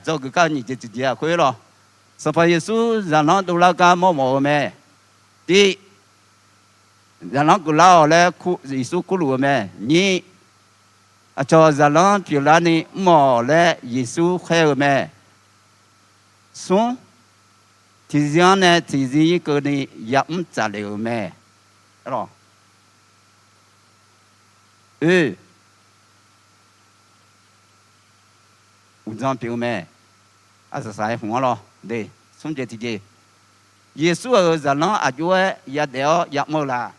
Dzawgeuf kar nyiq jeq tiqjeq-aq khoer lawr, Sanqpaq Yeqsur zaqlanr dovlar gar mawrmawf-eu mae. Tiv, zaqlanr geuflar-awq laer Yeqsur kurluf-eu mae. Nyir, aqcawq zaqlanr pyeuflarni mr-awq laer Yeqsur khaer-eu mae. Smr, tiqzir-anr nae tiqzir irkeuvni yamr tsaflef-euq mae. Oe, uqdzan pyeuf-eu mae. Aqsaqsaq-aer hmq-anr lawr de. Smr jeq tiqjeq, Yeqsur-euq zaqlanr aqjox-aer yadaef-awr yamr-eu la?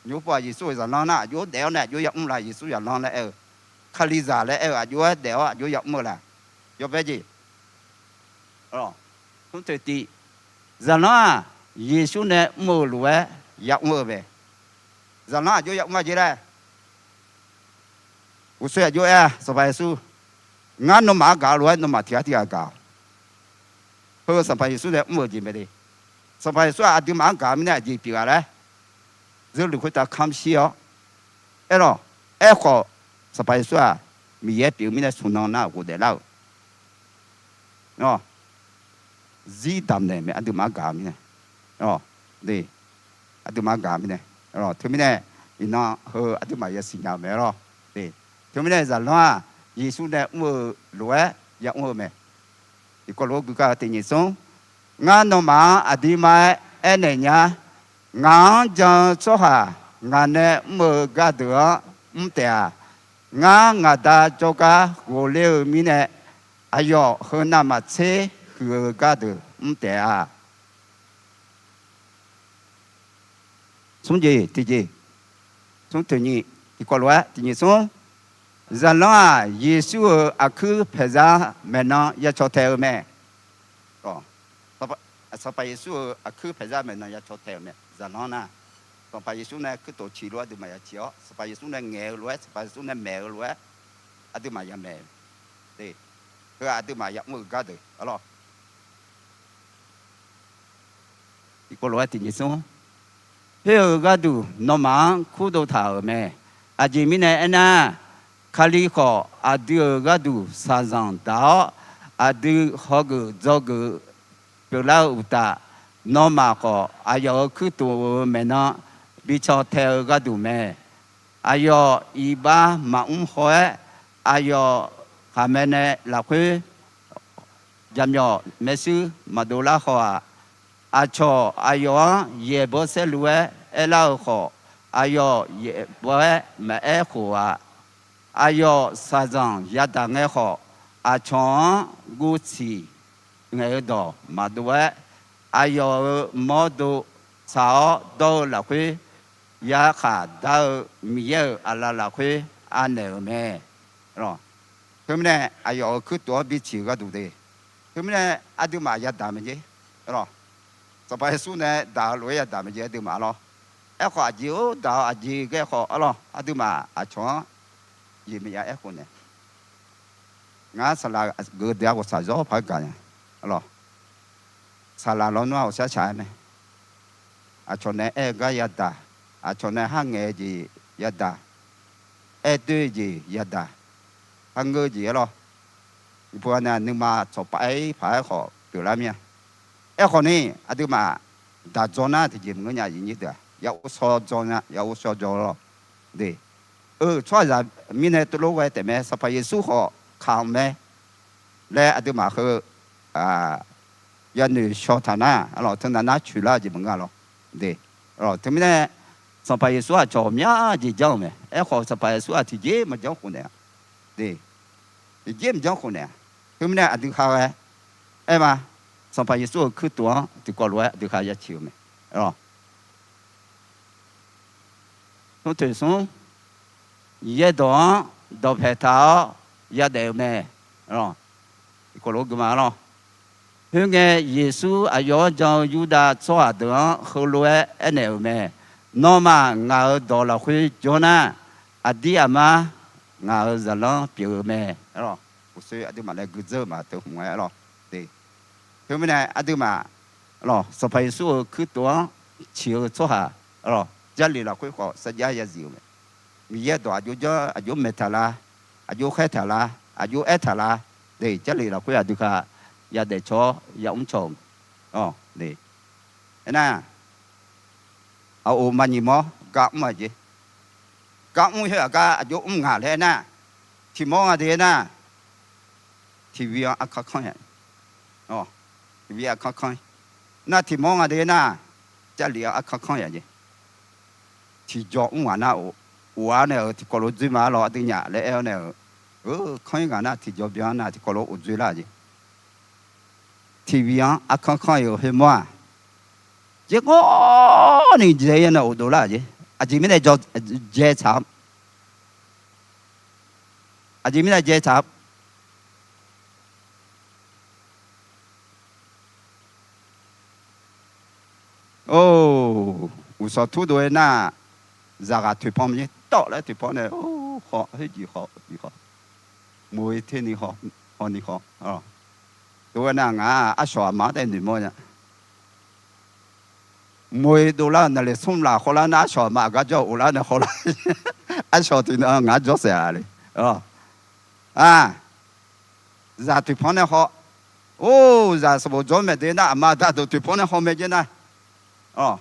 Nymr pov-aq Yeqsur-euq zaqlanr nar aqjox daef-awr nae aqjox yamr la Yeqsur zaqlanr laer aer-eu. Kalizaq laer aer-eu aqjox-aer daef-awr aqjox yamr-eu la? Yawbae jeq. Smr toeq tiq, zaqlanr-aq, Yeqsur nae mr-eu lof-aer yamr-eu mae. Zaqlanr aqjox yamr-a jeq laer, uqshoe aqjox aer-a, Sanqpaq Yeqsur, ngar nawmaf-anr gaq-eu lof-aer nawmaf tiq ghaq tiq ghaq gaq-awq. Heu Sanqpaq Yeqsur nae mr-euq jeq mae de. Sanqpaq Yeqsur-aq aqduimaf-anr gaq-eu mirnae aqjeq pyeuf ghaq laer, zeur luf khoertav kamr shir-awr, aerlawq, aerkhawf, Sanqpaq Yeqsur-aq Miqyaer pyeuf-eu mirnae smq nan nar ghofdaef lar-euq zir damq naeq mae, aqduimaf-anr gaq-eu mirnae. Aqduimaf-anr gaq-eu mirnae. Teumirnae, iqnan heu aqduimaf yasiq nya-eu mae lawr. Teumirnae zaqlanr-aq, Yeqsur nae mr-eu lof-aer yamr-eu mae. Tiqkawv lof-aer guigar-eu tiq nyiq smr, ngar nawmaf-anr aqdirma-aer aernaeq nya, ngaq-anr jan-eu tsawrhaq ngaq nae mr-eu gardeuq-anr mr taef-a. Ngar ngaq Da jawrgar ghofler-eu mirnae, aqyawf heu navmaqtser huiq-eu gardeuq mr taef-a. Smr jeq tiqjeq, smr toeq nyiq, tiqkawv lof-aer tiq nyiq smr, zaqlanr-aq, Yeqsur-euq aqkuir paeqzar maeqnan ya caw tae-eu mae. Sanqpaq Yeqsur-euq aqkuir paeqzar maeqnan ya caw tae-euq mae, zaqlanr nar. Sanqpaq Yeqsur nae kuirtof ciq lof-aer aqduimaf ya ciq-awr, Sanqpaq Yeqsur nae ngaeq-eu lof-aer, Sanqpaq Yeqsur nae maeq-eu lof-aer aqduimaf ya maeq-eu, heu-aq aqduimaf yamr-eu gardeuq arlawr. Tiqkawv lof-aer tiq nyiq smr, khoer-euq gharduq nawmaf-anr kurdov taq-euq mae. Aqjeq mirnae aernar, Kali khawf aqdui-euq gharduq shaqzanq daq-awr, aqdui hawgeuf dzawgeuf pyeuflar-eu uqtaf, nawmaf khawf aqyawf-euq kuirtof-euq maeqnan bi caw tae-eu gharduq mae. Aqyawf iqbax maqmr haw-aer, aqyawf khaqmae nae lafkhoer jaqmyawf maershuir maqdov lar haw-aq, aqcawq aqyawf-anr yaeqbawq saerlu-aer aerlar-eu khawf, aqyawf yaeqbawq-aer maqaer khof-a. Aqyawf shaqzanq yadaq ngae khawf, aqcawq-anr guv tsiq ngaeq-eu dawq maqdov-aer, aqyawf-euq mawrdo tsaq-awr dawr-eu lafkhoer, yarkhaq dar-eu Miqyaer-euq aqlaf lafkhoer anaeq-euq mae. Teumirnae aqyawf-euq kuirtof-anr bi ciq-eu gharduq de. Teumirnae aqduimaf yadaq mae jeq. Sanqpaq Yeqsur nae daq-eu lof-aer yadaq mae jeq aqduimaf arlawr. Aerkhawf aqjeq-or daq-awr aqjeq ghae khawf arlawr, aqduimaf aqcawq-anr jeq maqya aerkhof naeq. Ngar saqlaq geuf deuq-a ghawqshaq zawr paq-aer gaq nya. Saqlaq lawnmr-aq ghawqshaq shaq-aer mae. Aqcawq nae aer-eu gar yadaq, aqcawq nae har ngaeq-eu jeq yadaq, aer doer-eu jeq yadaq, har ngeur-eu jeq arlawr. Iqpu-a nae nuima tsawqpav-aer paq-aer khawf pyeuflar mir-a. Aerkhawf ni aqduimaf daq dzaw nar tiqjeq maqngeur nya, aqyuif nyir deuq-aq, ya ghovshaw dzaw nya, ya ghovshaw dzaw lawr. De, eu tsawrhaqzaq mirnae teulof ghae taef mae, Sanqpaq Yeqsur khawf kamq mae laer aqduimaf heu yanoeq shaw taq nar, arlawq, teunav nar coeqlar-eu jeq maqngeur-a lawr. De, teumirnae Sanqpaq Yeqsur aqcawq ghawqmya jeq janr-euq mae. Aerkhawf Sanqpaq Yeqsur-aq tiqjeq maqjanr khof naeq-a. De, tiqjeq maqjanr khof naeq-a. Teumirnae aqdui ha ghae aer ma, Sanqpaq Yeqsur-euq kuirtof-anr tiqkawv lof-aer aqdui ha ya ciq-eu mae. Arlawq, smr toeq smr, Miqyaer dawq-anr dawqpae taq-awr yadaef-eu mae. Tiqkawv lof-aer gui ma lawr. Khoerngae Yeqsur aqyawf-anr jan-eu Yurdav tsawrhaq deuq-anr heulof-aer aernaeq-euq mae. Nawmaf ngaq-euq dawq lafkhoer jawr nar, aqdir aqmar ngaq-euq zaqlanr pyeuf-eu mae. Arlawq, uqshoe aqduimaf nae guidzeur-eu ma teu hmq-aer arlawq. De, teumirnae aqduimaf, arlawq, Sanqpaq Yeqsur-euq kuirtof-anr ciq-eu tsawrhaq, arlawq, Jarlif lafkhoer khawf sarjax yazif-euq mae. Miqyaer dawq aqjox janr, aqjox maeq taq la, aqjox khaer taq la, aqjox aer taq la. De, Jarlif lafkhoer aqdui ha yadaef caw-awr yamr caw-euq mae. Aernar, aqof maqnyiq mawr gar mr-a jeq. Gar mr khoer-aq gar aqjox mr ngaq laer aernar, tiq mawr nga de aernar, tiqbi-anr arkanr kanr-a. Tiqbi arkanr kanr. Nar tiq mawr nga de aernar, Jarlif-anr arkanr kanr-a jeq. Tiqjaw mr ngaq nar, of-ar nae-euq tiqkawv lof dzoer ma lawr, aqdui nyaf laer aer-awr nae-euq, kanr-ir ngaq nar tiqjaw byan nar tiqkawv lof of dzoer lar jeq. Tiqbi-anr arkanr kanr-euq khoermawr-aq, jaergawr ni dzae-ir nae of dovlar jeq. Aqjeq mirnae dzae tsaq-awr Aqjeq mirnae dzae taq-a. Or, uqshawq turdov-aer nar, zaqghaq toeqpan maqnyaer tawv laer toeqpan nae, or, haw, khoerjeq haw, jeq haw, moq-e terni haw, hawni haw. Tov-aer nar ngaq arshawq aqma-anr taef noeqmawr nya. Moq-e dovlar-eu naqlef smr laf khawvlar nar, arshawq aqma aqgar jawr-eu of lar nae khawvlar. Arshawq tiqnan ngaq-anr jawr saef-a le. Zaq toeqpan nae haw. Or, zaq sanqbof jawr maeq de nar, aqma aqda deuq toeqpan nae haw mae jaer nar, haw,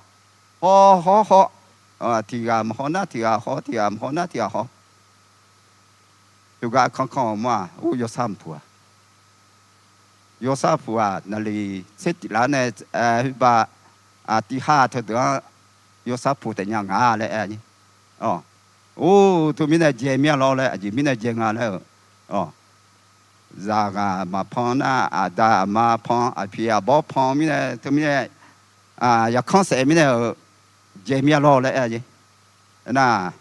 haw, haw. Tiq ghaq maqhaw nar tiq ghaq haw, tiq ghaq maqhaw nar tiq ghaq haw. Teugar kanr kanr-eu mawr-aq, or, yawsar mq puq-a. Yawsar puq-aq, naqlif tser tif lar nae, khoerbav, tiv ha teudeuq-anr yawsar puq taef nya nga laer aer-a. Or, teumirnae dzae mir-a lawr laer, aqjeq mirnae dzae nga laer-eu, zaqghaq maqpan nar, aqda aqma pan, aqpiq aqbawr pan mirnae, teumirnae yarkanr saef mirnae-euq dzae mir-a lawr laer aer-a. Aernar,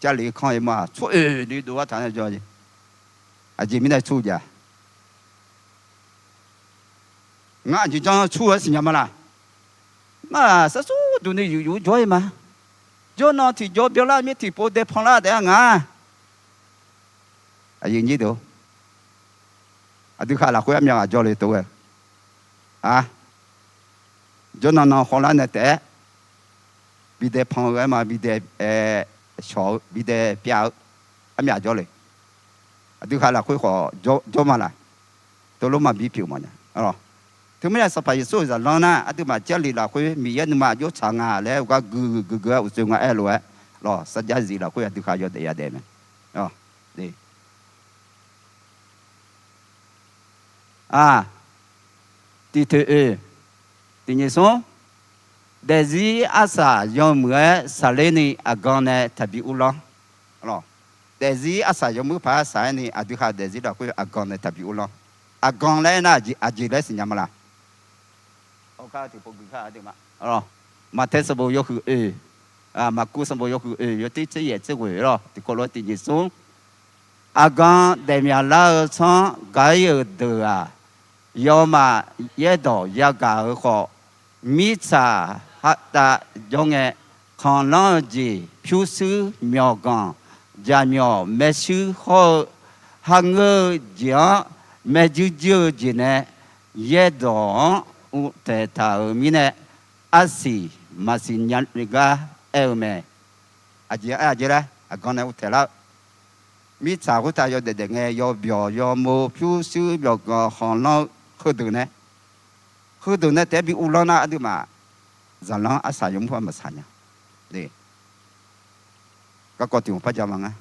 Jarlif kanr-eu mawr-aq, tsur oeq ni dov-ar taq nae jawr-a. Aqjeq mirnae tsur jav Ngar aqjeq janr tsur-eu-aer siqnya ma laq? Ngar-aq, sarsurduq ni yuf yuf jawr-ir ma. Jawrnan tiqjawr byanlar mir tiqpov dae panlar taef-a nga. Aqyuif nyir deuq, aqdui khaq lafkhoer armyav ghaq jawr le tov-aer, jawrnan nan hawlar nae taef-aer bi dae pan-eu aer ma, bi dae shawq-eu, bi dae pyav-eu armyav jawr le. Aqdui khaq lafkhoer khawf jawr ma laq? Teulof maqbi pyeuf mawfnya. Teumirnae Sanqpaq Yeqsur-euq zaqlanr nar, aqduimaf Jarlif lafkhoer Miqyaer nuima aqjox tsaq nga laer-eu gar gui gui gui-aer uqshoe nga aer lof-aer, lawq, sarjax zif lafkhoer aqdui khaq yawdaef yadaef mae. Aq, tiq toeq oeq, tiq nyiq smr, daefzir arsaq yawmuiq-aer saqler ni aqgan nae taqbi uvlanr. Daefzir arsaq yawmuiq paq-aer saq-aer ni aqdui khaq daefzir lafkhoer aqgan nae taqbi uvlanr. Aqgan laer aernar, aqjeq laer siqnya ma laq? Maqtae sanqbof yawhuiq oeq, Maqkuv sanqbof yawhuiq oeq yawtir tser yaef tser ghoeq lawr, tiqkawv lof-aer tiq nyiq smr. Aqgan daefmyaq lar-eu tsanr gaq-ir-euq deuq-aq, yawmaf yaerdawq yagaq-euq khawf, mirtsaq hartav jawr ngae, khanqlanr-eu jeq, pyurshuir myawqganq, jaqmyawf maershuir hawr-eu, kharngeur-eu jeq-anr maerjuir juir-eu jeq nae, yaerdawq-anr uvtaeq taq-euq mirnae, arsiq maqsiq nya gar aer-eu mae. Aqjeq aer-aq jeq laer aqgan nae uvtaeq lar-eu, mirtsaq khoertav yawdaef daef ngae, yawbyawq yawmov pyurshuir myawqganq khanqlanr-eu heudeuq nae, heudeuq nae taef-aer bi uvlanr nar, aqduimaf zaqlanr arsaq yawmuiq paq maqsaq nya. Garkawv tiq hmq par ja ma ngar.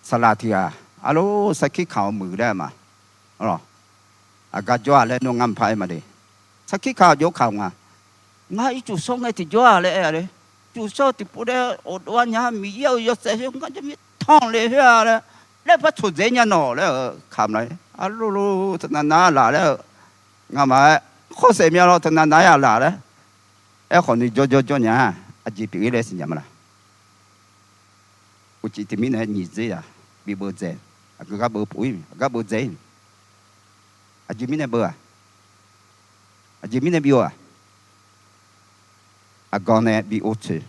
Saqlaq tiq ghaq arlor sarkir kaq-awr muiq laer ma. Aqgar jawr-a laer nawr ngar mqpar aer ma le. Sarkir kaq-awr jov kaq-awq nga. Ngar ircuf shawr ngae tiqjawr-a laer aer-a le. Cuf shawr-eu tiqpov laer awqdov-a nya Miqyaer-euq yawshaef khoer ngar jawr mir tanq le khoer-a laer, laer par tsoqdzaeq nya nawq laer-eu kaq ma. Arlor lor teunav nav-aer laf laer-eu, ngamaf-aer khawr saef mya lawr teunav nav-aer-a laf laer, aerkhawf ni jawr jawr jawr nya-a. Aqjeq pyeuf-ir laer siqnya ma laq? Uqcif tiq mirnae nyiq dzer-aq bibeuv dzae, aqgeu gar beuv puf-ir, aqgar beuv dzae-ir. Aqjeq mirnae beuv-aq? Aqjeq mirnae bi-eu-aq? Aqgan nae bi ovtsoeq,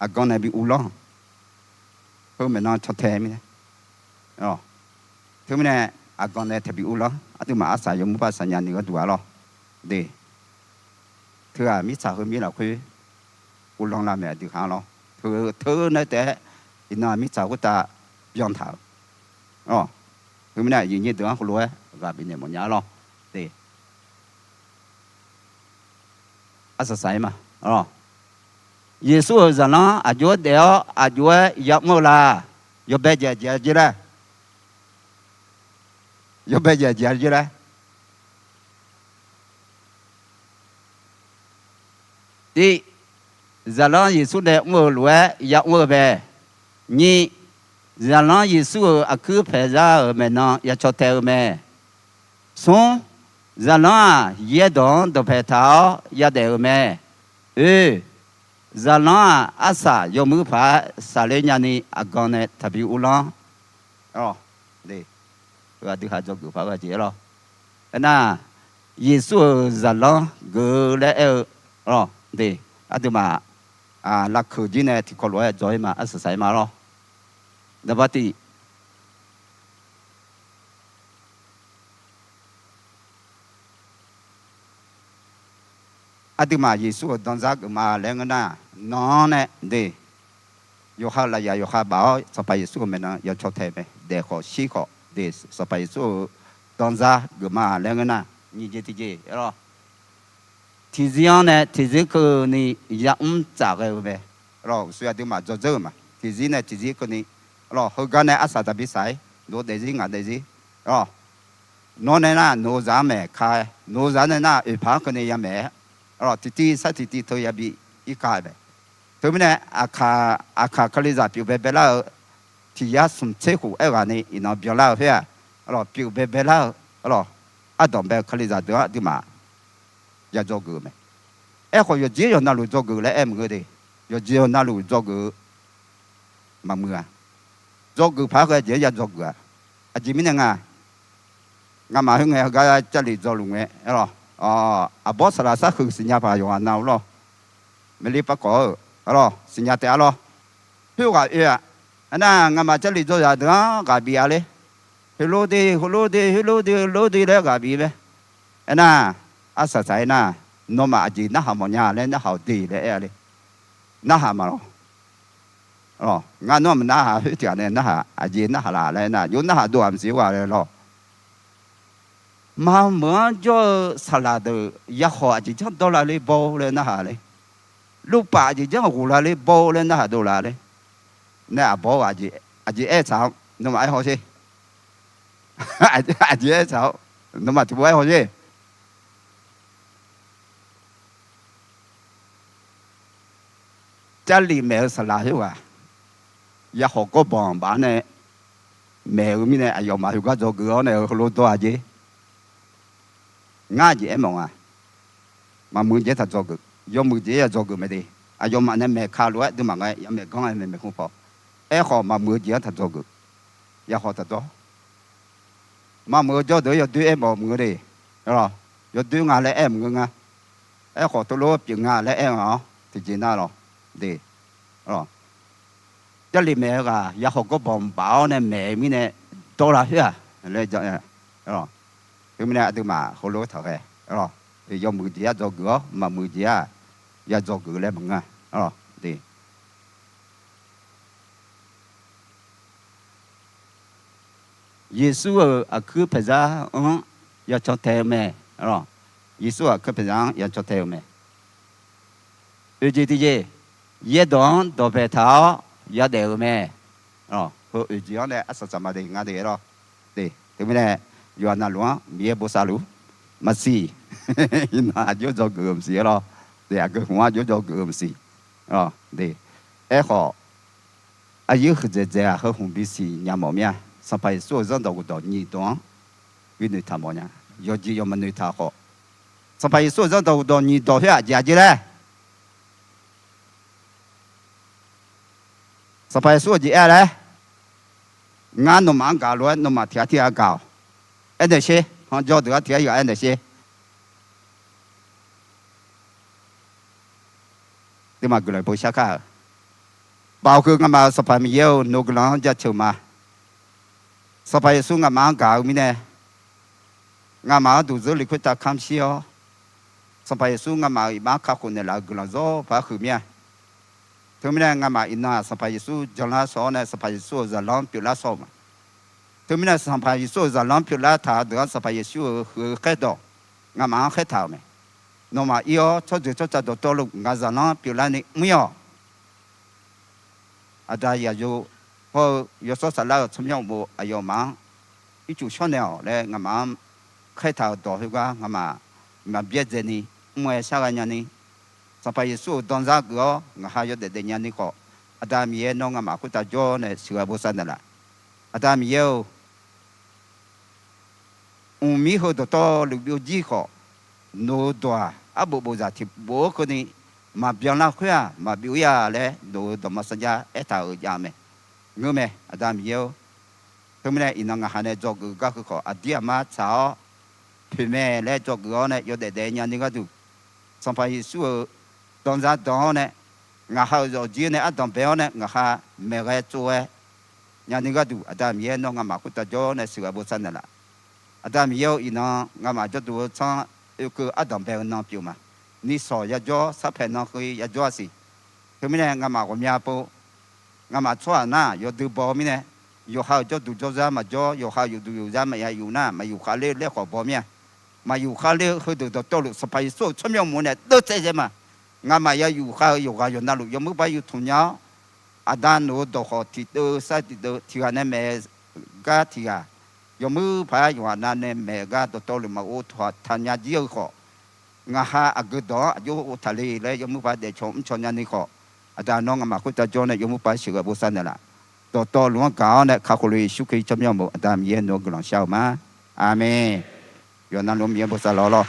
aqgan nae bi uvlanr, heu maeqnan caw tae mirnae. Teumirnae aqgan nae taqbi uvlanr, aqduimaf arsaq yawmuiq paq saqnya ni gharduq-a lawr. De, teughaq mirtsaq heumir lafkhoer uvlanr lar mae aqdui khaq-anr lawr. Teu nae taef-aer iqnan mirtsaq khoertav byan taq-euq. Teumirnae aqyuif nyir deuq-anr heulof-aer ghaq bifnaeq mawfnya-a lawr. De, arsaq saq-ir ma. Yeqsur-euq zaqlanr aqjox-aer daef-awr aqjox-aer yamr-eu la? Yawbae jeq aqjeq-a jir laer? Yawbae jeq aqjeq-a jir laer? Tiv, zaqlanr Yeqsur nae mr-eu lof-aer yamr-eu mae. Nyiq, zaqlanr Yeqsur-euq aqkuir paeqzar-euq maeqnan ya caw tae-eu mae. Smr, zaqlanr-aq yaerdawq-anr dawqpae taq-awr yadaef-eu mae. Oe, Zaqlanr-aq, arsaq yawmuir paq-aer saqler nyani aqgan nae taqbi uvlanr. Arlawq, de, heu aqdui haq dzawgeuf paq-eu aqjeq arlawq. Aernar, Yeqsur-euq zaqlanr geuf-eu laer aer-eu, arlawq, de, aqduimaf, lavkeuq jir nae tiqkawv lof-aer dzaw-ir ma, arsaq saq-ir ma lawr. Daqbar tiq Aqduimaf Yeqsur-euq danzar geufma laer ngeur nar, nan-anr nae de, yawqha lafyaq yawqha baf-awr Sanqpaq Yeqsur-euq maeqnan ya caw tae mae. Daef khawf shir khawf de, Sanqpaq Yeqsur-euq danzar geufma laer ngeur nar, nyiq jeq tiqjeq arlawq, tiqzir-anr nae tiqzir keuvni yamr tsaf ghae-eu mae. Arlawq, uqshoe aqduimaf dzawdzeur-euq ma. Tiqzir nae tiqzir keuvni, arlawq, heugar nae arsaq taqbi saq-ir, nawq-eu daefzir ngaq daefzir, arlawq, nawr nae nar nawq-eu zaq-anr maeq ka-aer, nawq-eu zaq-anr nae nar oeqpaq-anr keuvni yamaeq-aer, arlawq, tiqtiv sar tiqtiv teu yabi ir ka-eu mae. Teumirnae, aqkaq kalizaq pyeuf baebae lar-eu, tiq yar smq tser khof aerghaqni iqnan byanlar-eu khoer-aq, arlawq, pyeuf baebae lar-eu, arlawq, ardanq bae-eu kalizaq deuq-anr aqduimaf ya dzawgeuf-eu mae. Aerkhawf, yawqjeq yawqnavluf dzawgeuf laer aer maqngeur de. Yawqjeq yawqnavluf dzawgeuf-eu maqmuiq-a. Dzawgeuf paq-aer ghae jeq-anr ya dzawgeuf-a. Aqjeq mirnae nga, ngamaf khoerngae heugar Jarlif dzawluf ngae, arlawq, aqbawr saqlaq sarhuiq siqnya paq yawqghaq nav-eu lawr. Maeqli pavkawv-eu, arlawq, siqnya taef-a lawr. Khoerghaq oe-aq, aernar, ngamaf Jarlif dzawzaq deuq-anr ghaq bif-a ler. Heulof de, heulof de, heulof de, heulof de laer ghaq bif mae. Aernar, arsaq saq-aer nar, nawmaf aqjeq narhaq mawfnya laer narhaq-awq de laer aer-a ler. Narhaq ma lawr. Ngar nawr maqnarhaq khoer tiq ghaq nae narhaq, aqjeq narhaq laf laer nar, yawf narhaq dov-aq maqsiq-a laer lawr. Maqmeuq-anr jawr-eu saqlaq deuq yakhawq aqjeq janr dawrla ler baw laer narhaq ler. Lurpaf aqjeq janr ghoqla ler baw laer narhaq dovlaf ler. Nae aqbawr ghaq aqjeq aer tsaq-awr nawmaf aer haw sher. Aqjeq aer tsaq-awr nawmaf tiqpov aer haw sher. Jarlif maeq-eu saqlaq khoerghaq, yakhawq gawrbanq baf-awr nae maeq-eu mirnae aqyawfmaf heugar dzawgeuf-awr nae-eu heulof dawr-a jeq. Ngar aqjeq aer mawf nga. Maqmuiq jeq-anr taq dzawgeuf, yawmuiq jeq-anr ya dzawgeuf mae de. Aqyawfmaf nae maeq ka lof-aer duimaf ngae yamaeq ganr-aer maeqmaeq khmr paw. Aerkhawf, maqmuiq-eu jeq-anr taq dzawgeuf. Yakhawq taq dawr. Maqmuiq-eu jawrdeuq-anr yawdoer aer mawf meuq-eu de. Yawdoer nga laer aer maqngeur nga. Aerkhawf, teulof pyeuf nga laer aer-awr tiqjeq nar lawr de. Jarlif maeq-eu ghaq yakhawq gawrbanq baf-awr nae maeq-eu mirnae dawrla khoer-aq laer, teumirnae aqduimaf heulof-aer taq ghae. Yawmuiq jeq-anr dzawgeuf-awr maqmuiq jeq-aq ya dzawgeuf laer maqngeur-a. Yeqsur-euq aqkuir paeqzar-anr ya caw tae-eu mae. Yeqsur-euq aqkuir paeqzar-anr ya caw tae-euq mae. Oeq jeq tiqjeq, yaerdawq-anr dawqpaeq taq-awr yadaef-euq mae. Heu oeq jeq-anr nae arsaq saq ma de ngar de-aer lawr. Teumirnae yawqha navluf-anr Miqyaer bosav luf maqsiq. Iqnan aqjox dzawgeuf-eu maqsiq-aer lawr. Aqgeu hmq-anr aqjox dzawgeuf-eu maqsiq. Aerkhawf, aqyuif huiqdzaeq dzaeq-aq heu hmq bisiq nya mawf mir-a. Sanqpaq Yeqsur-euq zanrdawq ghofdawq nyiq dawq-anr bi noeqtaq mawf nya. Yawqjeq yawq maqnoeq taq khawf, Sanqpaq Yeqsur-euq zanrdawq ghofdawq nyiq dawq khoer-aq jeq aqjeq laer Sanqpaq Yeqsur-euq jeq aer laer, ngar nawmaf-anr gaq lof-aer nawmaf tiq ghaq tiq ghaq gaq-awq. Aernaeq sher, hanjawr deuq-anr tiq ghaq tiq ghaq aernaeq sher. Aqduimaf guiqlanq bo shar kar-eu. Baoq keuv ngamaf-euq Sanqpaq Miqyaer-or, nawq-eu guiqlanq-anr jaceuq ma. Sanqpaq Yeqsur ngamaf-anr gaq-eu mirnae, ngamaf-anr duqzeur li khoertav kamq shir-awr, Sanqpaq Yeqsur ngamaf-euq iqbax-anr kakhof naeqlaf-eu guiqlanq zawr paq-aer huiq mir-a. Teumirnae ngamaf iqnan-aq Sanqpaq Yeqsur janlar shawr-awr nae Sanqpaq Yeqsur-euq zaqlanr pyeuflar shawr-eu ma. Teumirnae Sanqpaq Yeqsur-euq zaqlanr pyeuflar taq-eu deuq-anr Sanqpaq Yeqsur-euq huiq-eu khaerdawq ngamaf-anr khaertaq-euq mae. Nawmaf ir-awr tsawrjeuq tsawrca dawqtawvluf ngaq zaqlanr pyeuflarni mr-ir-awq. Aqda Yaqyo hawr-eu Yawshawr Saflar-euq tsawrmyanr uqmov aqyawfmaf-anr ircuf shawrnaeq-awq laer ngamaf-anr khaertaq-euq dawq khoergar ngamaf maqbyaerdzaeni mr-aer shar ghae nyani, Sanqpaq Yeqsur-euq danzar geuf-awr ngaq ha yawdaef daef nyani khawf, Aqda Miqyaer nawr ngamaf khoertav jawr nae sheuqghae bosav naeqlaf. Aqda Miqyaer-or, mqmir heu dawqtawvluf byovjir khawf, nawq-eu dawq-aq arbof bofzaq tiq bof-aer keuvni maqbyan lar khoer-aq maqbyov ir-a laer dawq-eu dawqma sarjax aertaq-euq jav-eu mae. Ngeur mae, Aqda Miqyaer-or, teumirnae iqnan ngaqha nae dzawgeuf gar heu khawf, aqdir aqmar tsaq-awr poeq mae laer dzawgeuf-awr nae yawdaef daef nyani gharduq, Sanqpaq Yeqsur-euq danzar dan-awr nae, ngaqha-euq zawqjir nae ardanq bae-awr nae ngaqha maeqghae tsov-aer nyani gharduq, Aqda Miqyaer nawr ngamaf khoertav jawr nae sheuqghae bosav naeqlaf. Aqda Miqyaer-or, iqnan ngamaf jawrduq-eu tsanr oekeuv ardanq bae-eu nan pyeuf ma. Nishawq yajawr, sarpaeq nan kheui yajawr-a siq. Teumirnae ngamaf ghawqmya pov, ngamaf tsawrhaq nar yawdui baw-eu mirnae, yawqha-euq jawrduq jawrzar maqjawr, yawqha-euq yufduq yufzar maqya yuf nar, maqyuf khavler-eu laer khawf baw mir-a. Maqyuf khavler-eu heudeuq dawqtawvluf Sanqpaq Yeqsur-euq tsawrmyanr mq nae deurtsaev zae ma. Ngamaf ya yuf khav-eu yawqghaq yawqnavluf yawmuiq par yuf tmq nya-awr, Aqda nawq-eu dawqkhawq tiqdeuv sar tiqdeuv tiqghaq nae maeq gar tiqghaq, yawmuiq paq-aer yawqghaq nav nae maeq gar dawqtawvluf maqghov taq nya jir-eu khawf, ngaqha aqgeu dawq-anr aqjox ghov taq le laer yawmuiq paq daefcaw mrcaw nyani khawf, Aqda nawr ngamaf khoertav jawr nae yawmuiq paq sheuqghae bosav naeqlaf. Dawqtawvluf-anr gaq-awr nae kakhof le Yeqsur Kali tsawrmyanr mq-eu Aqda Miqyaer nawq-eu guiqlanq shar-eu ma. Aqmeq. Yawqnavluf Miqyaer bosav lawq lawr.